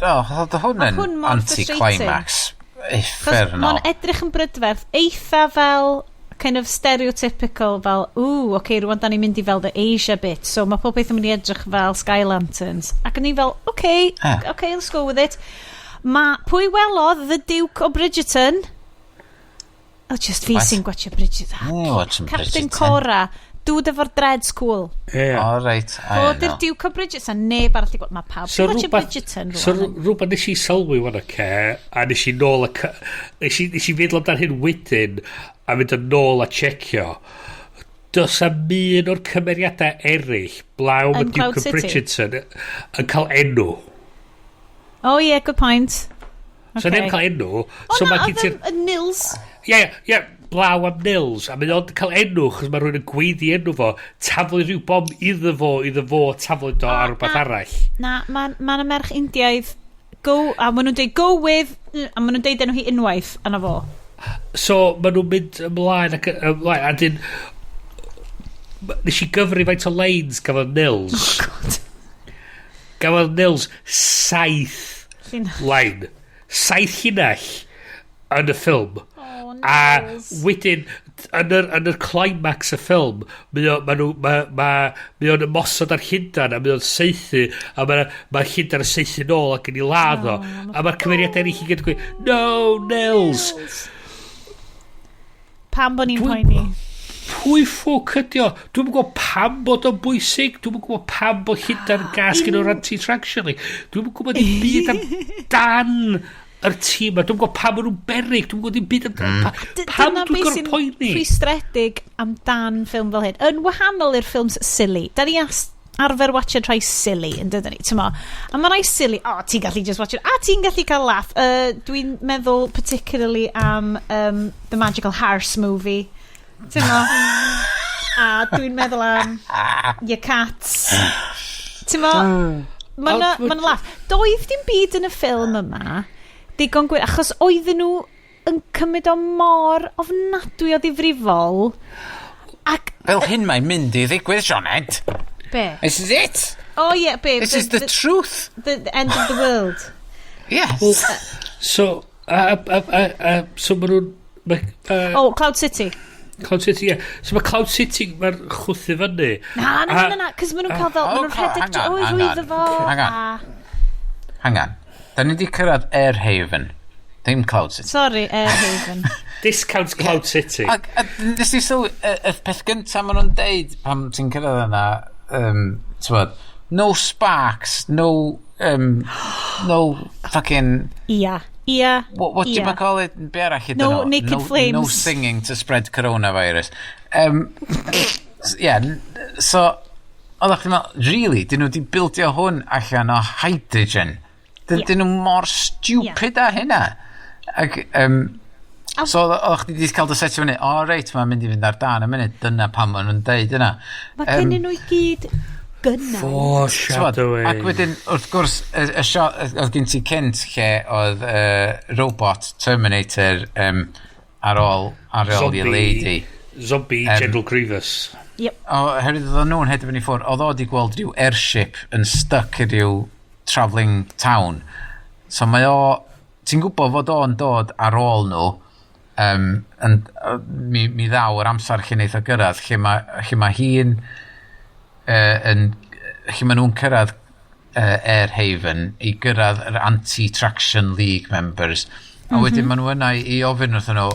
Oh, oedd hwn yn hwn mor anti-climax. Chos Uffernol. Mae'n edrych yn brydferth, eitha fel kind of stereotypical fel, ooh, oce, okay, rwan da ni'n mynd i fel the Asia bit, so mae pob beth yn mynd i edrych fel Sky Lanterns. Ac o'n i fel, okay, Ah. okay, let's go with it. Ma, pwy welodd The Duke o Bridgerton? Oh, just fi What? sy'n gwatcha Bridgerton. Oh, watching Captain Bridgerton. Cora. Dude efo'r dreads cool. Ie. O, reit. Fo di'r Duke of Bridgerton. Neb arall i gweld. Mae pawb So so watching rwbath, Bridgerton so rwan. rhywbeth nes i sylwi wan, oce, a nes i nôl a... Nes i feddwl amdan hyn wedyn, a mynd yn nôl a checio. Does am un o'r cymeriadau eraill, blaw Yn am y Cloud Duke of City? Bridgerton, yn cael enw. Oh yeah, good point. So Okay. neb cael enw. O So na, mae gen oedd ti'r... yn Nils. Ie, ie, blaw am Nils, a mae o'n cael enw, chos mae rhywun yn gweiddi enw fo, taflu rhyw bom iddo fo, taflu do ar rhywbeth na. arall. Na, mae ma 'na merch Indiaidd. Go, a maen nhw'n deud go with, a maen nhw'n deud enw hi unwaith, a na fo. So, maen nhw'n mynd ymlaen ac ymlaen, a dyn... Nes i gyfri faint o lines gafodd Nils. Oh, God. Gafodd Nils 7 Llinell. line. 7 llinell yn y ffilm. Oh, A Nils. wedyn, yn yr climax y ffilm, mae o, ma nhw, ma, ma, mae o'n ymosod ar Llundan, a mae o'n saethu, a mae ma Llundan yn saethu nôl ac yn ei ladd o. A mae'r cymeriadau eraill i gyd yn gweud, "No, Nils!" Pam bod ni'n poeni? Pwy ffwc ydi o? Dwi'm yn gwybod pam bod o'n bwysig. Dwi'm yn gwybod pam bod Llundain gas gen o'r anti-traction. Like, dwi'm yn gwybod dim byd am dan yr tîm. Dwi'm yn gwybod pam maen nhw'n beryg. Dwi'm yn gwybod dim byd am pam Dyna dwi'n beth gorfod sy'n poeni. rhwystredig amdan ffilm fel hyn. Yn wahanol i'r ffilms silly. Da ni arfer watchad rhai silly, yn dydyn ni, ti'n mo? A mae rhai silly, o, oh, ti'n gallu just watch it, a ti'n gallu cael laugh. Dwi'n meddwl particularly am The Magical Horse movie. Ti'n mo? A dwi'n meddwl am Your Cats. Ti'n mo? Mae Ond ma laugh. Doedd dim byd yn y ffilm yma digon gwir, achos oedden nhw yn cymryd o mor ofnadwy o ddifrifol. Ac Fel hyn mae'n mynd i ddigwydd, Sioned. be? This is it. Oh yeah, be? This is the truth. The end of the world. Yes. So, so maen nhw'n... Oh, Cloud City. Cloud City, ie. So mae Cloud City, mae'n chwthu fyny. Na, na, na, na, na, cos maen nhw'n cael fel, Oh, maen nhw'n rhedeg hang on, o'i hang on. rwyddo fo. Hang on. Hang on. Da ni wedi cyrraedd Airhaven. Dim Cloud City. Sorry, Airhaven. Discount Cloud City. Ac a nes i sylwi, y peth gyntaf maen nhw'n deud pam ti'n cyrraedd yna, t'mod, no sparks, no fucking, Ia. what do ia. you call it? Be arall ydyn No nhw? naked no, flames. No singing to spread coronavirus. Yeah, so, oeddech chi'n meddwl, really, dyn nhw wedi bildio hwn allan o hydrogen? Dyn Ie. dyn nhw mor stupid â hynna? Ac, so oeddech chdi wedi cael dy setio fyny, o reit, mae'n mynd i fynd ar dan y munud, dyna pam maen nhw'n deud yna. Mae gennyn nhw i gyd gynnau. Foreshadowing. Ac wedyn, wrth gwrs, y shot oedd gen ti cynt lle oedd robot Terminator ar ôl Zombie. i lady. Zombie General Grievous. Yep. O, herwydd oedd nhw'n hedfan i ffwrdd, oedd o wedi gweld rhyw airship yn stuck i ryw travelling town. So mae o, ti'n gwybod fod o'n dod ar ôl nhw, yn, mi ddaw yr amser lle wneith o gyrraedd, lle ma hi'n, yn, lle ma nhw'n cyrraedd Airhaven i gyrraedd yr Anti-Traction League members. A wedyn maen nhw yna i ofyn wrthyn nhw,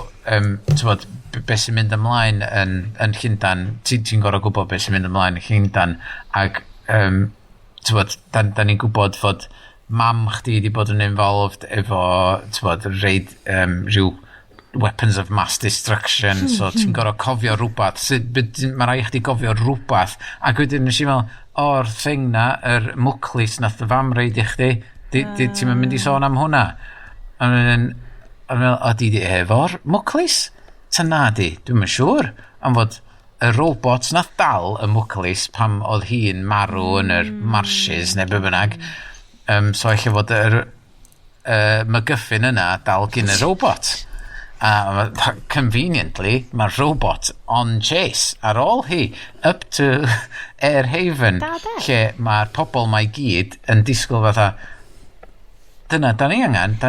t'mod, beth sy'n mynd ymlaen yn Llundan, ti'n ti gorfod gwybod beth sy'n mynd ymlaen yn Llundan, ac t'mod, da ni'n gwybod fod mam chdi wedi bod yn involved efo, t'mod, reid rhyw weapons of mass destruction, so ti'n gorfod cofio rhywbeth. Mae rhaid i chdi gofio rhywbeth. Ac wedyn nes i meddwl, o'r thing na, yr mwclis nath dy fam reid i chdi, ti'n mynd i sôn am hwnna? A wedyn, a meddwl, o, di efo'r mwclis? Ta na di, dwi'm yn siŵr. Am fod y robot nath dal y mwclis pam oedd hi'n marw yn yr marshes neu be bynnag. So ella fod yr MacGuffin yna dal gyn y robot. A conveniently, mae'r robot on chase ar ôl hi up to Airhaven Da, de. lle mae'r pobl mae gyd yn disgwyl fatha dyna, da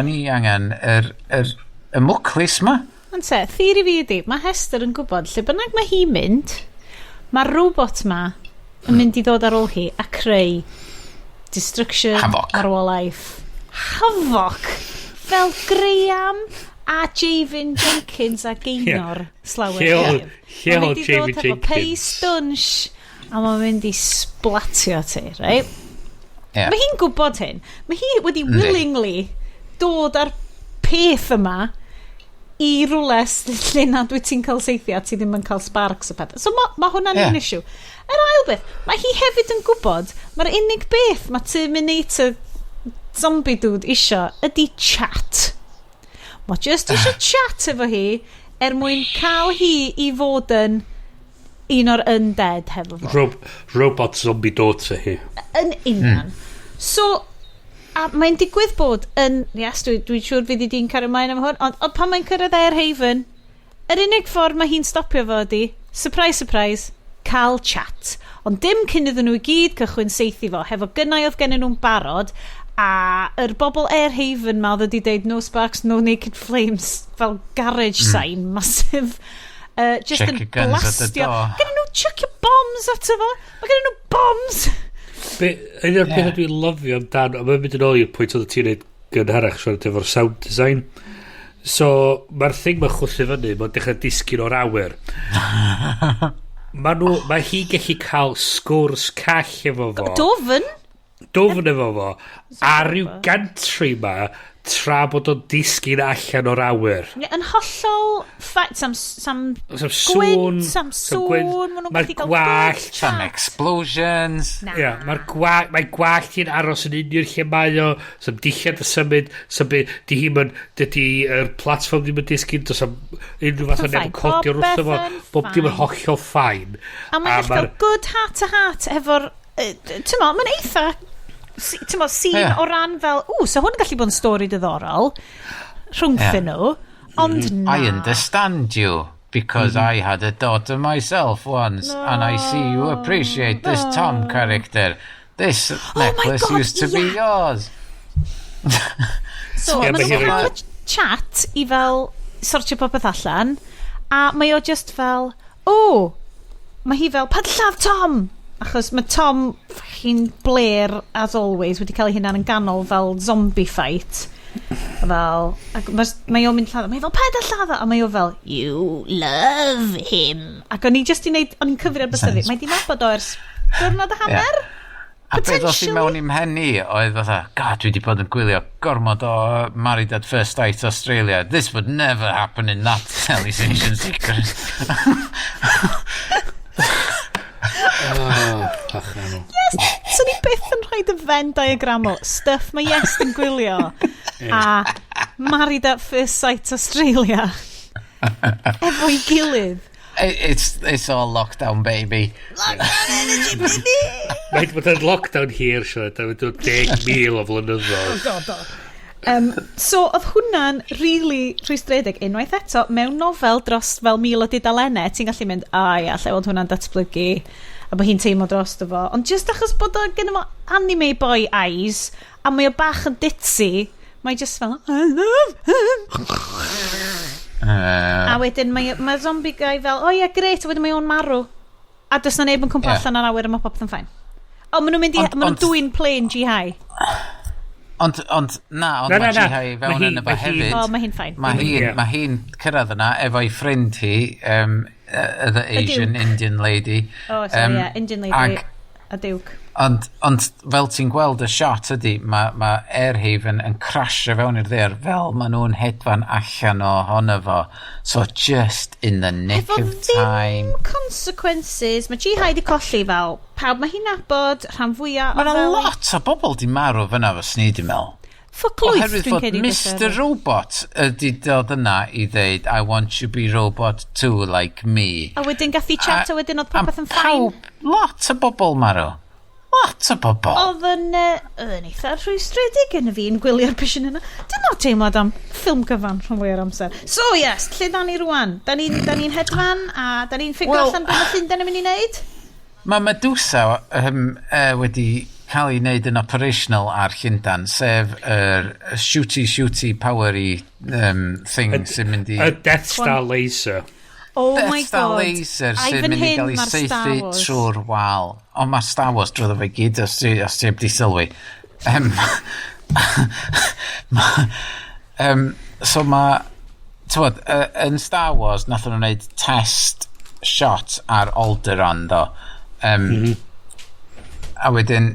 ni angen yr y mwclis ma. Ond te, theori fi ydi, mae Hester yn gwybod lle bynnag mae hi'n mynd, mae'r robot ma yn mynd i ddod ar ôl hi a creu destruction, Havoc. marwolaeth. Havoc! Fel Graham a Javin Jenkins a Gaynor slawer. Lle Mae'n oedd mynd i Javin ddod efo pei Jenkins? stwnsh a mae'n mynd i splatio ti, right? Ie. Mae hi'n gwybod hyn. Mae hi wedi Yndi. willingly dod ar peth yma i rwle lle nad wyt ti'n cael saethu a ti ddim yn cael sparks o pethau. So mae ma hwnna'n un issue. Yr ail beth, mae hi hefyd yn gwybod, mae'r unig beth mae Terminator zombie dude isio ydy chat. Mae just isio chat efo hi er mwyn cael hi i fod yn un o'r undead hefo fo. Robot zombie daughter hi. Yn union. So, a mae'n digwydd bod yn... Yes, dwi'n dwi siŵr fydd i di'n cario ymlaen am hwn, ond pan mae'n cyrraedd Airhaven, yr unig ffordd mae hi'n stopio fo ydi, surprise, surprise, cael chat. Ond dim cyn iddyn nhw i gyd cychwyn seithi fo, hefo gynnau oedd gennyn nhw'n barod, a yr bobl Airhaven ma oedd wedi deud "no sparks, no naked flames", fel garage sign massive. Just Check yn your guns at the blastio. door. Gennyn nhw chuckio bombs ato fo. Mae gennyn nhw bombs. Un o'r pethau dwi'n lyfio amdano, a mae'n mynd yn ôl i'r pwynt oedd ti'n neud gynharach siarad efo'r sound design. So, mae'r thing mae'n chwythu fyny, mae'n dechrau disgyn o'r awyr. Mae hi gallu cael sgwrs call efo fo. Dofn. Dofn efo fo. Ar ryw gantry ma, tra bod o'n disgyn allan o'r awyr. Ie, yn hollol fine. Sam Sam sŵn. gwynt, sam sam gwynt. sŵn, ma' nhw'n Mae'r gallu gael gwallt. good Some chat. explosions. Na. Ie, mae'r mae gwallt hi'n aros yn union lle mae o, sam dillad y symud, sam be, di hi'm yn, dydy yr platfform ddim yn disgyn, does am unrhyw fath o neb yn Fine. codi o'r wrtho fo, Popeth yn bob dim yn fine. hollol fine. A mae'n gallu cael good heart to heart efo'r... Ti'n mo, mae'n eitha... Ti'n mo, scene o ran fel... Ww, so hwn yn gallu bod yn stori diddorol rhwngthyn nhw. Ond na. I understand you because I had a daughter myself once and I see you appreciate this Tom character. This necklace Oh God, used to be yours. So, Ie, maen mae nhw'n hi cael reit- y chat i fel sortio popeth allan, a mae o just fel, o, mae hi fel, "Paid lladd Tom!" Achos mae Tom fucking Blair, as always, wedi cael ei hunan yn ganol fel zombie fight. Fel, ac mae o'n mynd lladd, mae fel, "Paid â lladd o," a mae o fel, "You love him." Ac o'n i just i wneud, o'n i'n cyfri ar bysedd, mae di nabod o ers diwrnod a hanner. A beth oedd i Potentially. mewn i'm mhen i oedd fatha, "God, dwi wedi bod yn gwylio gormod o Married at First Sight Australia. This would never happen in that television secret." Oh, bachan. Yes, so ni byth yn rhoi y Venn diagram o stuff mae Iest yn gwylio a Married at First Sight Australia efo'i gilydd. It's all lockdown, baby. Mae'n bod yn lockdown hir, siarad, a mae'n dod 10,000 o flynyddoedd. So, oedd hwnna'n really rhwystredig unwaith eto, mewn nofel dros fel 1,000 o dudalennau, ti'n gallu mynd, "A ia, lle oedd hwnna'n datblygu," a bod hi'n teimlo dros fo. Ond just achos bod o gen fo anime boy eyes, a mae o bach yn ditzy, mae just fel, "I love him." A wedyn mae zombie guy fel, "Oh ie, great," a wedyn mae o'n marw. A does na neb yn cwmpa allan ar awyr a mae popeth yn fine. O, maen nhw'n mynd i, maen nhw'n dwyn plane G-High. Ond, na, ond Na, na, mae na. G-High fewn yn efo Mae hi- hefyd. O, mae hi'n fine. Mae hi'n cyrraedd yna efo'i ffrind hi, the Asian Duke. Indian lady. Oh, sorry, yeah, Indian lady a Duke. Ond fel ti'n gweld y shot ydy, mae Airhaven yn crasio fewn i'r ddaear fel maen nhw'n hedfan allan ohono fo. So just in the nick Efo of time. ddim consequences. Mae G-High di colli fel pawb mae hi'n nabod, rhan fwyaf Mae o yna fel lot o bobl di marw fyna fo sni, dwi'n meddwl. Ffwc lwyth, Oherwydd dwi'n fod credu. Mr Robot ydi dod yna i ddeud, "I want you be robot too like me." A wedyn gath i chat a wedyn oedd popeth yn fine. Pawb, lot o bobl marw. Lot o bobl. Oedd yn eitha rhwystredig yn y fi'n gwylio'r pishin yna. Dyna teimlad am ffilm cyfan rhan fwy o'r amser. So yes, lle da ni rwan? Da ni hedfan a da ni'n figure allan beth mae Llundain yn mynd i wneud? Mae Medusa wedi cael ei wneud yn operational ar Llundan, sef yr shooty shooty powery thing sy'n mynd i Y Death Star laser. Oh Death my Star God. laser Ai sy'n fan mynd i hyn gael ei ma'r Star saethu Wars. trwy'r wal. Ond mae Star Wars drwyddo fe gyd, os ti heb di sylwi. So mae Tywod, yn Star Wars, nath nhw'n wneud test shot ar Alderaan, do. A wedyn,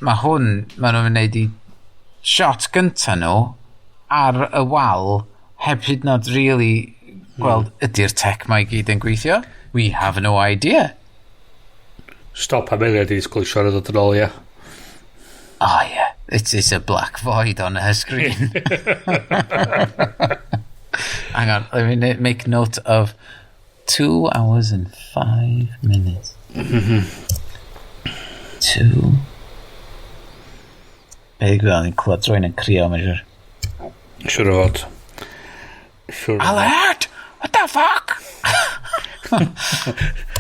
mae hwn, maen nhw'n wneud i shot gynta nhw ar y wal, heb hyd yn oed really gweld ydy'r tech mae i gyd yn gweithio. We have no idea. Stop am eiliad i ddisgwyl i Sioned ddod yn ôl, ia. Oh yeah, it's a black void on her screen. Hang on, let me make note of 2 hours and 5 minutes. Two. Be ddigwyddodd, ni'n clywed rhywun yn crio, mae'n siŵr. Siwr o fod. Siwr o fod. Alert! What the fuck?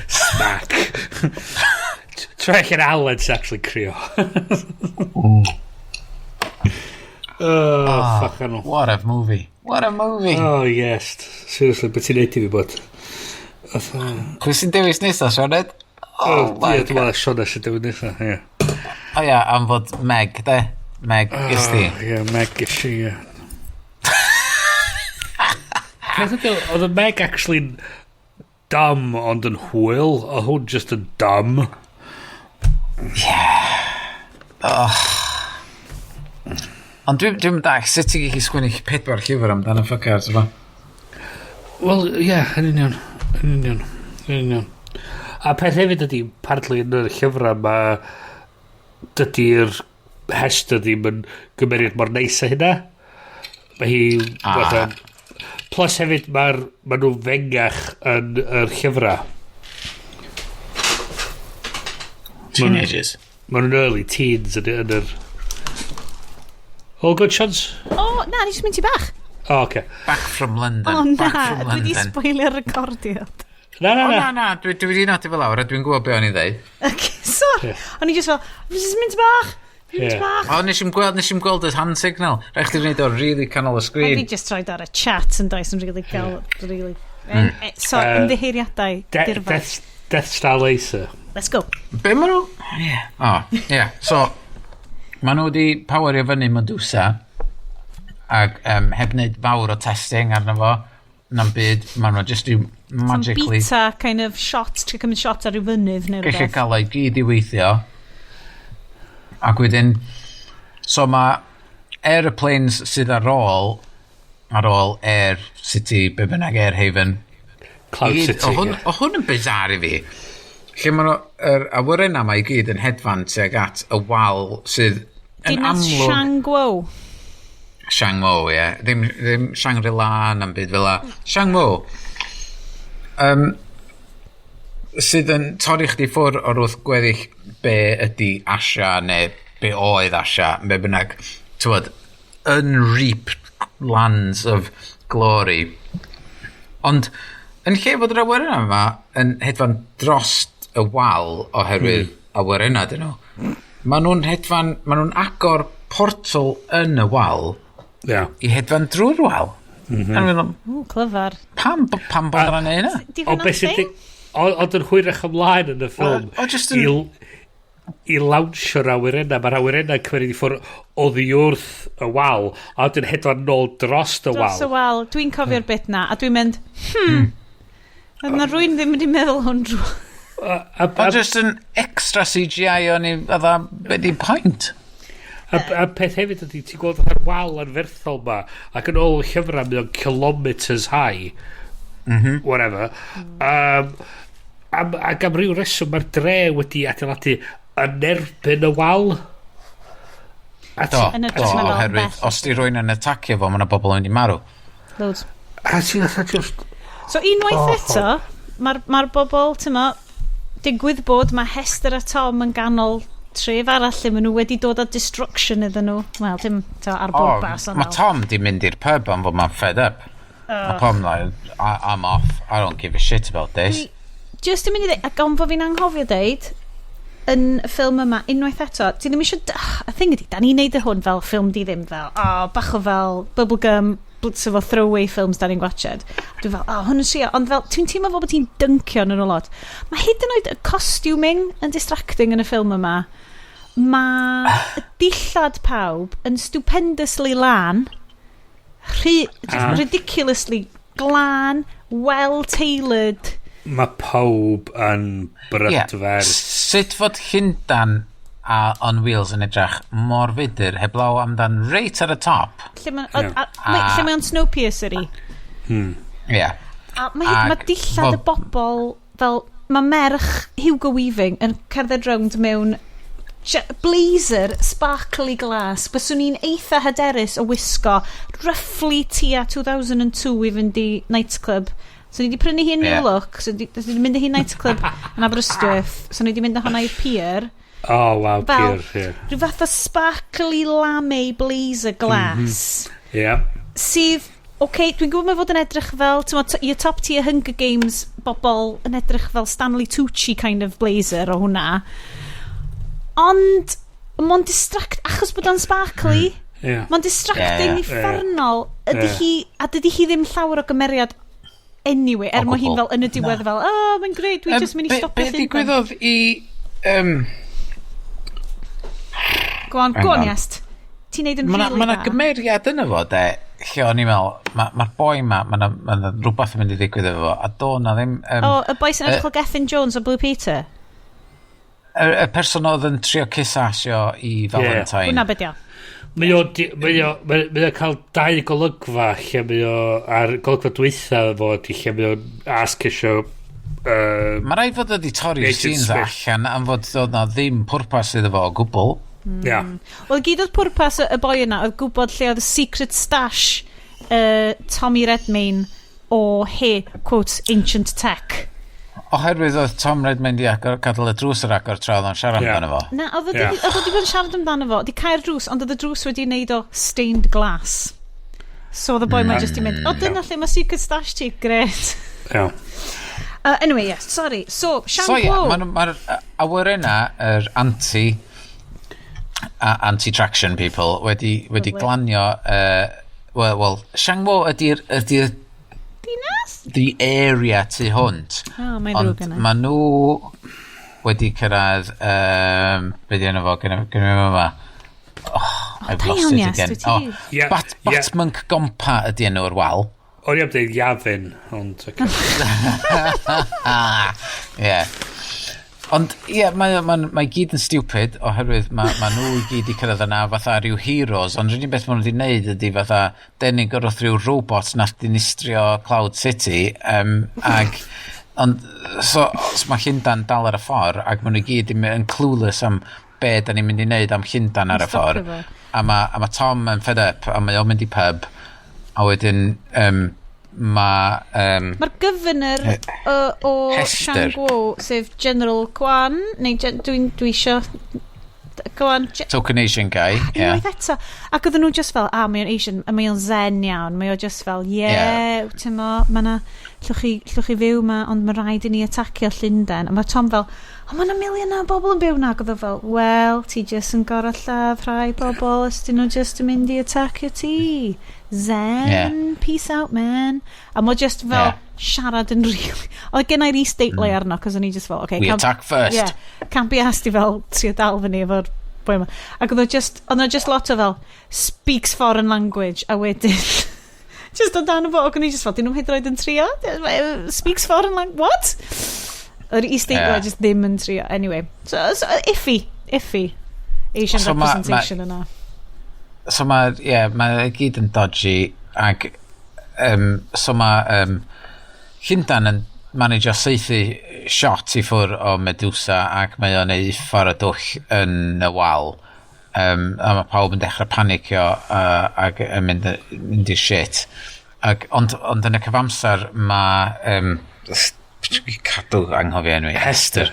Smack. Try allan Alan sy'n actually crio. Oh, oh, fuck nhw. What a movie. What a movie. Oh, yes. Seriously, beth ti'n neud i fi bod? Pwy sy'n dewis nesaf, Sioned? Oh, my God. Dwi'n meddwl Sioned sy'n dewis nesaf, ie. O ia, am fod Meg, de? Meg, ges di? Ie, Meg ges i, ie. Peth ydy, oedd y Meg actually'n dumb ond yn hwyl. Oedd hwn just yn dumb. Yeah. Oh. Ond dwi'n dall sut ti'n gallu sgwennu pedwar llyfr amdano fuckers yma. Wel, ie, yeah, yn union. Yn union. Yn union. A peth hefyd ydy, partly yn y llyfrau ma, dydy'r Hester ddim yn gymeriad mor neis a hynna. Mae hi... Ah. Fatha, plus hefyd, ma nhw fengach yn yr llyfrau. Teenagers. Ma nhw'n early teens yn yr... All good, Shans? O, oh, na, ni jyst mynd ti bach. Oh, okay. Back from London. O, oh, na, Back from dwi wedi London. spoilio'r recordiad. Na, na, O, na. na, na, dwi wedi nodi fel lawr a dwi'n gwybod be o'n i ddeud. Okay, sorry. O'n i just fel, fi jyst mynd bach. Fi mynd bach. O, nes i'm gweld y hand signal. Rhaid chdi wneud o really canol y Rhaid sgrin. fi just roed ar y chat yn does yn really gael, really... So, ymddiheuriadau, dirfawr. Death Star Laser. Let's go. Be ma nhw? Ie. O, ie. So, ma nhw wedi powerio fyny Medusa ac heb wneud fawr o testing arno fo na'n byd, ma nhw just i'w Some magically beta kind of shot, trio cymryd shot ar ryw fynydd neu gallu rhywbeth. cael ei gyd i weithio. Ac wedyn, so mae aeroplanes sydd ar ôl Air City, be bynnag Air Haven, Cloud i gyd- City. O hwn, ie. o hwn yn bizarre i fi. Lle maen nhw, yr awyren yma i gyd yn hedfan tuag at y wal sydd yn Dinas amlwg... Shangwo. Shangwo, ie. Ddim Shangri-La na'n byd fel la. Shangwo. Sydd yn torri chdi ffwr o'r wrth gweddill be ydy Asia neu be oedd Asia, be bynnag, tywod, unreaped lands of glory. Ond, yn lle fod yr awyren yma yn hedfan dros y wal oherwydd awyrenna dyn nhw, maen nhw'n hedfan, maen nhw'n agor portal yn y wal i hedfan drwy'r wal. Mm -hmm. Meddwl, Ww, clyfar. pam bod yna'n neud hynna? Di O, hwnna'n beth sy'n thing? Ond yn hwyrach ymlaen yn y ffilm. O, jyst yn- I launchio'r awyrenna. Mae'r awyrenna yn cymryd i ffwrdd oddi wrth y wal, a wedyn hedfan nôl dros y wal. Dros y wal. Dwi'n cofio'r bit na, a dwi'n mynd, Oedd na rwy'n ddim wedi meddwl hwn drwy. A O, just yn extra CGI o'n i, fatha, be di point? A peth hefyd ydy, ti'n gweld fatha'r wal anferthol ma, ac yn ôl y llyfrau mae o'n kilometres high. Whatever. Ac am ryw reswm mae'r dre wedi adeiladu yn erbyn y wal. A Do, Yn do, hytrach na fel oherwydd, bell. os di rwy'n yn atacio fo, mae yna bobl yn mynd i marw. Loads. A ti'n fatha just... So unwaith Oh. eto, mae'r ma bobl, ti'n mo, digwydd bod mae Hester a Tom yn ganol tref arall lle maen nhw wedi dod â destruction iddyn nhw. Wel, dim to, ar O, bwrpas ond mae Tom di mynd i'r pub am fod mae'n fed up. Mae Tom like, I'm off, I don't give a shit about this. Just yn mynd i ddeud, ac ond fod fi'n anghofio deud, yn y ffilm yma, unwaith eto, ti ddim eisiau... Y thing ydi, da ni'n neud y hwn fel ffilm di ddim fel, oh, bach o fel bubblegum, sort of throwaway films da ni'n gwatchad. Dwi'n fel, oh, hwn yn trio, ond fel, ti'n teimlo fel bod ti'n dyncio yn nhw lot. Mae hyd yn oed y costuming yn distracting yn y ffilm yma. Mae dillad pawb yn stupendously lan, rhy, just Ah. ridiculously Glân, well-tailored. Mae pawb yn brydferth. Sut fod Llundan a on Wheels yn edrych mor fudur heblaw amdan reit ar y top? Lle mae lle mae o'n Snowpiercer i. Ie. A mae dillad y bobl fel, mae merch Hugo Weaving yn cerdded rownd mewn blazer sparkly glass. Byswn i'n eitha hyderus o wisgo roughly tua 2002 i fynd i nightclub. So ni wedi prynu hi yn New Look, so ni wedi mynd â hi nightclub yn Aberystwyth, so ni wedi mynd â hwnna i'r pier. Oh, wow, Fel, pier, ie. Rhyw fath o sparkly lame blazer glass. Sydd, oce, okay, dwi'n gwybod mae fod yn edrych fel, ti'n mo, your top tier Hunger Games bobl yn edrych fel Stanley Tucci kind of blazer o hwnna. Ond, mae'n distract, achos bod o'n sparkly, mae'n distracting Ie, ie. uffernol. Ydy hi, a dydy hi ddim llawer o gymeriad anyway, er O mae hi'n gwbl. fel yn y diwedd fel, "Oh, mae'n great, dwi just mynd i stopio Be Llundain." ddigwyddodd i Go on, Hang go on, on. Iest. Ti'n neud yn Mae really ma 'na dda. gymeriad yna fo, de, lle o'n i'n meddwl, mae'r ma boi ma, mae 'na ma 'na rhywbeth yn mynd i ddigwydd efo fo, a do na ddim. O, y boi sy'n edrych fel Gethin Jones o Blue Peter. Y person oedd yn trio kiss-assio i Valentine. Hwna beth o. Mae o'n cael dau golygfa lle mae o, ar golygfa dwytha fo ydi lle mae o'n ask isio Mae rhaid fod wedi torri'r Agent scenes Smith. allan am fod doedd na ddim pwrpas iddo fo o gwbl. Wel, gyd oedd pwrpas y boi yna oedd gwybod lle oedd y secret stash Tommy Redmayne o he, quote, ancient tech. Oherwydd oedd Tom Redmayne di agor, gadael y drws ar agor tra oedd o'n siarad amdano fo. Na, oedd o oedd o 'di bod yn siarad amdano fo, di cau'r drws, ond oedd y drws wedi wneud o stained glass. So oedd y boi ma just i mynd, "O, dyna lle mae secret stash ti, great." Anyway, yes, sorry. So, Shang So ie, Guo. mae'r ma awyrenna, yr anti-traction people wedi Lovely. glanio, well, Shangwo ydy'r Dinas? The area tu hwnt. Oh, mae'n Ond ddrwg yna. ma nhw wedi cyrraedd, be di enw fo, gynna fi yma. Oh, I've Da lost iawn, it Iest, again. wyt ti Oh, di- Batmunk Gompa ydi enw'r wal. O'n i am dweud Yavin, ond okay. Ie. Ond ie, yeah, mae ma, ma gyd yn stupid oherwydd mae ma nhw i gyd i cyrraedd yna fatha rhyw heroes, ond rydyn beth maen nhw wedi wneud ydy fatha denig o'r wrth rhyw robot nath dinistrio Cloud City ag ond so mae Llundan dal ar y ffordd ac maen nhw i gyd yn clueless am be da ni'n mynd i wneud am Llundan ar y Stopio ffordd fo. A ma Tom yn fed up a mae o'n mynd i pub a wedyn mae Mae'r governor o Hester. Shangguo, sef General Kwan, neu dwi isio. Go on. Token Asian guy, yeah. Unwaith eto. Ac oedden nhw just fel, "Ah, mae o'n Asian, a mae o'n zen iawn." Mae o just fel, "Yeah, yeah. Ti'n mo, mae na, llwch chi fyw ma, ond mae rhaid i ni atacio Llundain." A mae Tom fel, "O, mae yna miliwn o bobl yn byw na." Ac oedd o fel, "Well, ti just yn gorau lladd rhai bobl os dyn nhw just yn mynd i atacio ti. Zen, peace out, man." A mae just fel siarad yn really. Oedd gen i'r is-deitlau arno, cos o'n i just fel, okay, We attack first. Yeah, can't be asked i fel trio dal fyny efo'r boi yma. Ac oedd o just, oedd o just lot o fel, "Speaks foreign language," a wedyn, just o dan fo, ac o'n i just fel, "Dyn nhw'n hyd yn oed yn trio? Speaks foreign language, what?" Yr is-deitlau just ddim yn trio. Anyway, so iffy, iffy. Asian So representation yna. So mae, ie, yeah, mae gyd yn dodgy ac so mae Llundan yn managio saethu shot i ffwr o Medusa ac mae o'n neud uffar o dwll yn y wal a mae pawb yn dechrau panicio ac yn mynd i'r shit ac, ond yn y cyfamser mae cadw anghofio enw hi, Hester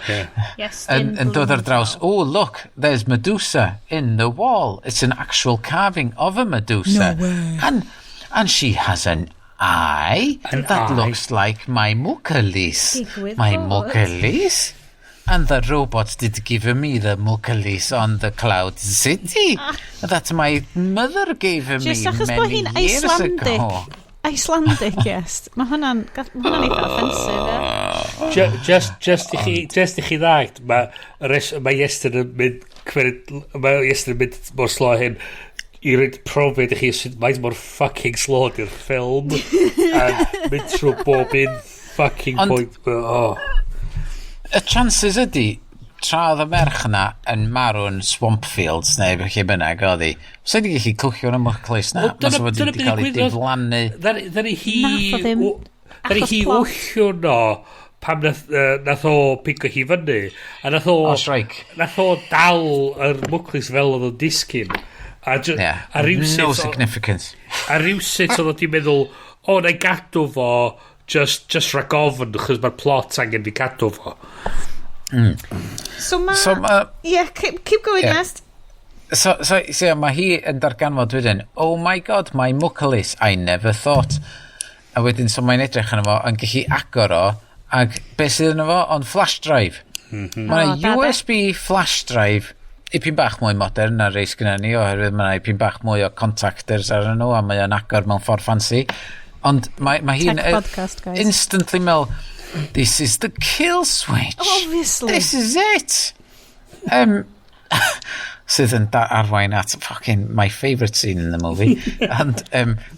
Yes, yn dod ar draws, "Oh, look, there's Medusa in the wall. It's an actual carving of a Medusa." No way. And she has an eye An that eye. looks like my Mukalis." Digwydd "My bod. Mukalis? And the robot did give me the Mukalis on the Cloud City that my mother gave me Just achos bod many hi'n years Icelandic. ago." Icelandic, yes. Mae hwnna'n eitha offensive, ie. Just i chi ddallt, mae Iestyn yn mynd, mae Iestyn yn mynd mor slo hyn. i roid profiad i chi sut faint mor fucking slow di'r ffilm a mynd trwy bob un fucking point. Oh. Y chances ydy, tra oedd y merch yna yn marw yn Swampfields neu beth lle bynnag oedd hi, sa wedi gallu cwchio yn y mwclis na, Wel, mas o fod dyna wedi cael ei beth ddigwyddodd. diflannu. Ddari hi Nath o ddim. Ddari Achos hi plot. wllio no pam nath o pigo hi fyny. A nath o O, Shrike. Nath o dal yr mwclis fel oedd o'n disgyn. A, a rywsut No significance. A rywsut oedd o di meddwl, o, na i gadw fo just rhag ofn, chos mae'r plot angen fi gadw fo. So ma... So, ma, Yeah, keep going, Yeah. Nest. So mae hi yn darganfod wedyn, "Oh my God, my mwclis, I never thought." A wedyn, so mae'n edrych arno fo, yn gallu agor o, ac beth sydd yno fo? Ond flash drive. Mae O, da, de. USB flash drive ipyn bach mwy modern na rei sgynna ni, oherwydd mae yna ipyn bach mwy o contactors ar nhw a mae o'n agor mewn ffordd fancy. Ond mae hi'n Tech podcast, guys. instantly meddwl, "This is the kill switch." Obviously. "This is it." Sydd yn arwain at fucking my favourite scene in the movie. And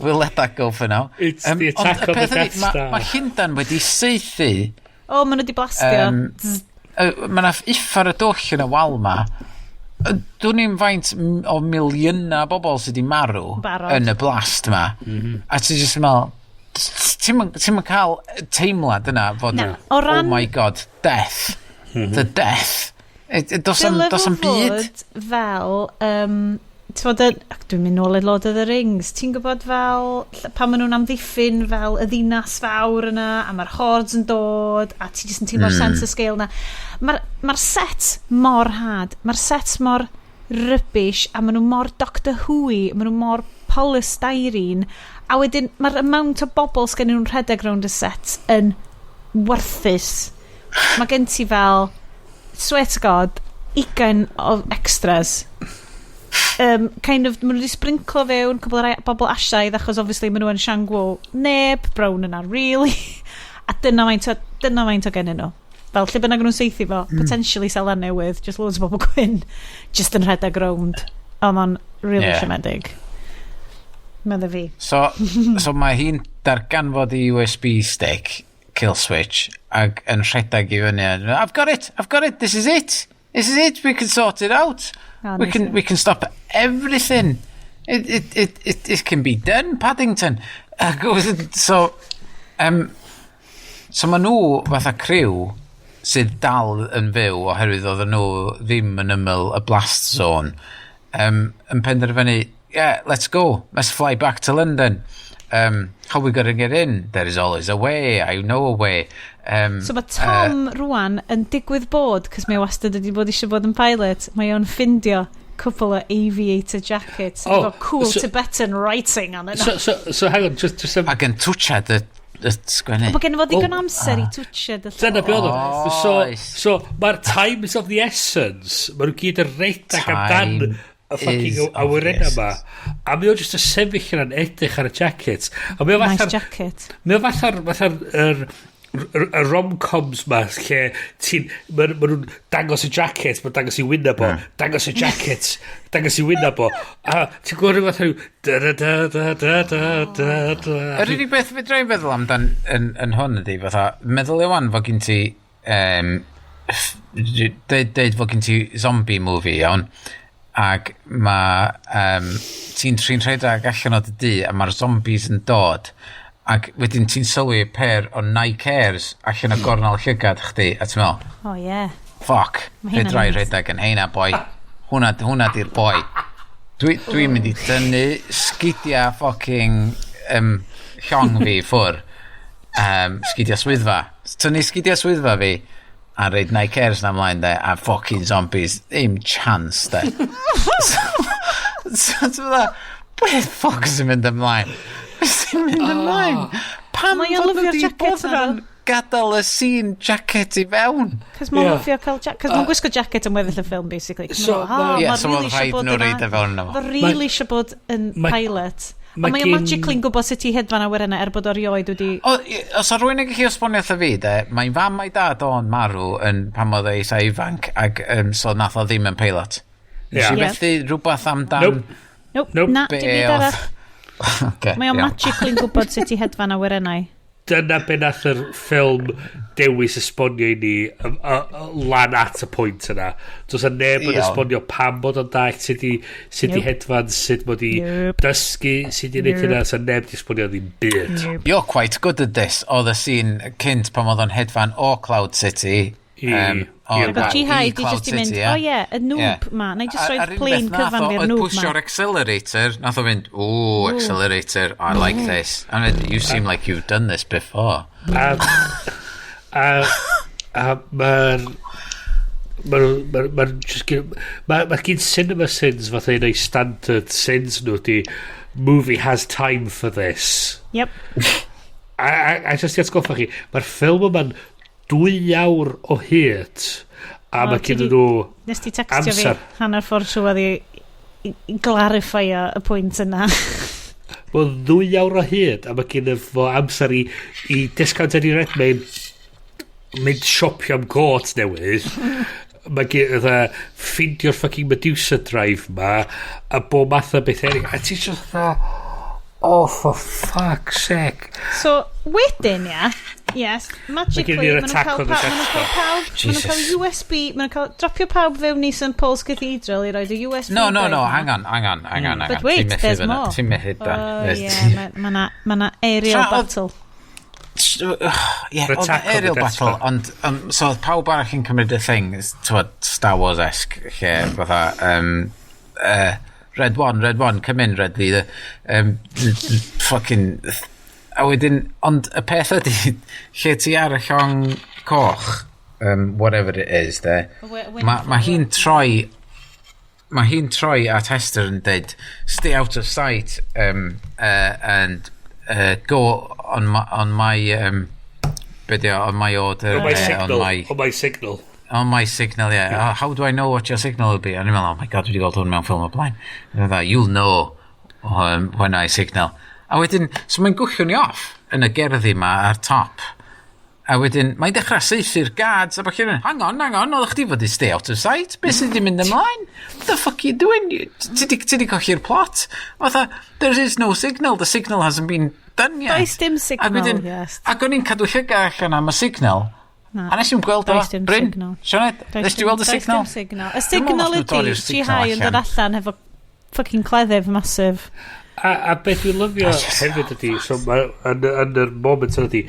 we'll let that go for now. It's the attack Ond y on the peth ydi, Death Star. Ma Llundan wedi saethu. O, maen nhw wedi blastio. Mae yna uffar y dwll yn y wal ma. Dwn i'n faint o miliynau bobl sydd wedi marw Barod. yn y blast ma. A ti'n just yn meddwl, ti'n cael teimlad yna fod, Na. O ran- "Oh my God, death. The death." Does am, Dyle does am fo byd. fod fel, ti'n fod, ac dwi'n mynd nôl i Lord of the Rings, ti'n gwybod fel, pan maen nhw'n amddiffyn fel y ddinas fawr yna, a mae'r hordes yn dod, a ti jyst yn teimlo'r sense of scale yna. Mae'r ma set mor had, mae'r set mor rubbish, a maen nhw mor Doctor Who-y, maen nhw mor polystyrene, a wedyn mae'r amount o bobl sgen nhw'n rhedeg rownd y set yn warthus. Mae gen ti fel, swear to God, 20 o extras. Kind of, maen nhw wedi sprinklo fewn cwbl o rai bobl Asiaidd, achos obviously maen nhw yn Shangwo. Neb brown yna, really. A dyna faint o gennyn nhw. Fel, lle bynnag nhw'n seithi fo, potentially Seland Newydd, just loads o bobl gwyn, just yn rhedeg rownd. O, ma'n really siomedig. Medda fi. So mae hi'n darganfod i USB stick, kill switch, ac yn rhedeg i fyny. "I've got it, I've got it, this is it. This is it, we can sort it out. Oh, we nice can, one. we can stop everything. It can be done, Paddington." Ac so mae nhw fatha criw sydd dal yn fyw oherwydd oedden nhw ddim yn ymyl y blast zone yn penderfynu, "Yeah, let's go, let's fly back to London. How we gonna get in? There is always a way, I know a way." So mae Tom rwan yn digwydd bod, cos mae o wastad wedi bod eisiau bod yn pilot, mae o'n ffindio cwpl o aviator jackets Oh, efo cool Tibetan writing on it. So hang on, just Ac yn twtsiad y sgwennu. Mae gen i fo ddigon Well, amser i twtsiad y Dyna be oedd o. So, Oes. so mae'r time is of the essence. Mae nhw gyd yn redeg amdan Time y fucking is of the awyrenna yma. essence. A mae o just yn sefyll yna'n edrych ar y jacket. A mae o Nice fatha'r jacket. Mae o fatha'r y rom-coms ma lle ti'n ma, ma nhw'n dangos y jacket, mae'n dangos i wyneb o, dangos y jacket, dangos i wyneb o, a ti'n gwybod rhyw fath rhyw da da da da da da da da. Yr unig beth fedra i'n feddwl amdan yn hwn ydy, fatha, meddwl i wan fod gen ti, deud fod gen ti zombie movie, iawn, ac mae, ti'n trin rhedeg allan o dy dŷ, a mae'r zombies yn dod, ac wedyn ti'n sylwi pair o Nike Airs allan o gornel llygad chdi, a ti'n meddwl, Oh yeah. "Fuck, Ma' hynna'n fedra i neis. rhedeg yn heina, boi. Hwnna di'r boi. Dwi mynd i dynnu sgidia fucking llong fi ffwr. Sgidia swyddfa. Tynnu sgidia swyddfa fi a reid Nike Airs na ymlaen de, a fucking zombies, ddim chance de." So ti'n meddwl, beth fuck sy'n mynd ymlaen? Beth sy'n mynd ymlaen? Pam Mae o'n fod nhw lyfio'r di jacket na, boddran gadael y scene jacket i fewn? Cos mae'n lyfio cael jacket. Cos mae'n gwisgo jacket yn weddill y ffilm, basically. So, So, oh, Ie, ma' so mae'n really isio rhaid bod nhw yn reid e fewn yno fo. Mae really eisiau bod yn pilot. A mae o'n magically'n gwybod sut i hedfan awyren er bod o rioed wedi. O, os o rwy'n yn gallu esbonio wrtho fi, de, mae'n fam a'i dad o'n marw yn pan oedd e eitha ifanc, ac so nath o ddim yn peilot. Nes i fethu rhywbeth amdan Nope. Nope. Nope. Na, Be dim byd oedd- arall. Ocê, Mae o'n iawn. magically'n gwybod sut i hedfan awyrennau. Dyna be nath yr ffilm dewis esbonio i ni lan at y pwynt yna. Does 'na neb yn esbonio pam bod o'n dallt sut i Nope. hedfan, sut mod i Nope. dysgu, sut i wneud hynna, so neb di esbonio ddim byd. Nope. You're quite good at this. Oedd y scene cynt pan oedd o'n hedfan o Cloud City. I'r Ac oedd G-High i di Cloud just i mynd, City, oh yeah, y noob ma. Na i just A'r roed unig plane beth nath cyfan o fi'r oedd noob ma. pwsio'r accelerator, nath o fynd, "Ooh, accelerator, I like this." And it, "You seem like you've done this before." A ma gyn Cinema Sins fatha un o'i standard sins nhw di "Movie has time for this." Yep. A just i atgoffa chi, mae'r ffilm yma'n 2 awr o hyd a O, mae ti gen nhw Nes ti textio fi amser. hanner ffordd trwy i clarify-o y pwynt yna. Mae'n 2 awr o hyd a mae gen fo amser i discount Eddie Redmayne mynd siopio am got newydd. Mae gen fatha ffeindio'r fucking Medusa drive ma a bob math o beth eraill a ti just fatha, "Oh, for fuck's sake." So, wedyn, ia, yes, magically, gen i'r maen nhw'n attack cael, on the pa, ma nhw'n cael pawb, ma nhw'n Jesus. cael USB, maen nhw'n cael dropio pawb fewn i St Paul's Cathedral i roed y USB No, drive 'ma. Hang on, hang on, hang on, hang on. But wait, Ti'n methu there's fyna. more. Ti'n methu dan. Oh, yeah, ma na aerial battle. Yeah, The oedd attack on the aerial Death battle, Star. ond so oedd pawb arall yn cymryd y thing, t'wod, Star Wars-esque, lle fatha, "Red One, Red One, come in, Red Leader," fucking, a wedyn, ond y peth ydy, lle ti ar y llong coch, whatever it is, de, mae hi'n troi at Hester yn dweud, "Stay out of sight and go on my be di o, on my order." On my signal. On my, On my signal. On my signal, yeah. "Oh, how do I know what your signal will be?" A ni'n meddwl, "Oh my God, dwi wedi gweld hwn mewn ffilm o blaen." A fatha, "You'll know when I signal." A wedyn, so mae'n gwllio ni off yn y gerddi ma ar top. A wedyn, mae'n dechrau saethu'r guards a bach, "Hang on, hang on, oeddech chdi fod i stay out of sight? Be sydd wedi mynd ymlaen? What the fuck are you doing? Ti di colli'r plot." Fatha, there is no signal. The signal hasn't been done yet. Does dim signal, Ac wedyn, yes. Ac o'n i'n cadw llygad allan am y signal. Na. A nes i'n gweld o. Does dim Bryn, signal. Sioned, Does nes ti weld y does signal? dim signal. Y Dwi'n meddwl signal nath nhw ydy dorri'r signal G-High yn dod allan. allan hefo fucking cleddyf massive. A beth dwi'n lyfio hefyd ydy, so ma, yn yr moment ydy,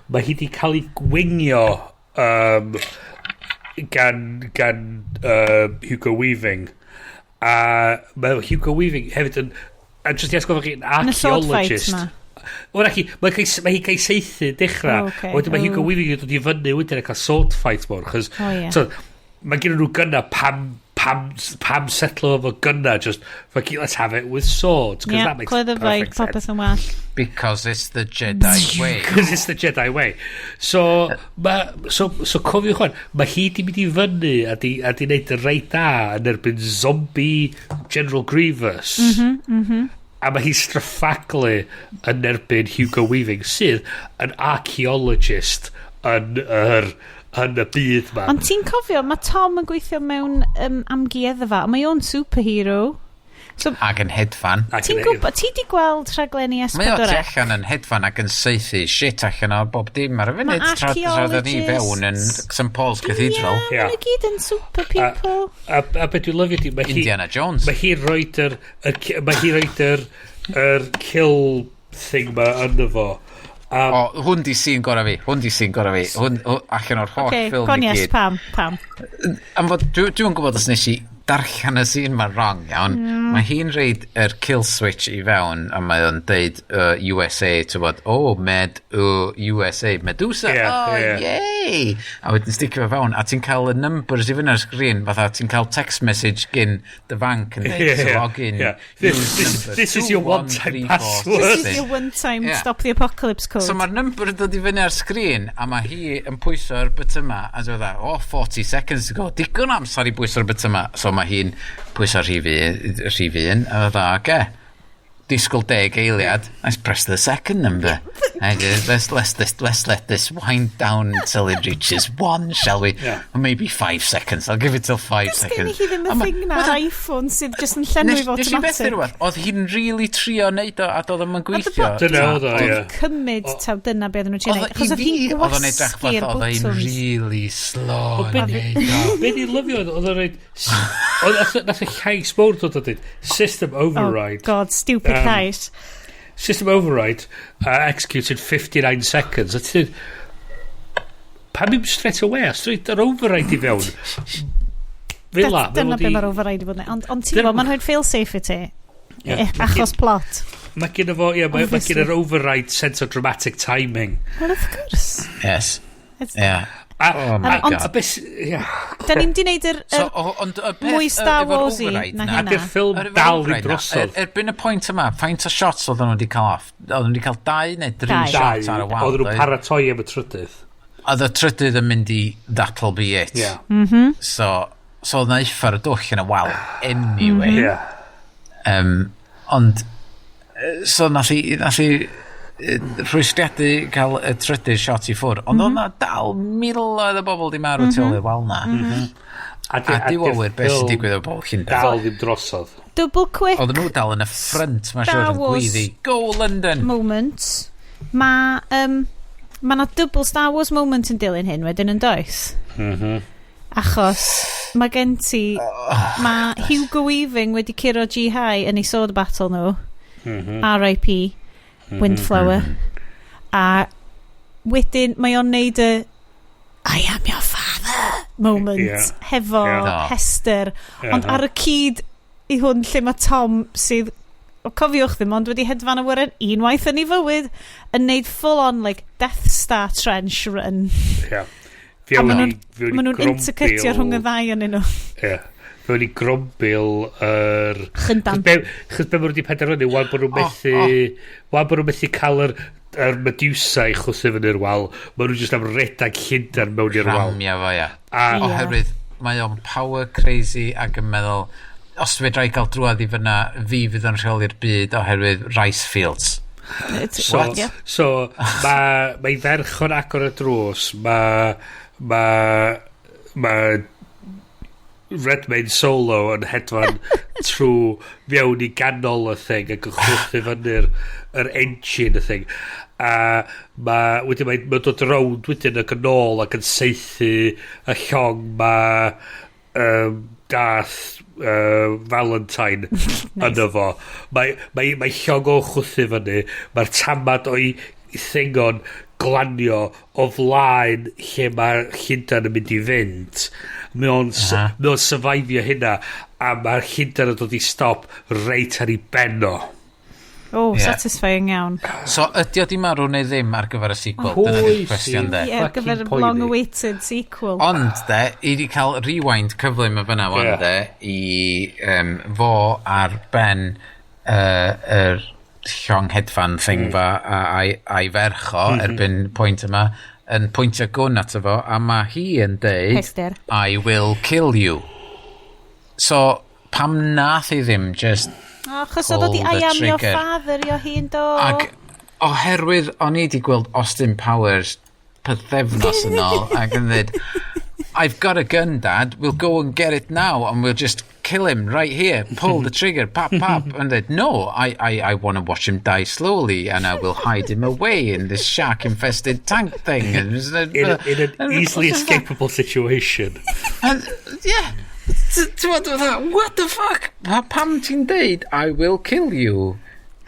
mae hi di cael ei gwingio gan Hugo Weaving. A mae Hugo Weaving hefyd yn, a just i atgoffa chi, yn Yn y sword fight archaeologist. ma. Wel, ac mae hi'n cael saethu dechrau. Oh, ocê. A wedyn mae Hugo Oh. Weaving yn dod i fyny wedyn a cael sword fight mor. Chos, Oh, ie. so, mae gen nhw gynna pam setlo efo gynna, just fuck it, let's have it with swords, because Yeah, that makes cleddyfau, perfect sense. popeth yn well. Because it's the Jedi way. Because it's the Jedi way. So, so cofiwch hwn, mae hi di mynd i fyny a di wneud y reit da yn erbyn zombie General Grievous. A mae hi straffaglu yn erbyn Hugo Weaving, sydd yn archaeologist yn y byd ma. Ond ti'n cofio, mae Tom yn gweithio mewn amgueddfa, a mae o'n superhero. So, Ac yn hedfan. Ac ti'n gwybod, ti di gweld rhaglenni Mae o tu S4C? allan yn hedfan ac yn saethu shit allan o bob dim ar y funud. Ma' Tra oedden ni fewn yn St Paul's Cathedral. Ie, yeah, maen nhw gyd yn super people. A beth dwi'n lyfio di, mae hi... Indiana Jones. Mae hi roed yr, mae hi roed yr kill thing ma ynddo fo. O, hwn di scene gorau fi. Hwn di scene gorau fi. Hwn allan o'r holl Okay, ffilm go on i yes, gyd. pam? Am fod, dwi'n gwybod os nes i darllen y scene ma'n wrong, iawn. Mae hi'n reid yr kill switch i fewn a mae o'n deud USA, ti'n bod, "Oh, Med, USA, Medusa, oh, yay!" A wedyn sticio fo fewn, a ti'n cael y numbers i fyny ar sgrin, fatha ti'n cael text message gyn dy fanc yn deud, to log in, use number This is your 2, 1, one-time 3, 4, password. This is your one-time Yeah. stop the apocalypse code. So mae'r number yn dod i fyny ar sgrin a mae hi yn pwyso'r bytyma a dweud, "Oh, 40 seconds to go." Digon amser i bwyso'r bytyma. So mae hi'n pwyso'r rhif un a dda, oce. Disgwyl 10 eiliad. Let's press the second number. Let's let this wind down until it reaches 1, shall we? Yeah. Or maybe 5 seconds. I'll give it till 5 Does gen seconds. hi ddim y A thing na ar iPhone sydd just yn llenwi fo Nes i methu automatic. rhywbeth. Oedd hi'n really trio neud o a doedd o'm yn gweithio. Dyna oedd o, ie. Cymyd taw dyna beth nhw'n trio Oedd neud. Achos i oedd fi, hi'n oedd o'n edrych fatha gwasgu'r oedd hi'n buttons. really slow yn Be- neud o. Be ni'n lyfio oedd o'n rhaid. Oedd nath y llais mawr dod o dweud, "System override." Oh God, stupid llais. "System override executed 59 seconds." A ti'n dweud, pam i'm straight away, straight yr override i fewn. Fel la. Dyna be mae'r override i fod yn. Ond ti'n gwybod, mae'n rhoi fail-safe i ti. Ie. Achos plot. Mae gen fo, ie, mae Obviously. gen yr override sense of dramatic timing. Well, of course. Yes. It's- Yeah. A, Oh my Ond- God. a beth, ie. Da ni'n di wneud yr, So, yr ond y peth mwy Star efo'r Wars-y override na na- A hynna. di'r ffilm Yr efo'r dal i override na, drosodd. Erbyn y pwynt yma, faint o shots oedden nhw wedi cael off? Oedden nhw wedi cael dau neu dri Dau. shots ar y wal. Oedden nhw'n doedd? paratoi am y trydydd. Oedd y trydydd yn mynd i "That'll be it." Ie. So oedd na uffar y dwll yn y wal anyway. Ie. Ond, so nath i rhwystriadu cael y trydydd shot i ffwr. Ond oedd na dal miloedd o bobl di marw tu ôl i'r wal na. A, A Duw a ŵyr beth sy'n digwydd o bobl Llundain. Dal ddim drosodd. Double quick Oedden nhw dal yn y ffrynt, mae'n Star siŵr, yn Wars gweiddi, "Go London!" moment. Mae ma na double Star Wars moment yn dilyn hyn wedyn yn does? Achos mae gen ti... Mae Hugo Weaving wedi curo G-High yn ei sword battle nhw. R.I.P. Windflower. A wedyn mae o'n neud y "I am your father" moment hefo Hester. Ond ar y cyd i hwn lle mae Tom sydd o cofiwch ddim ond wedi hedfan awyren unwaith yn ei fywyd yn neud full on like Death Star trench run. Ie. A maen nhw'n intercutio rhwng y ddau yn nhw. Ie. Fewn i grombil yr Chyndan. Chos be maen nhw wedi penderfynu, wan bod nhw'n methu wan bod nhw'n methu cael yr Medusa i chwthu fyny'r wal, maen nhw jyst am redag Llundain mewn i'r wal. Ramio fo, ia. A, Oherwydd mae o'n power crazy ac yn meddwl, os fedra i gael drwadd i fyna, fi fydd yn rheoli'r byd oherwydd rice fields. So, What? so mae mae ferch o'n agor y drws, mae Redmayne solo yn hedfan trwy mewn i ganol y thing ac yn chwthu fyny'r yr engine y thing. A mae wedyn mae'n ma dod rownd wedyn ac yn ôl ac yn saethu y llong mae Darth Valentine nice. Yno fo. Mae llong o chwthu fyny, mae'r tamad o'i thing o'n glanio o flaen lle mae Llundain yn mynd i fynd. Mae o'n survivio hynna a mae'r Llundain yn dod i stop reit ar ei ben o. Oh, Ie. satisfying iawn. So, ydy o di marw neu ddim ar gyfer y sequel? Pwy Dyna di'r cwestiwn, sy'n de. Ie, ar gyfer fucking poeni? long-awaited sequel. Ond, de, i di cael rewind cyflym y fyna, wan, de, i fo ar ben yr llong hedfan thing fa a'i ferch o erbyn pwynt yma yn pwyntio gwn ato fo a mae hi yn deud Hester. "I will kill you." So pam nath hi ddim just Achos oedd o di pull "I the am your trigger? father" i o hun do. Ac oherwydd o'n i di gweld Austin Powers pythefnos yn ôl ac yn dweud, "I've got a gun, Dad. We'll go and get it now and we'll just kill him right here. Pull the trigger, pop, pop." And dweud, "No, I want to watch him die slowly and I will hide him away in this shark infested tank thing." And, In an easily escapable situation. And, yeah. Ti'n bod, what the fuck? Pam ti'n deud, "I will kill you"?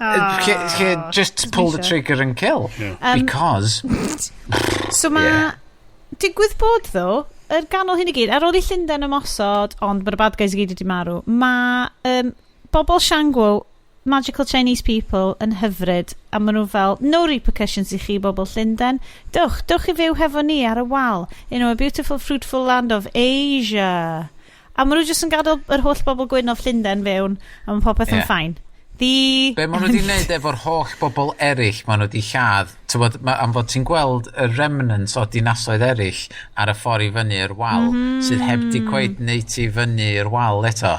Lle, just pull the trigger and kill. Because So mae... Yeah. Digwydd bod, ddo, yr ganol hyn i gyd, ar ôl i Llundain ymosod, ond bod y bad guys i gyd wedi marw, mae bobl Shangguo, magical Chinese people, yn hyfryd, a maen nhw fel, "No repercussions i chi, bobl Llundain. Dewch, dewch i fyw hefo ni ar y wal. You know, a beautiful, fruitful land of Asia." A maen nhw jyst yn gadael yr holl bobl gwyn o Llundain fewn, a mae popeth yn fine. The Be maen nhw wedi wneud efo'r holl bobl eraill maen nhw wedi lladd, t'wod, am fod ti'n gweld y remnants o dinasoedd eraill ar y ffordd i fyny i'r wal, sydd heb di cweit neud ti fyny i'r wal eto.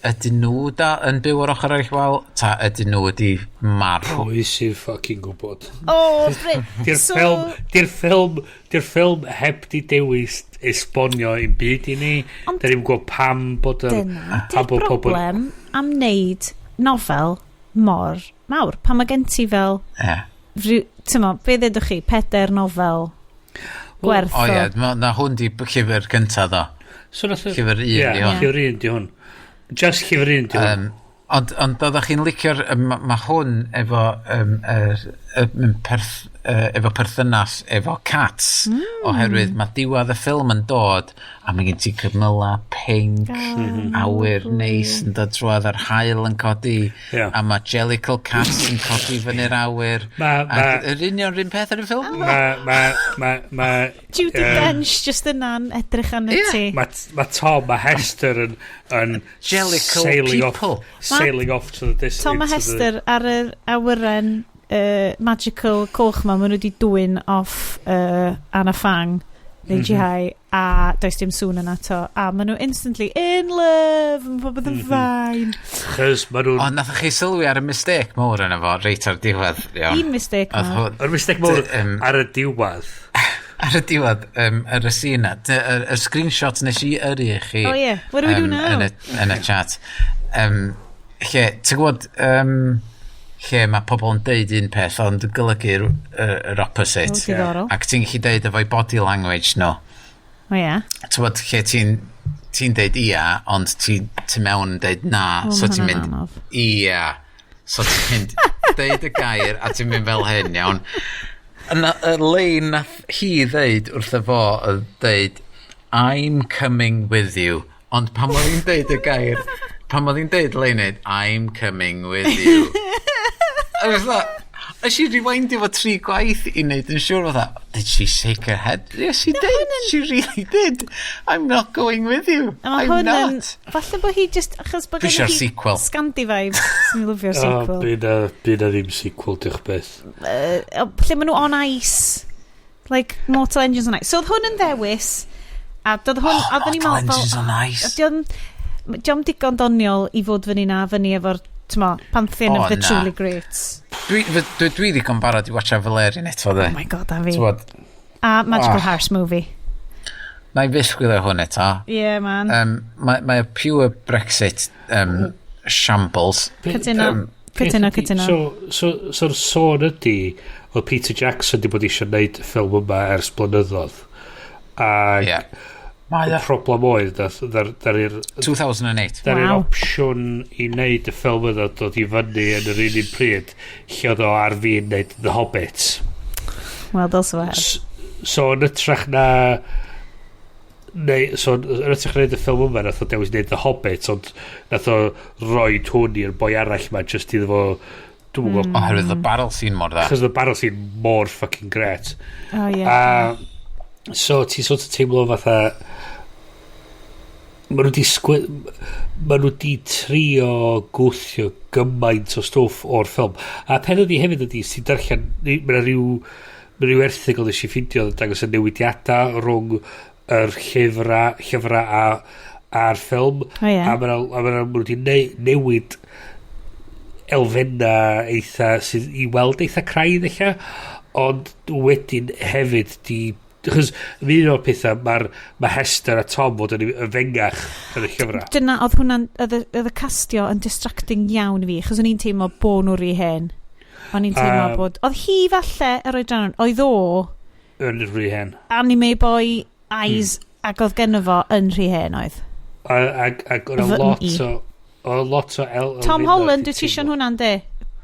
Ydyn nhw da yn byw ar ochr arall wal, ta ydyn nhw wedi marw? Pwy sy'n fucking gwybod? Oh, Bryn. Di'r ffilm, di'r ffilm heb di dewis esbonio i'm byd i ni. Ond- Da ni'n gwybod pam bod yr Dyna pam di'r bod pobl broblem am wneud nofel mor mawr. Pan mae gen ti fel, ti'n mo, be ddedwch chi, pedair nofel gwerth O ie, na hwn di llyfr cyntaf ddo. So Llyfr un Ie, di hwn. llyfr un di hwn. Just llyfr un di hwn. Ond oeddech chi'n licio'r... Ma hwn efo, efo perthynas efo Cats, oherwydd mae diwedd y ffilm yn dod a mae gen ti cymyla pink, awyr neis yn dod drwodd, a'r haul yn codi a mae Jellicle Cats yn codi fyny'r awyr a yr union yr un peth ar y ffilm. Ma Judi Dench just yna'n edrych arno ti. Ma Tom a Hester yn Jellicle sailing people. off, sailing off to the distance. Tom a Hester ar yr awyren magical coch ma, maen nhw wedi dwyn off Anna Fang neu GI, a does dim sŵn yna to, a maen nhw instantly in love, mae popeth yn fine. Chos ma nhw'n Ond nathoch chi sylwi ar y mistake mawr yna fo, reit ar diwedd, iawn? Un mistake Oedd mawr. Yr mistake mawr ar y diwedd. Ar y diwedd, yr y scene na, y screenshot nes i yrru i chi Oh yeah, what do we do now? Yn y chat. Lle, ti'n gwybod, lle mae pobl yn deud un peth ond yn golygu'r yr opposite. O, diddorol. Ac ti'n gallu deud efo'i body language nhw. O ie. Ti'n gwybod, lle ti'n deud ia, ond ti mewn yn deud na, O, so ma' ti'n hwnna'n mynd anodd. ia. So ti'n mynd deud y gair a ti'n mynd fel hyn, iawn. Yna, y lein nath hi ddeud wrtho fo oedd deud, "I'm coming with you." Ond pan oedd hi'n deud y gair, pan oedd hi'n deud lein neud, "I'm coming with you." A fatha, nes i rewindio fo tri gwaith i wneud yn siŵr fatha, did she shake her head? Yes, she did. She really did. I'm not going with you. A mae I'm hwn yn not. Falle bod hi just achos bod Dwi gen isio'r hi sequel. Scandi vibes. Swn i'n lyfio'r O, sequel. bydd na ddim sequel, diolch beth. Lle maen nhw on ice. Like Mortal Engines on Ice. So oedd hwn yn ddewis. A doedd hwn Oh, oedden ni'n Mortal meddwl fel Engines on Ice. Dio'm digon doniol i fod fyny na fyny efo'r, t'mo, Pantheon O, of the na. Truly Greats. Dwi ddigon barod i watcha Valerian eto, de. Oh my God, a fi. T'wod, A Magical Oh. Horse movie. Na i fyth gwylio hwn eto. Yeah, man. Mae pure Brexit shambles. Cytuno. Cytuno, cytuno. So, so'r sôn ydy, oedd Peter Jackson di bod eisiau gwneud y ffilm yma ers blynyddoedd. Ac Mae y o. problem oedd, ddaru'r 2008. Ddaru'r opsiwn i wneud y ffilm yna dod i fyny yn yr un pryd lle oedd o ar fin wneud The Hobbit. Wel, dylse fo heb. So yn hytrach na neu, so yn hytrach na wneud y ffilm yma, nath o dewis wneud The Hobbit, ond nath o roi hwn i'r boi arall ma just iddo fo, dwi'n gwybod. Oherwydd y barrel scene mor dda. Achos the barrel scene mor fucking great. Oh, yeah. A so ti sort of teimlo fatha ma nhw di trio gwthio gymaint o stwff o'r ffilm. A peth ydi hefyd ydi, sy'n darllen, mae 'na ryw erthygl nes i ffindio yn dangos y newidiadau rhwng yr llyfra a'r ffilm. O, ie. A ma' nhw wedi newid elfenna eitha sydd i weld eitha craidd eich, ond wedyn hefyd di, achos un o'r pethau mae Hester a Tom fod yn y fengach yn y llyfrau. Dyna, oedd hwnna'n, oedd y castio yn distracting iawn i fi, achos o'n i'n teimlo bod nhw rhy hen. O'n i'n teimlo bod oedd hi falle yr oedran, oedd o yn rhy hen. Anime boy eyes, ac oedd genno fo yn rhy hen oedd. A oedd lot o lot o Tom elfennau Holland, di wyt ti eisiau teimlo. hwnna'n de?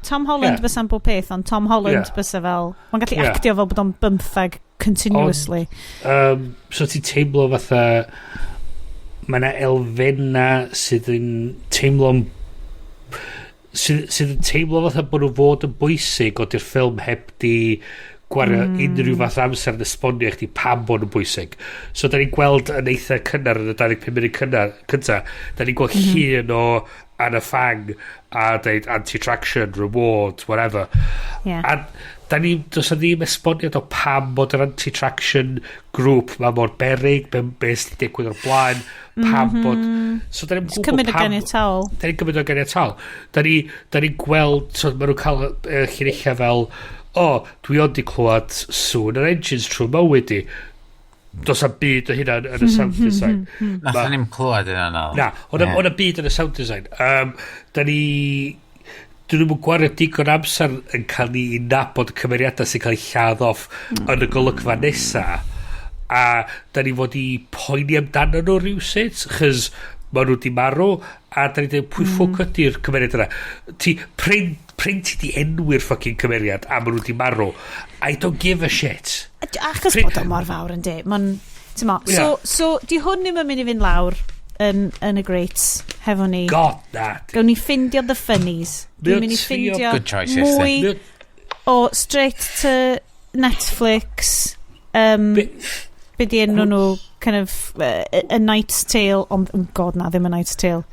Tom Holland bysa'n bob peth, ond Tom Holland bysa fel mae'n gallu actio fel bod o'n 15 continuously. So ti'n teimlo fatha mae yna elfenna sydd yn teimlo'n sydd yn teimlo fatha bod nhw fod yn bwysig, ond i'r ffilm heb di gwario unrhyw fath o amser yn esbonio i chdi pam bod nhw'n bwysig. So da ni'n gweld yn eitha cynnar yn y 25 munud cynnar, cynta, da ni'n gweld llun o and a fang a deud anti-traction, reward, whatever. A da ni, does na ddim esboniad o pam bod yr anti-traction group ma mor berig, be sydd wedi digwydd o'r blaen, pam bod. So da ni'n gwybod Cymryd o pam. ganiataol. Da ni'n gymryd o ganiataol. Da ni gweld, so maen nhw'n cael llinellau fel, "O, oh, dwi ond i clywed sŵn yr engines trwy mywyd i." Does 'na'm byd o hynna yn y sound design. Nath ni'n clywed yna nôl. Na, o'na byd yn y sound design. Da ni... Dyn nhw'n gwario digon amser yn cael ni i nabod y cymeriadau sy'n cael eu lladd off yn y golygfa nesa. A da ni fod i poeni amdano nhw rhywsut, chys maen nhw di marw, a da ni dweud, "Pwy ffwc ydy'r cymeriad yna?" Ti, prin ti di enwi'r fucking cymeriad, a maen nhw di marw. I don't give a shit. Achos bod o mor fawr yn di. Mae'n... Ti'n mo, so, so, di hwn ddim yn mynd i fynd lawr yn y greats hefo ni. God, na. Gawn ni ffindio the funnies. Mae Dwi'n o'n mynd i ffindio Good choice, yes, mwy Mae o straight to Netflix. Be di enw nhw? Kind of A Knight's Tale. Ond, oh God, na, ddim A Knight's Tale.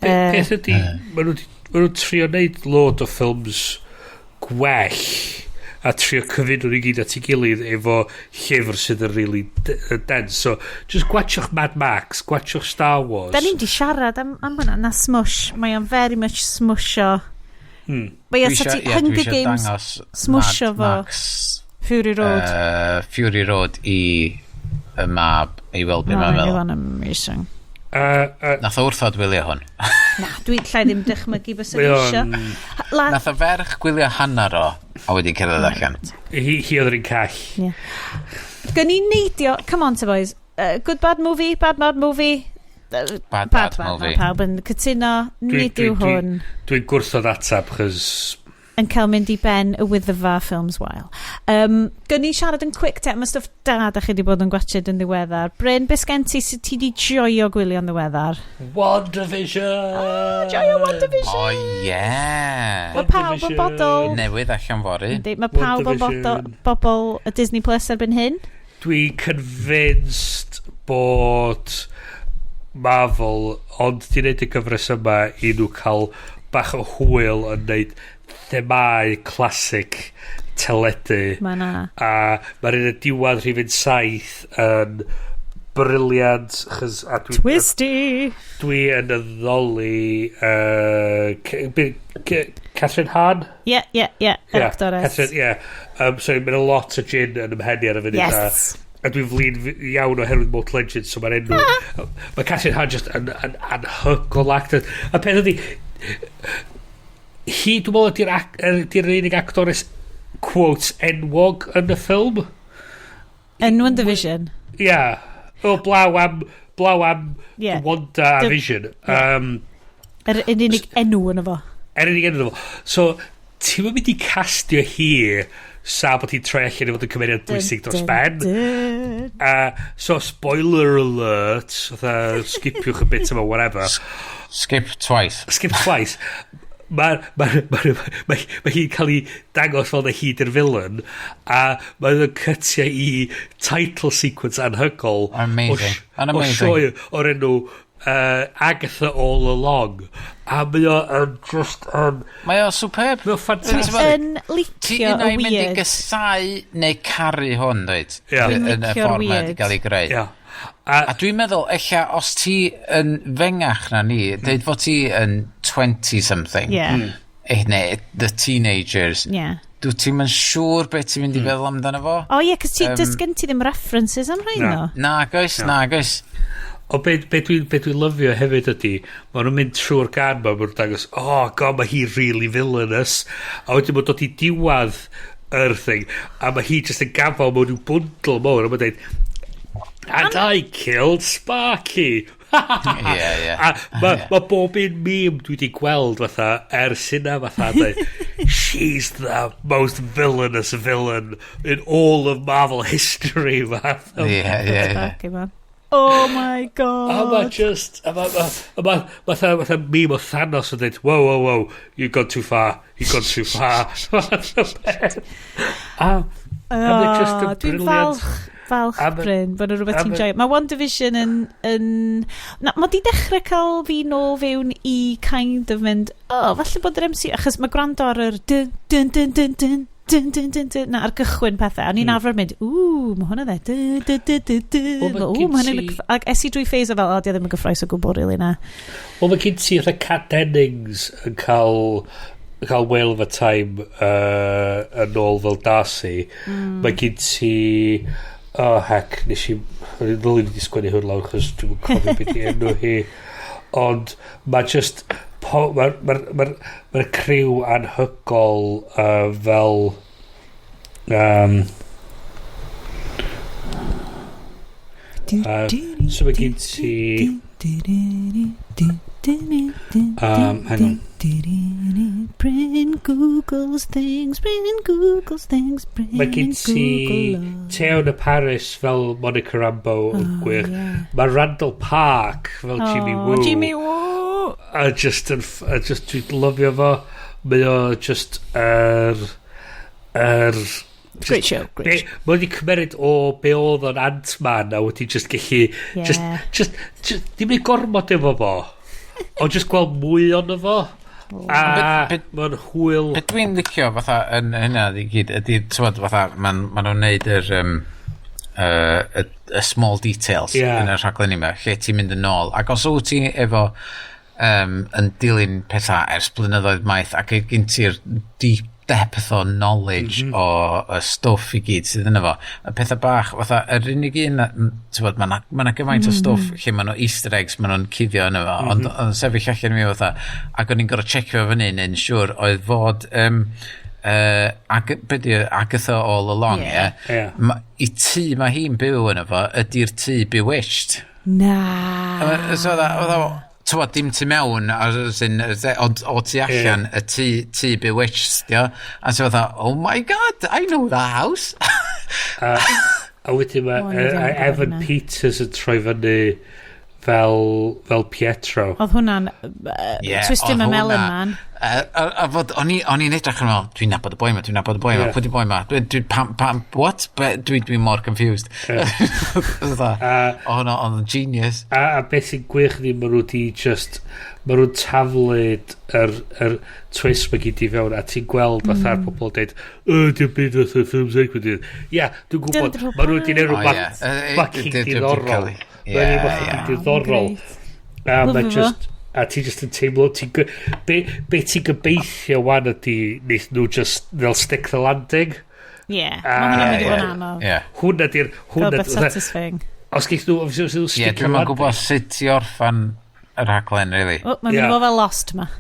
Peth ydy, ma nhw'n trio neud load o ffilms gwell a trio cyfuno nhw i gyd at ei gilydd efo llyfr sydd yn really dense. So, just gwatchwch Mad Max, gwatchwch Star Wars. Da ni'n di siarad am hwnna, na smush. Mae o'n very much smusho. Mae o'n Dwi sa isio- ti ie, dwi Hunger isio Games, dangos smusho Mad fo. Max, Fury Road. Fury Road i y mab i weld be mae'n Mae'n feddwl. o'n amazing. Nath o wrthod wylio hwn. Na, dwi'n llai ddim dychmygu bys Mae yn isio. Nath o ferch gwylio hanner o a wedi cerdded allan. Hi oedd yr un call. Yeah. Gyn ni neidio, come on to boys. Good bad movie, bad bad movie. Bad, bad movie. Mae pawb yn cytuno, nid yw hwn Dwi'n gwrthod atab, chos yn cael mynd i ben y Wyddfa Films wael. Gyn ni siarad yn quick te, mae stwff da da chi wedi bod yn gwachod yn ddiweddar. Bryn, beth sgen ti sydd ti wedi joio gwylio'n ddiweddar? WandaVision! Oh, joio WandaVision! O ie! Mae pawb yn bodol. Newydd allan fory. Yndi, mae pawb yn WandaVision. bodol, bobl y Disney Plus erbyn hyn. Dwi'n convinced bod Marvel ond di wneud y gyfres yma i nhw cael bach o hwyl yn wneud themau classic teledu. Mae na. A mae'r un y diwedd rhifyn 7 yn brilliant chys, a dwi, Twisty! Dwi yn addoli Kathryn Hahn. Ie, yr actores. Kathryn, ie. So mae'n a lot o gin yn ymhenni ar y funud. Yes. A dwi'n flin iawn oherwydd Mortal Engines, so mae'r enw... Mae Kathryn Hahn just yn anhygoel actor. A peth ydi, hi, dwi'n meddwl, ydy'r unig actores quotes enwog yn y ffilm. Yn WandaVision. Ia. Yeah. O, blaw am Wanda a Vision. Yr unig enw yn efo. Er unig enw fo. So, ti'n mynd i castio hi sa bod hi'n troi allan i fod yn cymeriad bwysig dros ben. Dun. So, spoiler alert, fatha, skipiwch y bit yma, whatever. Skip twice. Skip twice. Mae ma, ma, ma, ma hi'n cael ei dangos fel na hi di'r villain a mae'n cytio i title sequence anhygol Amazing. o Amazing. sioe o'r enw Agatha All Along, a mae o yn just yn Mae o superb. Mae o ffantastig. Yn Ti licio un y o'i mynd i weird. gysau neu caru hwn, dweud? Ie. Yn Dwi'n y licio'r ffordd mae wedi weird. cael ei greu. Ia. A dwi'n meddwl, ella, os ti yn fengach na ni, dweud fod ti yn 20-something, neu the teenagers, dwi ti'n mynd siŵr beth ti'n mynd i feddwl amdano fo? O ie, cos ti, does gen ti ddim references am rhain Na. o. Na, goes, na, goes. O be dwi'n lyfio hefyd ydy, maen nhw'n mynd trwy'r gan ma, maen nhw'n dangos, "Oh God, mae hi really villainous." A wedyn maen dod i diwadd yr thing, a mae hi just yn gafal mewn rhyw bwndl mawr, a mae'n dweud, "And I killed Sparky." Ie, ie. A mae ma bob un meme dwi wedi gweld fatha ers hynna fatha dweud, "She's the most villainous villain in all of Marvel history," fatha. Ie. Sparky, man. Oh my God. A ma just, a ma, fatha meme o Thanos yn dweud, "Whoa, whoa, whoa, you've gone too far, you've gone too far." Fath o beth. A ma just Oh, yn dwi'n brilliant. falch. Falch, Bryn, bod yna rhywbeth ti'n joio. Mae WandaVision yn... Na, mae di dechrau cael fi nôl fewn i kind of mynd, oh, falle bod yr MC... Achos mae gwrando ar yr dyn, dyn, dyn, dyn, dyn, dyn, dyn, dyn, dyn, na, ar gychwyn pethau. A ni'n arfer mynd, ww, mae hwnna dde, dyn, dyn, dyn, dyn, dyn, ww, mae hwnna'n... Ac es i drwy phase o fel, o, di o ddim yn gyffroes o gwbl, really, na. Wel, mae gen ti fatha Kat Dennings yn cael whale of a time yn ôl fel Darcy. Mae gen ti... Oh, heck, nes i... Ddylwn i wedi sgwennu hwn lawr, chos dwi'n cofio beth i enw hi. Ond mae just... Mae'r ma criw anhygol fel... So mae gen ti... Hang on. Bryn Googles things, Bryn Googles things, Bryn. Mae gen ti Teyonah Parris fel Monica Rambeau yn gwych. Yeah. Mae Randall Park fel Jimmy Woo. Jimmy Woo! A just, just dwi'n lyfio fo. Mae o just Great show, great show. Mae wedi cymeryd o be oedd o'n Ant-Man a wedi just gallu... Yeah. Just, ddim yn gormod efo fo. Ond just gweld mwy ono fo. A mae'n hwyl. Be dwi'n licio fatha yn hynna i gyd ydy, t'wod, fatha, maen nhw'n neud yr y small details yn y rhaglen yma, lle ti'n mynd yn ôl. Ac os wyt ti efo yn dilyn pethau ers blynyddoedd maith ac gen ti'r deep depth o knowledge o y stwff i gyd sydd yna fo. Y pethau bach, fatha, yr unig un, t'wod, mae 'na gymaint o stwff lle ma' nhw easter eggs, ma' nhw'n cuddio yna fo, ond sefyll allan i mi fatha, ac o'n i'n gorfod checio fyny neu'n siŵr oedd fod be di Agatha All Along, ie? Yeah. I tŷ mae hi'n byw yna fo, ydy'r tŷ Bewitched. Na. So, t'wod, dim tu mewn, ond o tu allan, y tŷ Bewitched, dio. A so fatha, oh my god, I know that house. A wedyn mae Evan Peters yn troi fyny fel Pietro. Oedd hwnna'n twistio my melon man. A fod, o'n i'n edrych yn fel, dwi'n nabod y boi ma, dwi'n nabod y boi ma, pwy di boi ma? Dwi, pam, what? Dwi'n mor confused. Oedd hwnna, oedd yn genius. A beth sy'n gwych ydi, maen nhw di just, maen nhw'n taflud yr twist mae gyd i fewn, a ti'n gweld fatha'r pobl yn deud, di'n byd fatha ffilms eraill. Ia, dwi'n gwybod, maen nhw wedi neud rhywbeth fucking diddorol. Mae'n rhywbeth fucking diddorol. A mae just... A ti just yn teimlo... Be ti'n gobeithio wan ydi wneith nhw just... They'll stick the landing. Ie. Mae hwnna'n mynd i fod yn anodd. Hwna di'r... Fel beth satisfying. Os geith nhw... Os nhw stick the landing. Ie, dwi'n gwybod sut i orffan y rhaglen, really. Mae'n mynd i fod fel Lost, ma.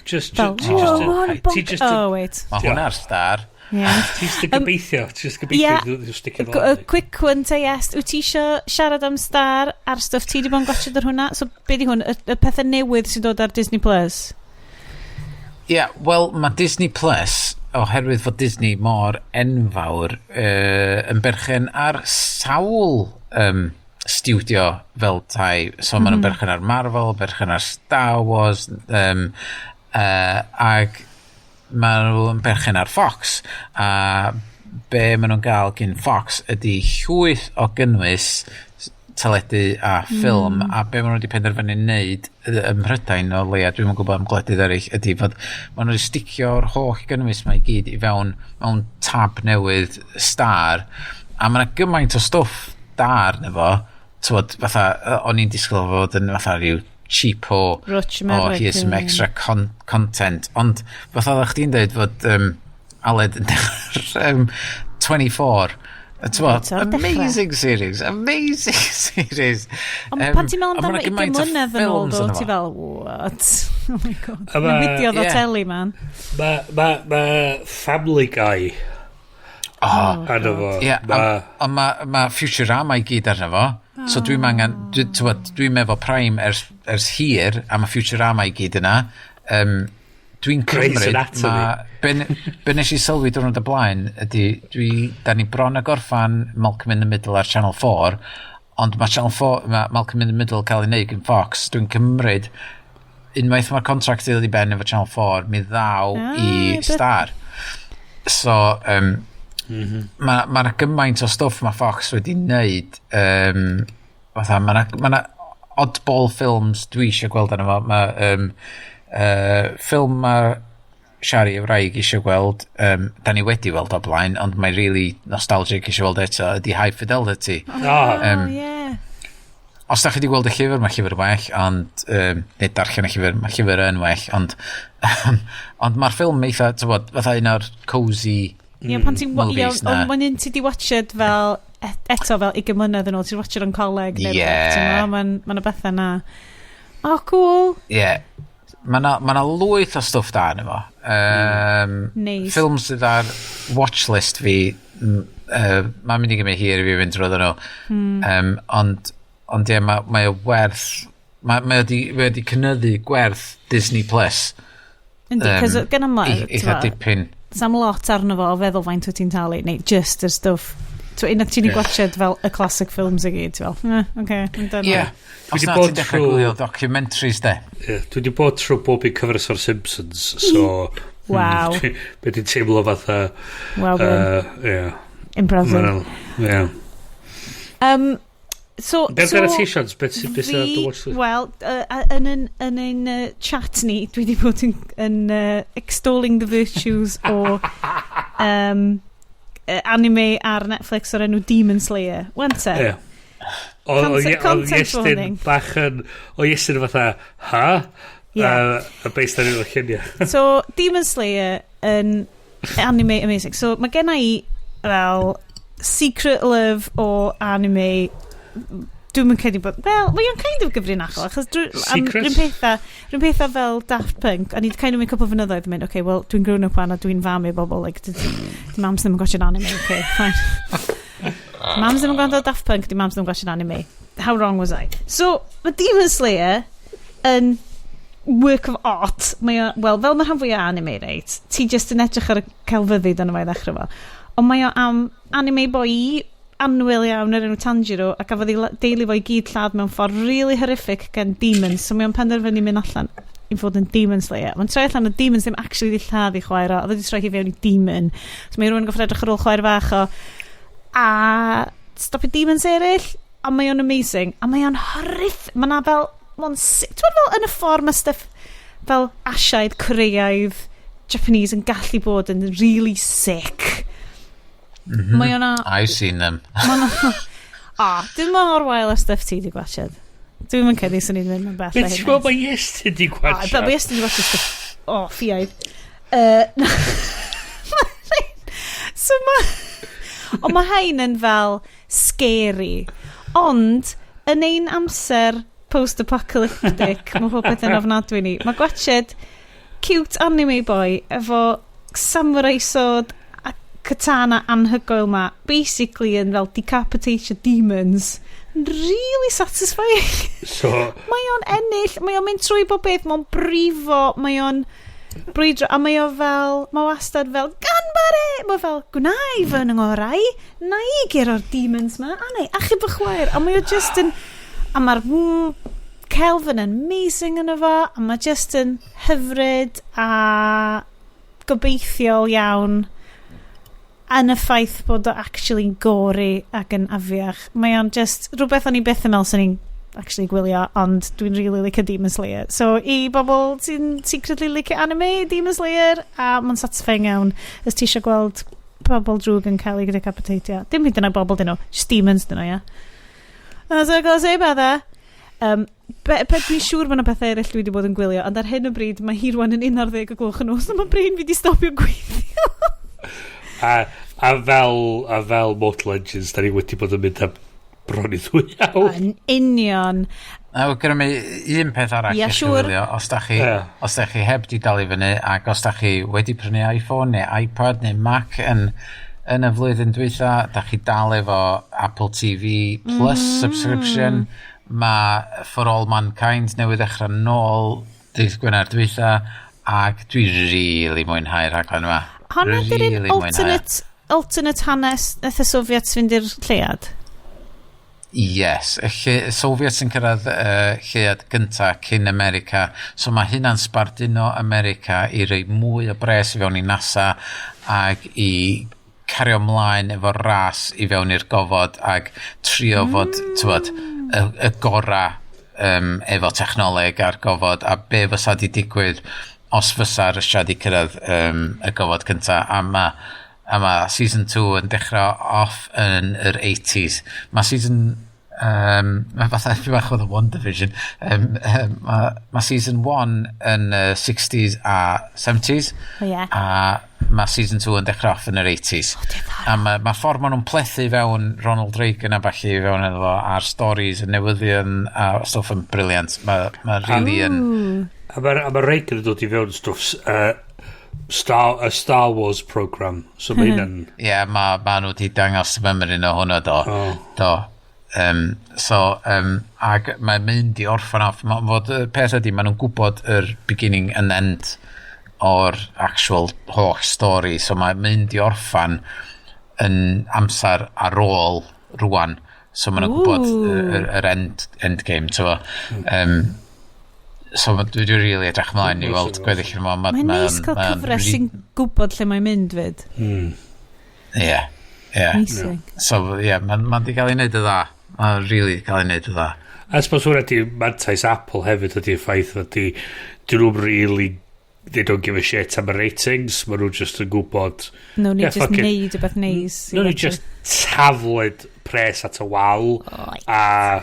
Just... Fel, oh, wait. Mae hwnna'r star. Ti just yn gobeithio. Ti just gobeithio stick the landing. Quick one, te, yes. Wyt ti isio siarad am Star a'r stwff ti di bod yn gwachod ar hwnna? So, be di hwn? Y pethau newydd sy'n dod ar Disney Plus? Ie, yeah, wel, mae Disney Plus, oherwydd fod Disney mor enfawr, yn berchen ar sawl studio fel tai. So, maen nhw'n berchen ar Marvel, berchen ar Star Wars, ag maen nhw'n berchen ar Fox, a be maen nhw'n gael gyn Fox ydy llwyth o gynnwys teledu a ffilm, a be maen nhw wedi penderfynu wneud ym Mhrydain o leia, dwi'm yn gwybod am gwledydd eraill, ydy fod maen nhw wedi sticio'r holl gynnwys mae i gyd i fewn mewn tab newydd Star, a mae yna gymaint o stwff da arno fo, t'wod, fatha, o'n i'n disgwyl fod yn fatha rhyw cheapo, oh, here's some extra content, ond fatha oeddech chdi'n dweud fod Aled yn dechrau 24, amazing series, amazing series. Ond pan ti'n meddwl amdano 20 mlynedd yn ôl, do, ti fel, what? Oh my god. Newidiodd o teli, man. Mae Family Guy arno fo. Ie, ond mae Futurama i gyd arno fo. So dwi'n angen, dwi'n efo Prime ers hir, a mae Futurama i gyd yna. Dwi'n cymryd, be nes i sylwi diwrnod y blaen ydy, da ni bron a gorffan Malcolm in the Middle ar Channel 4, ond mae Channel 4, mae Malcolm in the Middle cael ei wneud gan Fox. Dwi'n cymryd, unwaith mae'r contract i ddod i ben efo Channel 4, mi ddaw i Star. So, Mae ma gymaint o stwff mae Fox wedi wneud. Fatha, mae 'na ma oddball films dwi eisiau gweld arno fo. Mae ffilm mae Shari y wraig eisiau gweld, da ni wedi weld o blaen, ond mae really nostalgic eisiau weld eto, ydy High Fidelity. Ah, Oh, yeah. Os da chi wedi gweld y llyfr, mae llyfr well, ond, neu darllen y llyfr, mae llyfr yn well, ond mae'r ffilm eitha, ti'n fatha un o'r cozy Ie, pan ti'n... Ie, movies na. ond mae'n un ti di watched fel eto fel 20 mlynedd yn ôl, ti'n watched yn coleg neu rhywbeth, ti'n gwbod? Mae'n ma bethau na. Oh, cool. Ie. Yeah. Mae na, ma na lwyth o stwff da yn efo. Neis. Ffilm sydd ar watchlist fi, mae'n mynd i gymryd hir i fi fynd drwy nhw. Ond ie, mae o werth, mae o di cynyddu gwerth Disney Plus. Yndi, cos gen yma, Eitha dipyn. Sam lot arno fo o feddwl faint wyt ti'n talu, neu just yr stwff. Ti'n unwaith ti'n yeah. gwatched fel y classic films i gyd, ti'n fel, oce, okay. Ie. Dwi Os 'di na bod ti'n dechrau gwylio documentaries de. Ie, dwi wedi bod trwy bob un cyfres o'r Simpsons, so Waw. Be dwi'n teimlo fatha Well done. Ie. Impressive. Ie. So, Beth so, ar y t-shirts? Beth sy'n ar dy watchlist? Wel, yn ein chat ni, dwi wedi bod yn extolling the virtues o anime ar Netflix o'r enw Demon Slayer. Wan te? Ie. O Content- o content Iestyn warning. bach yn... O Iestyn fatha, ha? Ie. A based ar un o'r lluniau. So, Demon Slayer yn anime amazing. So, mae gen i fel secret love o anime. Dwi'n yn credu bod... Wel, mae o'n kind of gyfrinachol, achos drwy, am Secret? rhywun pethau fel Daft Punk, a ni wedi kind of mynd cwpl o flynyddoedd yn mynd, okay, well, dwi'n grown up wan a dwi'n fam i bobl, like, di mams ddim yn gwatchad anime, okay, fine. Mams ddim yn gwrando ar Daft Punk, di mams ddim yn gwatchad anime. How wrong was I? So, mae Demon Slayer yn work of art. Mae o, wel, fel mae rhan fwyaf o anime, reit, ti just yn edrych ar y celfyddyd yna fo i ddechrau fo. Ond mae o am anime boy annwyl iawn yr enw Tanjiro a gafodd ei deulu fo i gyd lladd mewn ffordd really horrific gan demons, so mae o'n penderfynu mynd allan i fod yn Demon Slayer. Mae'n troi allan o demons ddim actually di lladd i chwaer o, oedd wedi troi hi fewn i demon. So mae rhywun yn goffod edrych ar ôl chwaer fach o a stopio demons eraill, a mae o'n amazing a mae o'n horrific. Mae na fel mae'n ti'n gwbod fel yn y ffordd mae stuff fel Asiaidd, Koreaidd, Japanese yn gallu bod yn really sick. Mae o'na I've seen them. Mae o'na. Ah, dim mor wael o stuff ti di gwachod. Dwi'n mynd credu swn i'n mynd yn bell. Beth ti'n gwybod mae Iestyn di Ah, gwachod? but Iestyn di gwachod stuff. O, oh, ffiaidd. So ma... Ond mae hein yn fel scary. Ond, yn ein amser post-apocalyptic, mae pob peth yn ofnadwy ni. Mae gwachod cute anime boy efo samurai sword a katana anhygoel ma, basically yn fel decapitation demons. Really satisfying. So, Mae o'n ennill, mae o'n mynd trwy bob beth, mae o'n brifo, mae o'n brwydro, a mae o fel, mae o wastad fel, ganbare! Mae o fel, gwna i fy ngorau, na i guro'r demons ma, a na i achub y chwaer, a mae o just yn, a mae'r celf yn amazing yn efo, a mae just yn hyfryd a gobeithiol iawn yn y ffaith bod o actually'n gory ac yn afiach. Mae o'n just rhywbeth o'n i byth yn meddwl sy'n ni'n actually gwylio, ond dwi'n really licio Demon Slayer. So, i bobl sy'n secretly licio anime, Demon Slayer, a mae'n satisfying iawn, os ti eisiau gweld pobl drwg yn cael ei decapitatio. Dim hyd yn oed bobl dyn nhw, just demons dyn nhw, ia. That's all I've got to say about that. Be dwi'n siŵr bod yna pethau eraill dwi wedi bod yn gwylio, ond ar hyn o bryd mae hi rwan yn 11 o gloch yn nos, a mae brain fi wedi stopio gweithio. A fel Mortal Engines, da ni wedi bod yn mynd am bron i 2 awr. Yn union. A gyda mi un peth arall Ie, i chi siŵr. wylio, os da chi, Ie. os da chi heb di dal i fyny, ac os da chi wedi prynu iPhone neu iPad neu Mac yn y flwyddyn dwytha, da chi dal efo Apple TV Plus subscription, mae For All Mankind newydd ddechrau nôl dydd Gwener dwytha, ac dwi really mwynhau'r rhaglen yma. Honna di'r un Really mwynhau. alternate hanes nath y Soviets fynd i'r lleuad? Yes, y lle, Soviets yn cyrraedd lleuad gynta cyn America, so mae hynna'n sbarduno America i roi mwy o bres i fewn i NASA ac i cario ymlaen efo'r ras i fewn i'r gofod ac trio fod, tywod, y gora efo technoleg a'r gofod a be fysa di digwydd os fysa Russia di cyrraedd y gofod cynta. A ma season 2 yn dechrau off yn yr 80s. Mae season mae fatha dwi bach o The WandaVision. Ma season 1 yn 60s a 70s. O, ie. A mae season 2 yn dechrau off yn yr 80s. A mae ma ffordd maen nhw'n plethu fewn Ronald Reagan a ballu fewn iddo fo a'r stories y newyddion a stwff yn brilliant. Mae ma really yn. A ma Reagan yn dod i fewn stwff Star Wars program. So mae hynna'n. Ie, yeah, ma nhw wedi dangos mymryn o hwnna do. Oh. Do. So, ag mae'n mynd i orffan off. Ma, fod y peth ydy, maen nhw'n gwybod yr beginning and end o'r actual holl stori. So mae'n mynd i orffan yn amser ar ôl rwan. So maen nhw'n gwybod yr end game, ti'n. So dwi really edrych ymlaen i weld gweddill yma. Mae'n neis cael cyfres sy'n gwybod lle mae'n mynd fyd. Ie, ie. Amazing. So, ie, yeah, mae'n ma di gael ei wneud y dda. Mae'n really cael ei wneud y dda. I suppose hwnna di mantais Apple hefyd ydy'r ffaith ydy dyn nhw'n really, they don't give a shit am y ratings, maen nhw just yn gwybod No, ni Yeah, just fuck it. neud y beth neis. No, ni just tafled pres at y wal a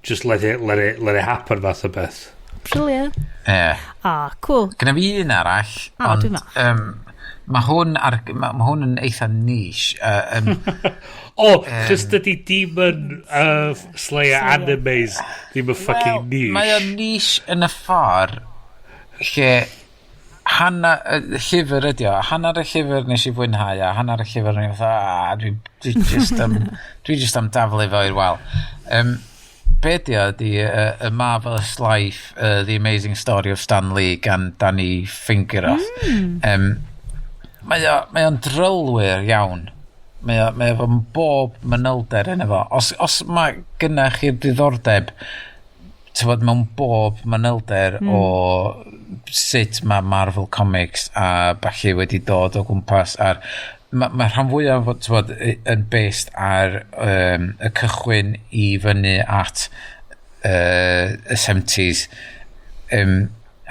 just let it happen fath o beth. Brilliant. Ie. Yeah. Ah, cool. Gyda fi un arall, O, ond dwi'n falch. mae hwn yn eitha niche. O, chos dydy Demon Slayer animes ddim yn fucking niche. Mae o'n niche yn y ffordd lle hanner y llyfr ydi o, hanner y llyfr nes i fwynhau a hanner y llyfr o'n i fatha, ah, dwi just am daflu fo i'r wal. Be di o ydi A Marvelous Life, The Amazing Story of Stan Lee gan Danny Fingeroth. Mae o'n drylwyr iawn. Mae o efo bob manylder yn efo. Os mae gynna chi'r diddordeb tywod, mewn bob manylder o sut mae Marvel Comics a ballu wedi dod o gwmpas a'r ma rhan fwyaf o, tywod, yn based ar y cychwyn i fyny at y 70s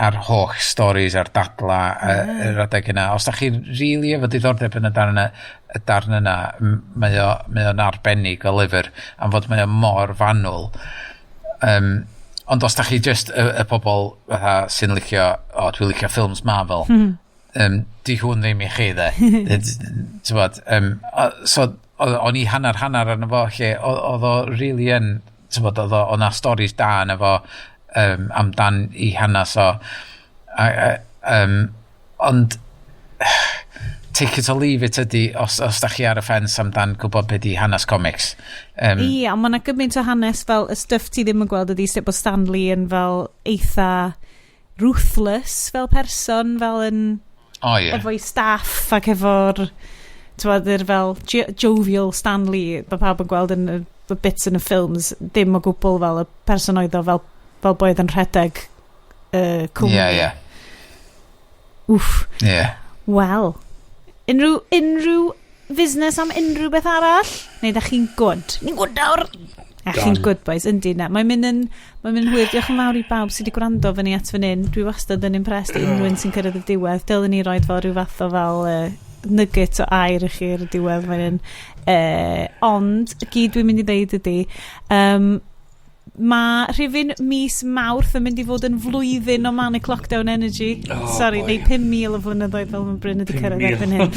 a'r holl stories a'r dadla yr adeg yna. Os da chi'n really efo diddordeb yn y darn yna, mae o'n arbennig o lyfr am fod mae o mor fanwl. Ond os da chi just y pobl fatha sy'n licio, o, dwi'n licio films Marvel, di hwn ddim i chi, de. T'bod, so, o'n i hanner hanner arno fo, lle oedd o really yn, t'bod, oedd o, oedd 'na stories da yna fo amdan i hanes o. A, ond take it or leave it ydy os da chi ar y ffens amdan gwybod beth di hanes comics. Ie, ond mae yna gymaint o hanes fel y stuff ti ddim yn gweld ydy sut bod Stan Lee yn fel eitha ruthless fel person, fel yn O ie. efo'i staff ac efo'r t'wod, yr fel jovial Stan Lee mae pawb yn gweld yn y bits yn y ffilms ddim o gwbl fel y person oedd o fel boedd yn rhedeg cwmni. Ie, ie. Wff. Ie. Wel, unrhyw fusnes am unrhyw beth arall? Neu da chi'n good? Ni'n good nawr! A chi'n Done. good boys, yndi na. Mae'n mynd yn hwyr. Diolch yn fawr i bawb sydd wedi gwrando fyny at fan hyn. Dwi wastad yn impressed i unrhyw un sy'n cyrraedd y diwedd. Dylen ni roed fel rhyw fath o fel nugget o air i chi ar y diwedd fan hyn. Ond, gyd dwi'n mynd i ddeud ydy, mae rhifyn mis Mawrth yn mynd i fod yn flwyddyn o Manic Lockdown Energy. Oh, Sorry, boy. neu 5,000 o flynyddoedd fel mae Bryn wedi cyrraedd 5,000. erbyn hyn.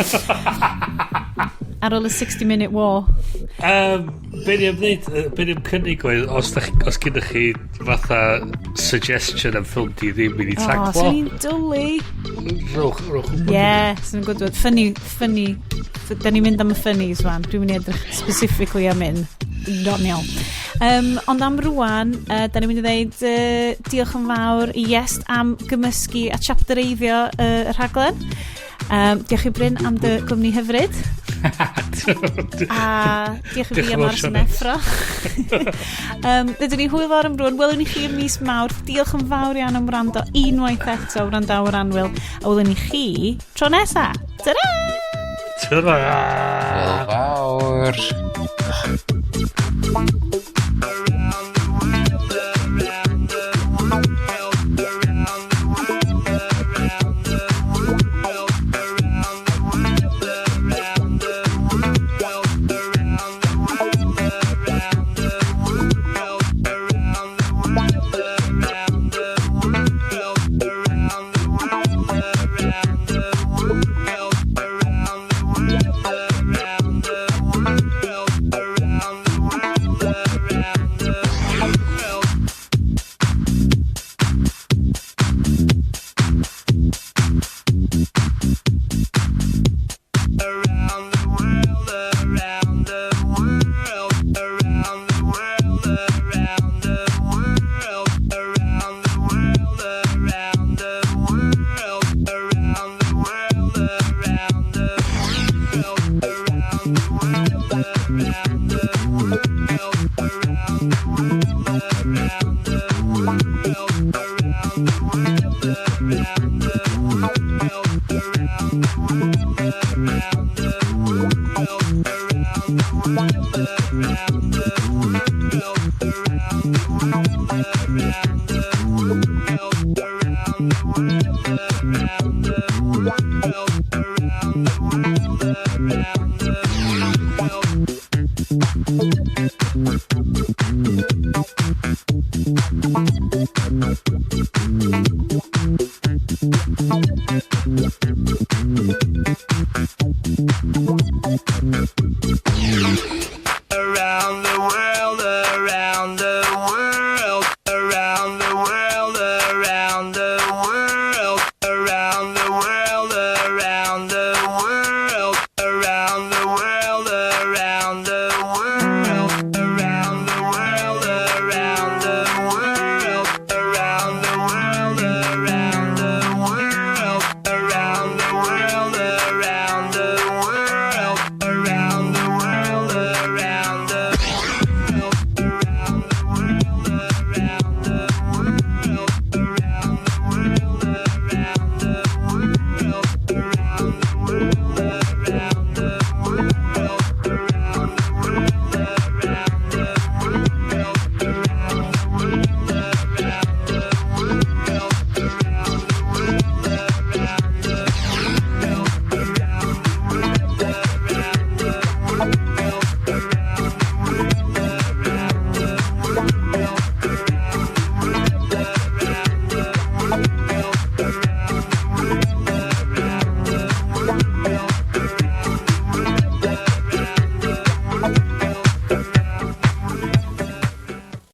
Ar ôl y 60 minute war. Be ni am ddeud, be ni am cynnig oedd, os gyda chi fatha suggestion am ffilm di ddim i ni O, taclo, swn i'n dwlu. rhowch wybod i ni. Ie, swn i'n gwybod. Funny, funny. Da ni'n mynd am y funnies wan. Dwi'n mynd i edrych specifically am un. Doniol. Ond am rwan, da ni'n mynd i ddeud diolch yn fawr i Iest am gymysgu a chaptereiddio y rhaglen. Diolch i Bryn am dy gwmni hyfryd. A diolch i fi Diolch yn am fawr, aros yn Sioned. effro. Dydyn ni hwyl fawr am rwan. Welwn ni chi ym mis Mawrth. Diolch yn fawr iawn am wrando unwaith eto, wrandawyr annwyl. A welwn ni chi tro nesa. Ta-ra! Ta-ra! Hwyl fawr.